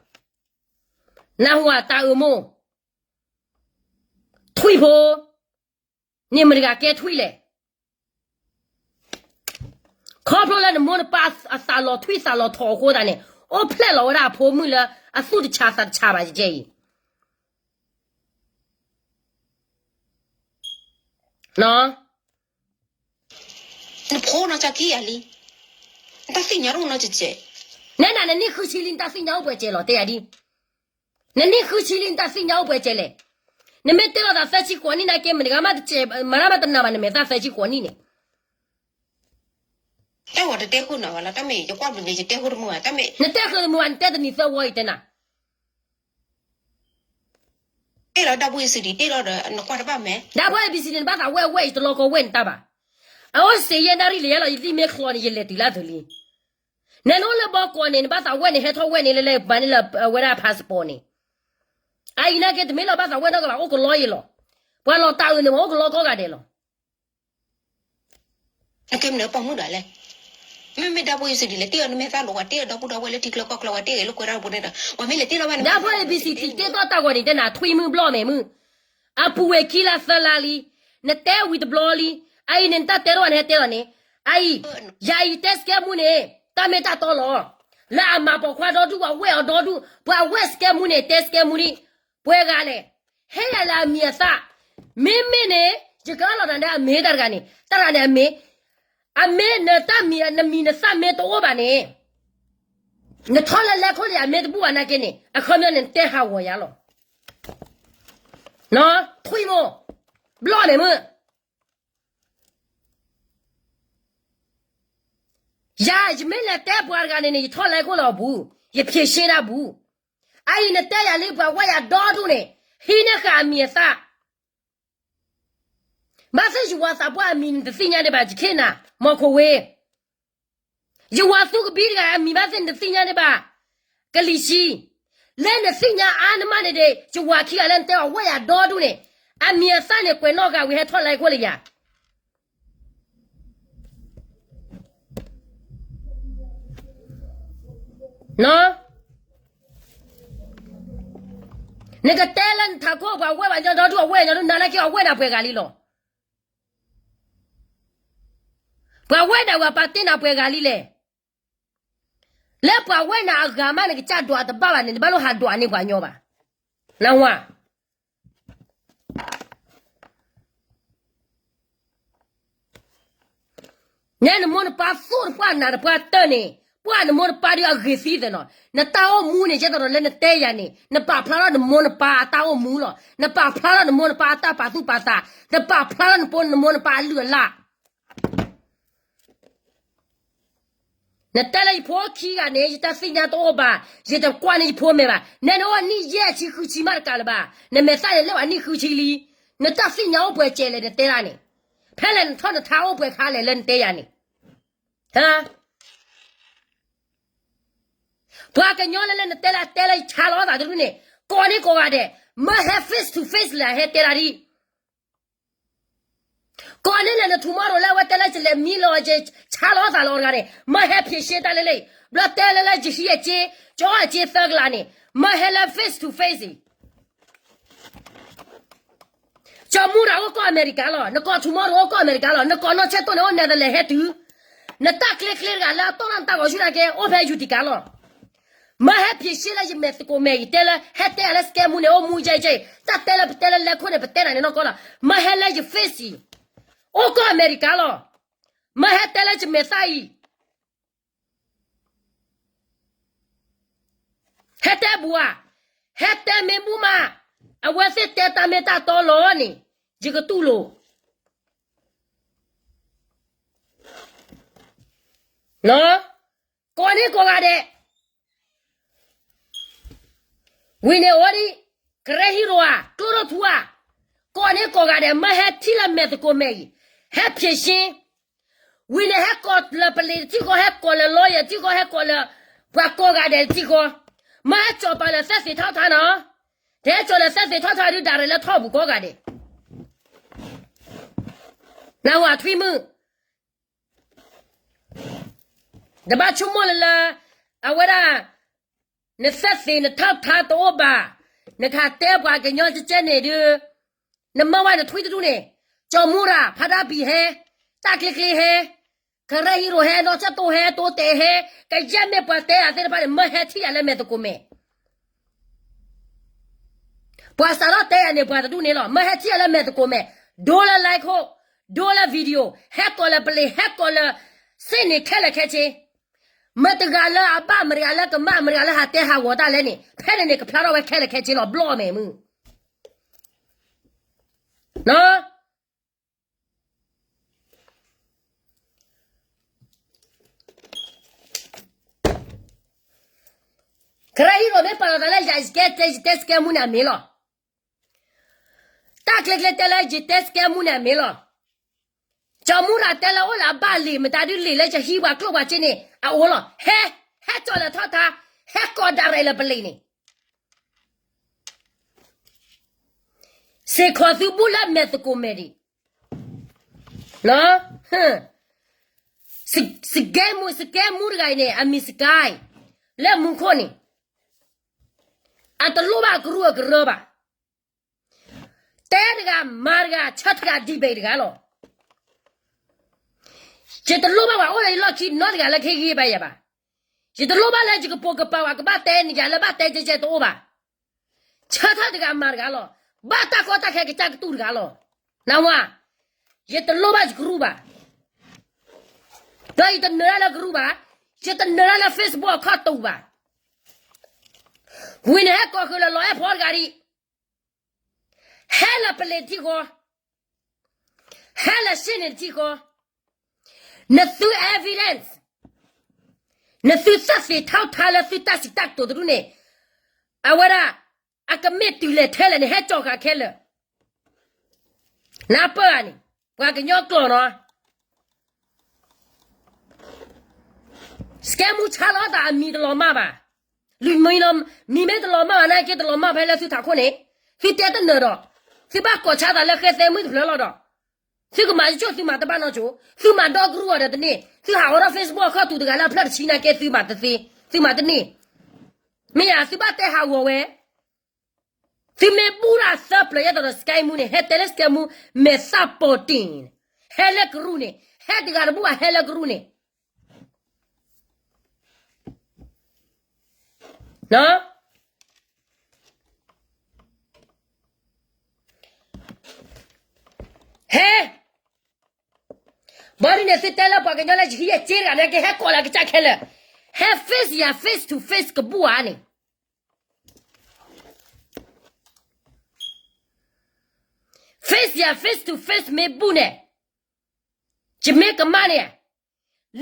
နဟူဧါ တၢ်အၢမိၢ်, ထွံၣ်ဖိ, န့ၣ်မတၤတဂၤကဲထွံၣ်လဲၣ်. ခီဖျိလၢနမိၢ်နပၢ်အသးလီၤထွံၣ်သးလီၤထီၣ်အဃိသတးန့ၣ်, အိၣ်ဖျဲၣ်လီၤဝဲဒၣ်အဖိမုၣ်လၢအသူၣ်တဆးသးတဆးဘၣ်ကဲအံၤ. နဖိနီၢ်ကီၢ်ခံဂၤလံ, နတၢ်သ့ၣ်ညါတအိၣ်နီတစဲး. နဲနၤ နနံၣ်ဃုဆံလံ နတၢ်သ့ၣ်ညါအိၣ်ပှဲၤစဲးလီၤ တဲယၤဒ်. နနံၣ်ဃုဆံလံ နတၢ်သ့ၣ်ညါအိၣ်ပှဲၤစဲးလဲၣ်. နမ့ၢ်တဲလီၤသးသၢဆံဃိးနံၣ်နာ်က့ မတၤတဂၤမးတစဲး မၤတၢ်မးတနာ်ဘၣ် နမဲာ်သၣ်သၢဆံဃိးနံၣ်န့ၣ်. တၢ်ဂီၤတတဲဃုာ်နၤဘၣ်လီၤ, တၢ်မ့ၢ်ယကွၢ်ဘျုးန့ၣ် ယတဲဃုာ်တမုာ်ဘၣ်, တၢ်မ့ၢ် နတဲဃုာ်တမုာ်ဘၣ် နတဲတနံၤသၢဝီအံၤတဲနၤ. တ့ၢ်လီၤဒၣ်ဘိအံၤစံးဒံး တ့ၢ်လီၤဒီးနကွၢ်တဘၣ်မဲာ်. ဒၣ်ဘိအံၤဘံစံးန့ၣ် နဘၣ်သးဝဲၢ်ဝဲၢ် ယတလီၢ်ကီဝဲၢ်နတၢ်ဘၣ်. အအိၣ်စ့ယဲၢ်နၣ်ရံၣ်လၢယဲလီၤ ယသံၣ်မ့ၢ်ချီန့ၣ် ယလဲၤတုၤလၢအသိးလံ. နဲနအိၣ်လၢဘီကီးန့ၣ် နဘၣ်သးဝဲၢ်န့ၣ် ဟဲထီၣ်ဝဲၢ်န့ၣ် လဲၤလဲၤမၤန့ၢ်လၢအဝဲဒၣ် passport န့ၣ်. အအံၤနာ်က့ တမ့ၢ်လၢဘၣ်သးဝဲၢ်နီတဂၤဘၣ် အိၣ်ကလီယဲလီၤ. ပှၤလီၤတၢ်အုးန့ၣ် မ့ၢ်အိၣ်ကလီကိးဂၤဒဲးလီၤ. နကဲမနုၤပိာ်မုၣ်ဒီးလဲၣ်. မ့မ့ၢ်ဒၣ်ဘိအံၤစံးဒံး လဲၤတ့ၢ်အီၤနမဲာ်သၣ်လိၤ ပှၤတ့ၢ်အီၤဒီပုၢ်ဒီဝဲၢ်လၢထံချၢကီၢ်ချၢ ပှၤတ့ၢ်အီၤလၢကွဲးတၢ်တပူၤန့ၣ်ဒီး ပှၤမ့ၢ်လဲၤတ့ၢ်လီၤဘၣ်န့ၣ် ဒၣ်ဘိအံၤဘံစံးထံးတ့ၢ်တီၢ်တၢ်ဂီၤန့ၣ် တဲနၤ ထွံၣ်မုၢ်ဘျီၣ်မဲာ်မုၢ်. အပူၤဝဲခံလါသၢလါလံ. နတဲဝံၤတဘျီလံ. အအံၤန့ၣ် နတၢ်တဲထီၣ်ဘၣ်န့ၣ် ဟဲတဲလီၤန့ၣ်. အအံၤ ယၤအံၤတဲစကဲမူန့ၣ် တၢ်မ့ၢ်တၢ်တီလီၤ. လၢအမၤပိာ်ခွါဒီဒူၣ် ပှၤဝဲၢ်အီၤဒီဒူၣ် ပှၤဝဲၢ်စကဲမူန့ၣ် တဲစကဲမူဒံး ပှဲၤဂၤလဲၣ်. ဟဲယၤလၢအမံၤအသၣ်. မ့မ့ၢ်န့ၣ် ယကအၢၣ်လီၤနၤလၢအမ့ၢ်တၢ်တဂၤန့ၣ် တၢ်တဂၤန့ၣ်အမ့ၢ် အမ့ၢ်နတၢ်မံၤ နမံၤနသၣ်မ့ၢ်တအိၣ်ဘၣ်န့ၣ် နထီၣ်လၢလဲခိၣ်လၢယၤမ့ၢ်တဘူၣ်ဘၣ်နာ်က့န့ၣ် အခီပညီန့ၣ် နတဲဟးဂီၤယၤလီၤ. ထွံၣ်မိၢ် ဘျီၣ်မဲာ်မုၢ်. ယၤ ယမ့ၢ်လဲၤတဲပှၤတဂၤန့ၣ်န့ၣ် ယထီၣ်လဲခိၣ်လၢအဘူး, ယဖြေရှင်းတၢ်ဘူး. အအံၤနတဲယၤလံ ပှၤဝဲၢ်ယၤဒီဒူၣ်န့ၣ် ဟံးန့ၢ်ဃာ်အမံၤအသၣ်. ဘၣ်ဆၣ်ယဝၤသးပှၢ်အမံၤနတသ့ၣ်ညါဒံးဘၣ် ယခ့နၤ မီၢ်ခိၣ်ဝ့ ယဝၤသူကဘံတဂၤအမံၤဘၣ်သ့ၣ်နတသ့ၣ်ညါဒံးဘၣ် ကလံၤဆံ. လၢနသ့ၣ်ညါအါနမးန့ၣ်ဒီး ယဝၤခံဂၤလၢနတဲအီၤဝဲၢ်ယၤဒီဒူၣ်န့ၣ် အမံၤအသၣ်န့ၣ် ကွဲးနီၣ်ဂၤဝံၤဟဲထီၣ်လဲခိၣ်လၢယၤ နကတဲလၢနထးခိၣ် ပှၤဝဲၢ်ပှၤညီဒီဒူၣ် အဝဲၢ်ညီဒူၣ် နၤနာ်က့အဝဲၢ်နၤပှဲၤဂၤလံလီၤ. ပှၤဝဲၢ်ဒၣ်ဝဲပာ်တ့ၢ်နၤပှဲၤဂၤလံလဲၣ်. လၢပှၤဝဲၢ်နၤအဂၤမး နကစၢ်ဒွးတဘၣ်ဘၣ်န့ၣ် နဘၣ်လိၣ်ဟးဒွးန့ၢ်ပှၤညီဘၣ်. နဝၤ နဲနမိၢ်နပၢ်သိၣ်တပှၢ်နးတပှၢ်တၢၢ်န့ၣ် ပှၢ်နမိၢ်နပၢ်ဒုးအဂ့ၤသံသနီၤ. နတၢ်အိၣ်မူန့ၣ် ယဲသိးဒီးလၢနတဲယၤန့ၣ် နပာ်ဖျါထီၣ်နမိၢ်နပၢ်အတၢ်အိၣ်မူလီၤ. နပာ်ဖျါထီၣ်နမိၢ်နပၢ်အတၢ်ပာ်သူၣ်ပာ်သး, နပာ်ဖျါထီၣ်နမိၢ်နပၢ်အလုၢ်အလၢ် နတဲလၢယဖိခံဂၤန့ၣ် ယတၢ်သ့ၣ်ညါတအိၣ်ဘၣ်, ယတကွၢ်န့ၢ်ယဖိမဲာ်ဘၣ်. နဲနအိၣ်နံၣ်ယဲၢ်ဆံဃုဆံမးတကးလၢၤဘၣ်. နမဲာ်သၣ်န့ၣ်လဲၤဝဲနံၣ်ဃုဆံလံ. နတၢ်သ့ၣ်ညါအိၣ်ပှဲၤစဲးလဲၣ် နတဲဒၣ်န့ၣ်. ဖဲလဲၣ်နထီၣ်နထါအိၣ်ပှဲၤခါလဲၣ်လၢနတဲယၤန့ၣ်. ပှၤကညီလၢလၢနတဲလၢအတဲလၢယဆါလီၤသးတဒူၣ်န့ၣ် ကိးန့ၢ်ကိးဂၤဒဲး, မၢဟဲ face to face လဲၣ် ဟဲတဲဒၣ်ဒ် ကိးန့ၢ်လဲၣ်န tomorrow လၢအဝဲတဲလၢယလဲၤမံလီၤ ယဆါလီၤသးလီၤတဂၤန့ၣ် မၢဟဲဖြေရှင်းတၢ်လၢလၢအံၤ, ဘျီတဲလၢလၢယဟံးအစ့, ယအီၣ်အစ့သၢကလးန့ၣ် မၢဟဲလၢ face to face အံၤ. ကၠီမူရၤအိၣ်ကီၢ်အမဲရကၤလီၤ, နကိး tomorrow အိၣ်ကီၢ်အမဲရကၤလီၤ, နကိးနီၢ်ဆဲးတိၢ်န့ၣ်အိၣ် Netherlands ဟဲတုၤ, နတၢ်ချ့ချ့တဂၤလၢအတီၢ်လၢနတၢ်ဂီၤဆူၣ်နာ်က့ အိၣ်ဖဲ Utica လီၤ. မၢဟဲဖြေရှင်းလၢယမဲာ်သကိးမဲာ်အံၤ တဲလၢ ဟဲတဲအီၤလၢ scam မူန့ၣ် အိၣ်မူယဲယဲအံၤ တၢ်တဲလၢပတဲလၢလဲၤခိၣ်န့ၣ် ပတဲနၤန့ၣ်နီၢ်ကီၢ်လီၤ. မၢဟဲလၢယ face အံၤ အိၣ်ကီၢ်အမဲရကၤလီၤ. မၢဟဲတဲလၢယမဲာ်သၣ်အံၤ ဟဲတဲဘူးဧါ, ဟဲတဲမ့ၢ်ဘူးမး, အဝဲသ့ၣ်တဲတၢ်မ့ၢ်တၢ်တီလီၤန့ၣ် ယကတူၢ်လိာ် ကိးန့ၢ်ကိးဂၤဒဲး, ဝံၤန့ၣ်အိၣ်ဒံး, ကရၢဟံၣ်ရိၣ်ဧါ, ကျိထူဧါ, ကိးန့ၢ်ကိးဂၤဒဲး မၢဟဲထံၣ်လၢမဲာ်သကိးမဲာ်အံၤ, ဟဲဖြေရှင်း ဝံၤန့ၣ်ဟဲကိးလၢပလံၤတထံၣ်ဃီ, ဟဲကိးလၢ lawyer တထံၣ်ဃီ, ဟဲကိးလၢ ပှၤကိးဂၤဒဲးတထံၣ်ဃီ, မၢဟဲကၠီၤပာ်လၢသက်သေထၢၣ်ထါနီၤ, တဟဲကၠီၤလၢသက်သေထၢၣ်ထါဒုး direct လၢထီၣ်ပူၤကိးဂၤဒဲး, နဝၤထွံမုၣ် တဘၣ်ဆိကမိၣ်လၢလၢ အဝဲဒၣ် နသက်သေနထၢၣ်ထါတအိၣ်ဘၣ်, နကဟးတဲပှၤကညီကဲကဲန့ၣ်ဒုး, နမၢဝဲနထွံတဒူၣ်န့ၣ်, ကၠီမူရၤ ဖါဒၣ်ပံၤဟဲ, တၢ်ကျ့ကျ့ဟဲ, ကရၢဟံၣ်ရိၣ်ဟဲ, နီၢ်ဆၢၣ်တိၢ်ဟဲ, တိတဲာ်ဟဲ, ကယဲၢ်မ့ၢ်ပှၤတဲအသ့ၣ်တဖၣ်န့ၣ် မၢဟဲထံၣ်ယၤလၢမဲာ်သကိးမဲာ် ပှၤစးထီၣ်တဲယၤန့ၣ် ပှၤတဒူၣ်န့ၣ်လီၤ. မၢဟဲထံၣ်ယၤလၢမဲာ်သကိးမဲာ်, ဒိလၢ like ခိၣ်, ဒိလၢ video, ဟဲကိးလၢပလံၤ, ဟဲကိးလၢ စ့ၣ်န့ၣ်ခဲလၢာ်ခဲဆ့, မတဂၤလၢအဘၣ်, မတဂၤလၢကမၣ်, မတဂၤလၢဟးတဲဟးဂီၤတၢ်လဲၣ်န့ၣ်, ဖဲန့ၣ်န့ၣ် ကဖျါထီၣ်ဝဲခဲလၢာ်ခဲဆ့လီၤ, ဘျီၣ်မဲာ်မုၢ် ကရၢဟံၣ်ရိၣ်မ့ၢ်ပာ်လီၤသးလၢယၤ ယကဲတဲ ယတဲ scam မူန့ၣ်အမ့ၢ်လီၤ. တၢ်ကျ့ကျ့တဲလၢယတဲ scam မူန့ၣ်အမ့ၢ်လီၤ. ကၠီမူရၤတဲလၢအိၣ်လၢအဘၣ်လံာ် မတၤဒုးလံာ်လၢယဟံးပှၤကျိၣ်ပှၤစ့န့ၣ် အအိၣ်လီၤ. ဟဲ, ဟဲကၠီၤလၢထီၣ်ထါ, ဟဲကိး direct လၢပလံၤန့ၣ် စ့ၢ်ကီးသုဘူးလၢမဲာ်သကိးမဲာ်ဒံး, စကဲမူ, စကဲမူတဂၤအံၤန့ၣ် အမံၤစကဲ, လၢမူခိၣ်န့ၣ် အတလိၣ်ဘၣ်ကရူၢ်အကရၢဘၣ်. တဲတဂၤမၤတဂၤ ဆၢထၢၣ်တဂၤ debate တဂၤလီၤ. ယတလိၣ်ဘၣ်ပှၤအိၣ်လၢယလီၢ်ခံနီတဂၤလၢကဟ့ၣ်ဂံၢ်ဘါယၤဘၣ်. ယတလိၣ်ဘၣ်လၢယကပိာ်ကပၤဝဲ ကဘၣ်တဲန့ၣ်ယၤလၢဘၣ်တဲကဲကဲတအိၣ်ဘၣ်. ဆၢထၢၣ်တဂၤမၤတဂၤလီၤ. ဘၣ်တၢ်ကီတၢ်ခဲကစၢ်ကတူၢ်တဂၤလီၤ. နဝၤ, ယတလိၣ်ဘၣ်ယကရူၢ်ဘၣ်. ဒီးယတနၢၤတၢ်လၢကရူၢ်ဘၣ်, ယတနၢၤတၢ်လၢ Facebook အခီၣ်တူာ်ဘၣ်. ဝံၤန့ၣ်ဟဲကိးဃုာ်လၢ လီၤအဲၣ်ဖီတဂၤဒံး, ဟဲလၢပလံၤတထံၣ်ဃီ, ဟဲလၢရှ့ၣ်န့ၣ်တထံၣ်ဃီ, နသု evidence, နသုသက်သေထီၣ်ထါလၢသုတၢ်စံးတၢ်ကတိၤတဒူၣ်န့ၣ်, အဝဲဒၣ် အကမ့ၢ်တုၤလဲၤထဲလဲၣ်န့ၣ် ဟဲကၠီၤဃာ်ခဲလၢာ်. နၢ်ပၢၢ်ဧါန့ၣ်, ပှၤကညီကျိာ်နီၤ စကဲမူဆါလီၤသးအမံၤတလီၤမၢ်ဘၣ်. မံၤမ့ၢ်တလီၤမၢ်ဘၣ် နာ်က့တလီၤမၢ်ဖဲလၢသုထးခိၣ်န့ၣ်, သုတဲတနၢၤဒီး, သုဘၣ်ကိးဆါသးလၢဃဲသဲမုၣ်တဖျၢၣ်လီၤဒီး, သုကမၤယဆိၣ်သုမၤတဘၣ်နီၢ်ဆိ, သုမၤဒီကရူၢ်အီၤဒီးတန့ၢ်, သုဟးဂီၤထီၣ် Facebook အခီၣ်တူာ်တဂၤလၢအဖျၢၣ်တဆံနာ်က့သုမၤတသ့, သုမၤတန့ၢ်. မ့ၢ်ယၤသုဘၣ်တဲဟးဂီၤဝဲ သုမ့ၢ်ဘူၣ်တၢ်သၢပျၢၤယဲၢ်တီၤဒီး စကဲမူန့ၣ် ဟဲတဲလၢစကဲမူ မဲာ်သၣ်ပိာ်တ့ၢ်န့ၣ်, ဟဲလၢကရူၢ်န့ၣ်, ဟဲတဂၤတဘူၣ်ဘၣ် ဟဲလၢကရူၢ်န့ၣ်, ဟဲ, ဘၣ်ဒ်န့ၣ် သုတဲလၢပှၤကညီလၢယဟံးယစ့တဂၤန့ၣ် ကဟဲကိးလၢကစၢ်ခဲလၢာ်, ဟဲ face ယၤ face to face ကဘူၣ်ဧါန့ၣ် face ယၤ face to face မ့ၢ်ဘူၣ်န့ၣ်, ယမ့ၢ်ကမၣ်န့ၣ်,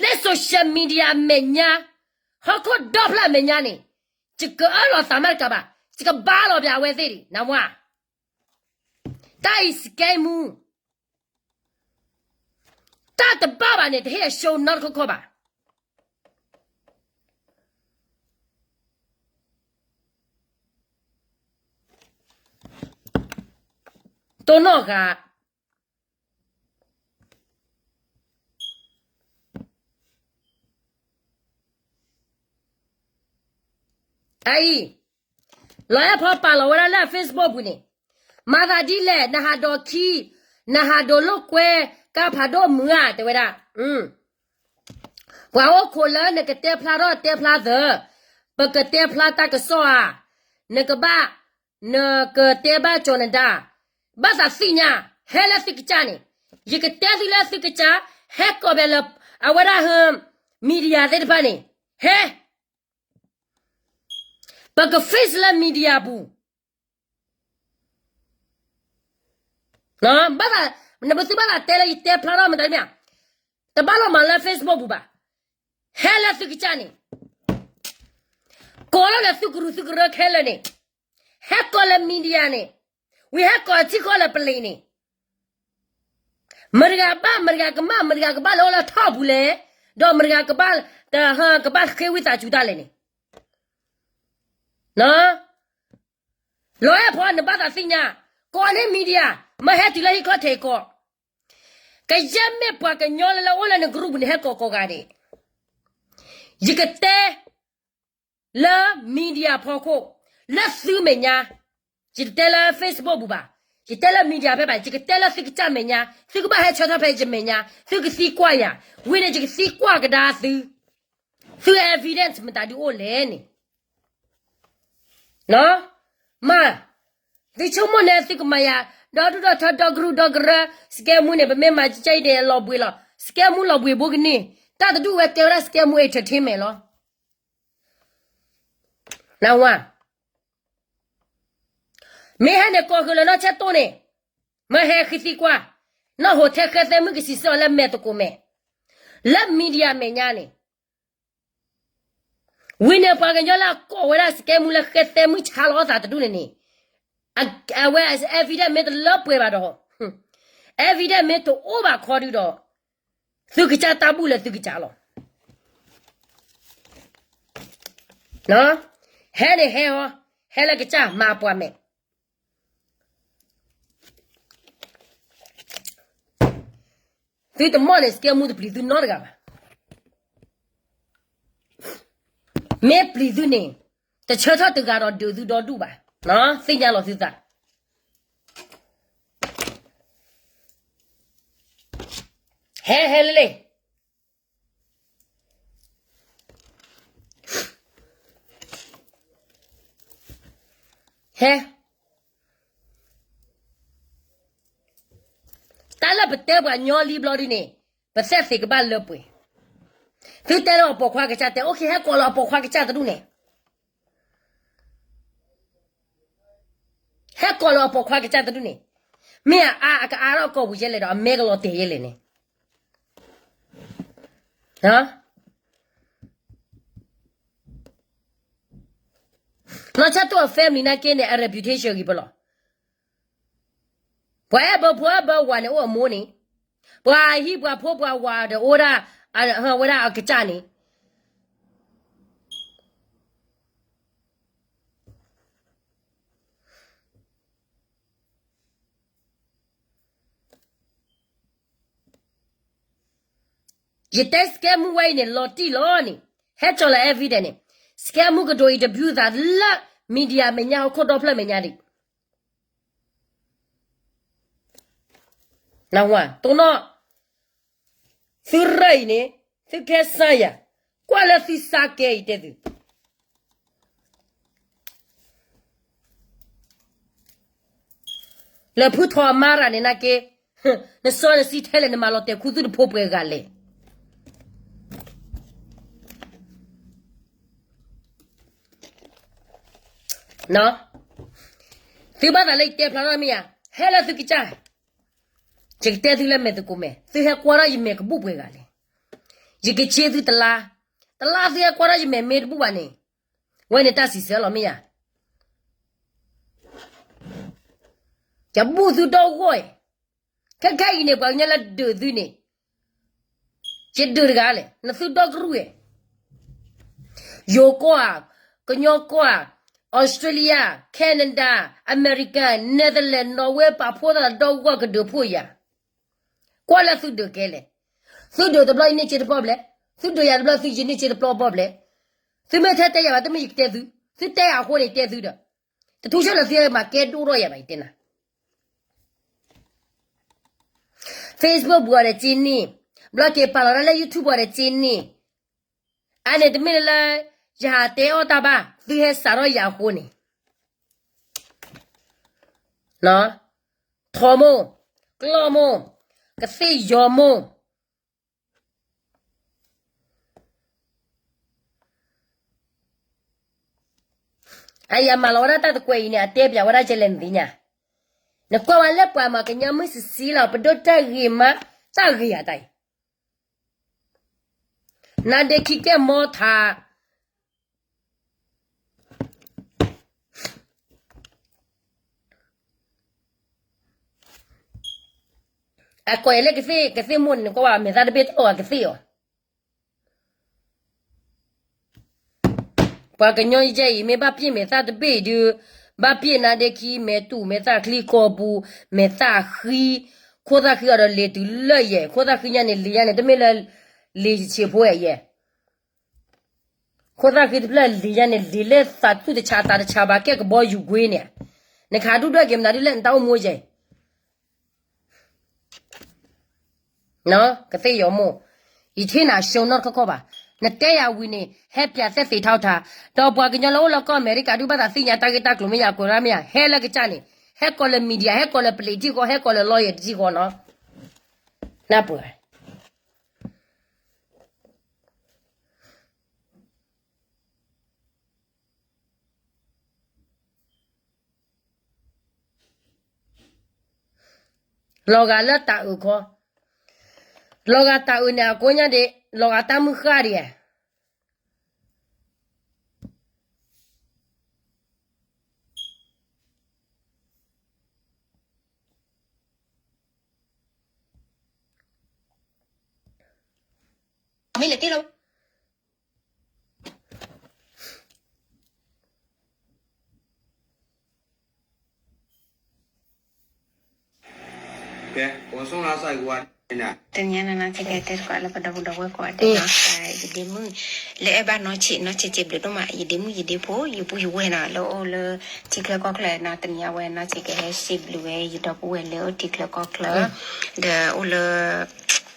လၢ social media အမဲာ်ညါ, ဟီၣ်ခိၣ်ဒီဖျၢၣ်အမဲာ်ညါန့ၣ်, ယကအၢၣ်လီၤသးမးတကးဘၣ်, ယကဘါလီၤပှၤအဝဲသ့ၣ်ဒံး နဝၤ, တၢ်အံၤ စကဲမူ, တၢ်တဘၣ်ဘၣ်န့ၣ် တဟ့ၣ်အ show နီတခီခီဘၣ်. တိၢ်နီၣ်ဃာ် အအံၤ, လီၤအဲၣ်ဖီပာ်လီၤဝဲဒၣ်လၢ Facebook ပူၤန့ၣ်, မၤသးဒ်လဲၣ် နဟးဒိးခံ, နဟးဒိးလိာ်ကွဲ, ကါဖးဒိၣ်မုာ်ဧါ တဲဝဲဒၣ်, ပှၤအိၣ်ခိးလၢနကတဲဖျါထီၣ်တဲဖျါသၢ, ပကတဲဖျါတၢ်ကစီၣ်ဧါ, နကဘၣ်, နကတဲဘၣ်ကၠီၤနဒါ, ဘၣ်သးသ့ၣ်ညါ, ဟဲလၢသုကစၢ်န့ၣ်, ယကတဲသုလၢသုကစၢ်, ဟဲကိးဖဲလၢ, အဝဲဒၣ်ဟၢ, media သ့ၣ်တဖၣ်န့ၣ်, ဟဲ ပက face လၢ media ပူၤ, ဘၣ်သး, နပသုဘၣ်သးတဲလၢယတဲဖျါထီၣ်မတၤမ့ၢ်ဧါ, တဘၣ်လီၤမၤလၢ Facebook ပူၤဘၣ်, ဟဲလၢသုကစၢ်န့ၣ်, ကိးလီၤလၢသုကရူၢ်သုကရၢခဲလၢာ်န့ၣ်, ဟဲကိးလၢ media န့ၣ်, ဝံၤဟဲကိးထံကီၢ်လၢပလံၤန့ၣ် မတၤတဂၤဘၣ်, မတၤတဂၤကမၣ်, မတၤတဂၤကဘၣ်လဲၤအိၣ်လၢထီၣ်ပူၤလဲၣ်, ဒီးမတၤတဂၤကဘၣ်, တဟၢကဘၣ်ဃ့ဝံသးစူၤတၢ်လဲၣ်န့ၣ်, လီၤအဲၣ်ဖီနဘၣ်သးသ့ၣ်ညါ, ကိးန့ၢ် media, မ့ၢ်ဟဲတုၤလၢဟံၣ်ခီၣ်ထံးကိး, ကယဲၢ်မ့ၢ်ပှၤကညီလၢလၢအိၣ်လၢနကရူၢ်ပူၤန့ၣ် ဟဲကိးကိးဂၤဒဲး, ယကတဲ လၢ media ဖီခိၣ်, လၢသုမဲာ်ညါ, ယတတဲလၢ Facebook ပူၤဘၣ်, ယတဲလၢ media ဖဲဘၣ်, ယကတဲလၢသုကစၢ်မဲာ်ညါ, သုကဘၣ်ဟဲဆၢထၢၣ်ဖဲယမဲာ်ညါ, သုကသံကွၢ်ယၤ, ဝံၤန့ၣ်ယကသံကွၢ်ကဒါသု, သု evidence မတၤဒုအိၣ်လဲၣ်န့ၣ်, မ့ၢ်, သုဆိကမိၣ်န့ၣ်သုကမၤယၤ, ဒီဒူၣ်ဒီထၢဒီကရူၢ်ဒီကရၢ, စကဲမူန့ၣ် ပမ့ၢ်မၤကကဲအံၤန့ၣ် လီၤဘှံးလီၤ, စကဲမူလီၤဘှံးဘိကန့ၢ်, တၢ်တဒူၣ်ဝဲတဲဝဲဒၣ် စကဲမူ entertainment လီၤ နဝၤ, မ့ၢ်ဟဲန့ၣ်ကိးဃုာ်လၢနီၢ်ဆဲတိၢ်န့ၣ်, မ့ၢ်ဟဲဃုသံကွၢ်, နီၢ်ဟိးထဲဃဲသဲမုၣ်ကစံးဆၢအီၤလၢ မဲာ်သကိးမဲာ်, လၢ media မဲာ်ညါန့ၣ်, ဝံၤန့ၣ်ပှၤကညီလၢအကိးဝဲဒၣ်စကဲမူလၢဃဲသဲမုၣ်ဆါလီၤအီၣ်သးတဒူၣ်န့ၣ်န့ၣ်, အဝဲ evidence မ့ၢ်တလၢပှဲၤဘၣ်ဒီး, evidence မ့ၢ်တအိၣ်ဘၣ်ခီဒုဒီး, သုကစၢ်တၢ်ဘူၣ်လၢသုကစၢ်လီၤ ဟဲန့ၣ်ဟဲဟီ, ဟဲလၢကစၢ်မၤပှၤမဲာ်, သုတမီၢ်န့ၣ် စကဲမူတပျံၤသုနီတဂၤဘၣ်, မ့ၢ်ပျံၤသုန့ၣ်, တဆၢထၢၣ်တဂၤဒီးဒုးသုဒီဒူၣ်ဘၣ်, သ့ၣ်ညါလီၤသုသး ဟဲဟဲလၢလ့ၣ်, ဟဲ, တၢ်လၢပတဲပှၤညီလံဘျီဒုန့ၣ်, ပသဲၣ်သ့ၣ်ကဘၣ်လၢပှဲၤ, သုတဲလၢအပိာ်ခွါကစၢ်တဲ okay ဟဲကိးလၢအပိာ်ခွါကစၢ်တဒူၣ်န့ၣ် ဟဲကိးလၢအပိာ်ခွါကစၢ်တဒူၣ်န့ၣ်, မ့ၢ်အအါအကအါထီၣ်ကီၢ်ပူၤယဲလဲၣ်ဒီး အမဲကလီၤတဲာ်ယဲလဲၣ်န့ၣ်, နီၢ်ဆၢတိၢ်အ family နာ်က့န့ၣ် အ reputation ဂံၢ်ပလီၢ်, ပှၤအဲၣ်ဘၢဖိအဲၣ်ဘၢဝၤန့ၣ်အိၣ်အမိၢ်န့ၣ်, ပှၤဟံၣ်ပှၤဖိပှၤဝၤဒီးအိၣ်ဒၣ်, ဝဲဒၣ်အကစၢ်န့ၣ် ယတဲစကဲမူဝဲအံၤန့ၣ် လီၤတံၢ်လီၤန့ၣ်, ဟဲကၠီၤလၢ evidence န့ၣ်, စကဲမူကဒိး interview သးလၢ media မဲာ်ညါ ဟီၣ်ခိၣ်ဒီဖျၢၣ်မဲာ်ညါဒံး, နဝၤ တိၢ်နီၣ်, သုရၢၢ်အံၤန့ၣ်, သုကဲစၢ်ယၤ, ကွၢ်လၢသုစၢ်ကဲအံၤတဲသု လၢဖုထီၣ်အမါရၤန့ၣ်နာ်က့, နစီနဆှံထဲလဲၣ် နမၤလီၤတဲာ်ခူသူၣ်တဖိပှဲၤဂၤလဲၣ်. သုဘၣ်သးလၢယတဲဖျါထီၣ်မ့ၢ်ဧါ, ဟဲလၢသုကစၢ်, ယကတဲသုလၢမဲာ်သကိးမဲာ်, သုဟဲကွၢ်ထီၣ်ယမဲာ်ကဘူၣ်ပှဲၤဂၤလဲၣ်. ယကဆ့သုတလါ, တလါသုဟဲကွၢ်ထီၣ်ယမဲာ်မ့ၢ်တဘူၣ်ဘၣ်န့ၣ်, ဝဲန့ၣ်တၢ်စံးဆၢလီၤမ့ၢ်ဧါ. ယဘူၣ်သုဒီဂီၢ်အံၤ, ခဲခဲအံၤန့ၣ် ပှၤကညီလၢဒုးသုန့ၣ်, ယဒုးတဂၤလဲၣ်, နသုဒီကရူၢ်ဧါ. ယိၤကီၢ်ဧါ, ကညီကီၢ်ဧါ, Australia, Canada, America, Netherlands, Norway ပာ်ဖှိၣ်သးဒီဂီၢ်ကဒုးဖှိၣ်ယၤ. ကွၢ်လၢသုဒုးကဲလဲၣ်. သုဒုးတဘျီယန့ၢ်စ့တပျီဘျဲၣ်, သုဒုးယၤတဘျီသုယန့ၢ်စ့တပျီဘျဲၣ်. သုမ့ၢ်ထဲတဲယၤဘၣ် တမ့ၢ်ယကတဲသု, သုတဲယၤအဃိန့ၣ်တဲသုဒီး, တထူၣ်ဆၢလၢသုမၤကဲဒိၣ်ထီၣ်ယၤဘၣ် ယတဲနၤ Facebook ပူၤအီၤဒီးစ့န့ၣ်, ဘျီက့ၤပာ်လီၤဒၣ်လၢ YouTube ပူၤအီၤဒီးစ့န့ၣ်, အန့ၣ်တမ့ၢ်လၢ ယဟးတဲအီၣ်တၢ်ဘၣ်, သုဟဲစးထီၣ်ယၤအဃိန့ၣ်, ထိးမိၢ်, ကျီၢ်မိၢ်, ကသ့ၣ်ယီၤမိၢ်. အယမၤလီၤဝဲဒၣ်တၢ်တကွဲးအံၤန့ၣ် အတဲပၠးဝဲဒၣ်ကဲလဲၣ်နသ့ၣ်ညါ, နကွၢ်ဝဲလၢပှၤမၤကညီမုၢ်ဆံးဆံးလီၤ ပဒိၣ်တၢ်ဂ့ၤမး, တၢ်ဂ့ၤဧါတၢ်အံၤ, နါဒ့ခံကဲၣ်မီထး အကွဲးလၢကသ့ၣ် ကသ့ၣ်မိၢ်န့ၣ် နကွၢ်ဝဲမဲာ်သၣ်တဘ့ၣ်တအိၣ်အကသ့ၣ်အီၤ, ပှၤကညီယဲအံၤ မ့ၢ်ဘၣ်ပျ့ၢ်မဲာ်သၣ်တဘ့ၣ်အံၤဒုး, ဘၣ်ပျ့ၢ်နါဒ့ခံ မဲာ်တူာ်မဲာ်သၣ်ချံကီၢ်ပူၤ, မဲာ်သၣ်ဃံ, ခိၣ်သၣ်ဃံအီၤဒီးလံၤတုၤလၢယဲၢ်, ခိၣ်သၣ်ဃံညါန့ၣ် လံၤညါန့ၣ် တမ့ၢ်လၢ လံၤဆံးဖိယဲၢ် ခိၣ်သၣ်ဃံတဖျၢၣ်လံၤညါန့ၣ် လံၤလၢသးသူၣ်တဆးသးတဆးဘၣ် ကဲကဘီယူၤကွ့န့ၣ်, နခးဒူၣ်ဒွဲၣ်က့ၤမနုၤဒ်လဲၣ် နတၢ်အိၣ်မူယဲၢ် ကသ့ၣ်ယီၤမိၢ်, ယထံၣ်နၤရှုံးနီတခီခီဘၣ်, နတဲယၤဝံၤန့ၣ် ဟဲပၠးသဲသ့ထီထါ, ဒီးပှၤကညီလၢအိၣ်လၢကီၢ်အမဲရကၤဒုးဘၣ်သးသ့ၣ်ညါတၢ်ဂ့ၢ်တၢ်ကျိၤမ့ၢ်ယၤ ကွဲးရၣ်မ့ၢ်ယၤ ဟဲလၢကစၢ်န့ၣ်, ဟဲကိးလၢ media, ဟဲကိးလၢပလံးထံၣ်ဃီ, ဟဲကိးလၢ lawyer တထံၣ်ဃီနီၤ, နၢ်ပၢၢ် လီၤဂာ်လၢတၢ်အုးခီ, လီၤဂာ်တၢ်အုးန့ၣ်အကိးညါဒံး, လီၤဂာ်တၢ်မုၢ်ဃၢ်ဒံးဧါ. မ့ၢ်လဲၤတ့ၢ်လီၤ တနံၤညါန့ၣ် နီၢ်ဆံးကဟဲတဲသကိးလၢပဒီပုၢ်ဒီဝဲၢ်ကိးဂၤဒဲးနီၤ, ယဒ့မုၣ် လၢအဲၣ်ဘၣ်နီၢ်ဆံး နီၢ်ဆံးစံးဘျုးဒိၣ်မး ယဒ့မုၣ်ယဒ့ဖိ ယပုၢ်ယဝဲၢ်နီၤ လၢအိၣ်လၢထံချၢကီၢ်ချၢနီၤ, တနံၤညါဝဲနီၢ်ဆံးကဟဲစံးဘျုးဝဲ ယဒီပုၢ်ဝဲၢ်လၢအိၣ်ထံချၢကီၢ်ချၢ ဒီးအိၣ်လၢ တၢ်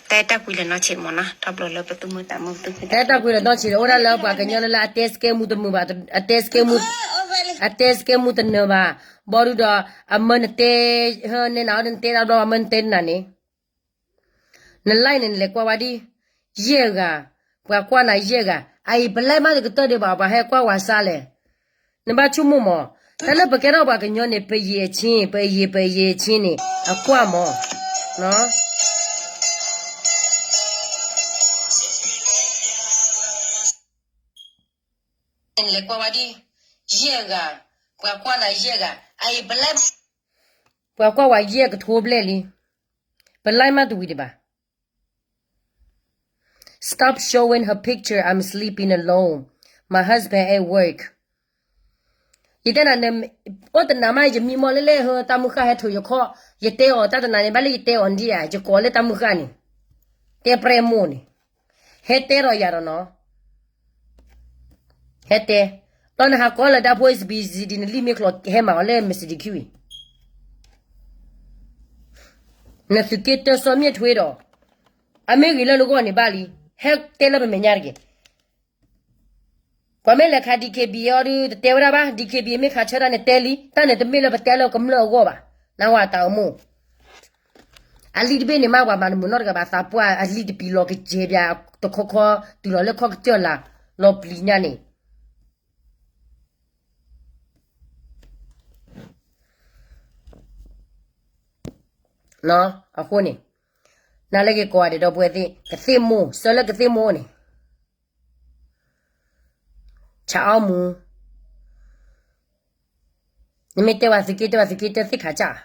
အဲၣ်တၢ်ကွံလၢနီၢ်ဆံးမ့ၢ်နီၤ, ထီၣ်ဘျီလၢပသူၣ်မုာ်သးမုာ်ပသူၣ်ခုသးခု တၢ်အဲၣ်တၢ်ကွံလၢနီၢ်ဆံး အိၣ်ဒၣ်လၢပှၤကညီလၢလၢအတဲစကဲမူတမုာ်ဘၣ်, အတဲစကဲမူ, အတဲစကဲမူတနၢၤဘၣ်, ဘီဒုဒီး အမၢနတဲ, ဟၢနဲနၤအီၤဒီးနတဲတၢ်ဘျီ အမၢနတဲနၤန့ၣ် န live န့ၣ် နလဲၤကွၢ်ဝဲဒ် ယဲၢ်ဂၤ, ပှၤကွၢ်နၤယဲၢ်ဂၤ, အအံၤ ပ live မးတကတၢၢ်ဒံးဘၣ် ပှၤဟဲကွၢ်ဝဲစါလဲၣ်, နဘၣ်ဆိကမိၣ်မး, တၢ်လၢပကဲထီၣ်ပှၤကညီန့ၣ် ပယံာ်အဆ့, ပယံာ် ပယံာ်အဆ့န့ၣ် အကွၢ်မး နလဲၤကွၢ်ဝဲဒ် ယဲၢ်ဂၤ, ပှၤကွၢ်နၤယဲၢ်ဂၤ, အအံၤ ပ live ပှၤကွၢ်ဝဲယဲၢ်ကထိဘျဲၣ်လံ, ပ live မးတဝံၤဒံးဘၣ်. Stop showing her picture, I'm sleeping alone, my husband at work. ယတဲနၤန့ၣ်, အိၣ်တနၤမး ယမံမီၢ်လၢလဲၣ် ဟၢတၢ်မုၢ်ဃၢ်ဟဲထုးယခီၣ်, ယတဲအီၤတၢ်တနၤန့ၣ် ဘၣ်လၢယတဲအီၤဒ်ဧါ, ယကိးလၢတၢ်မုၢ်ဃၢ်န့ၣ်, တဲပြဲမိၢ်န့ၣ်, ဟဲတဲဒီးယၤဒီးနီၤ ဟဲတဲ, ဒီးနဟးကိးလၢ ဒါဖိ စံးဘံစံးဒံး နလံာ်မ့ၢ်ချီ ဟဲမၤအီၤလၢ မစံးဒံးခံဝံၤ, နသုးက့တၢစီၤမ့ၣ်ထွ့ဒီး, အမ့ၢ်ဂ့ၤလၢနဂီၢ်န့ၣ်ဘၣ်လံ, ဟဲတဲလၢပမဲာ်ညါတက့ၢ်. ပှၤမ့ၢ်လဲၤခး DKBA အီၤဒုး တတဲဝဲဒၣ်ဘၣ်, DKBA မ့ၢ်ခးဆၢတၢ်န့ၣ်တဲလံ, တၢ်န့ၣ်တမ့ၢ်လၢပတဲလၢကမျၢၢ်အဂီၢ်ဘၣ်, နၢ်ဟူတၢ်အမိၢ် အလံာ်တဘ့ၣ်န့ၣ်မး ပှၤမၤတမုာ်နီတဂၤဘၣ်, သးပှၢ်အလံာ်တပံၤလီၤကစဲးပၠးတခီခီ, တုၤလီၤလၢခီၣ်ကစၢၢ်လၢ လီၤပျံၤညါန့ၣ် အဃိန့ၣ်, နၤလၢက့ၤကိးဂၤဒဲးဒီပုၢ်ဝဲၢ်သ့ၣ် ကသ့ၣ်မိၢ်, ဆၢလၢကသ့ၣ်မိၢ်န့ၣ် ဆၣ်အီမူ, နမ့ၢ်တဲဝဲသုးက့ တဲဝဲသုးက့တၢ်သ့ၣ်ခးစၢ်,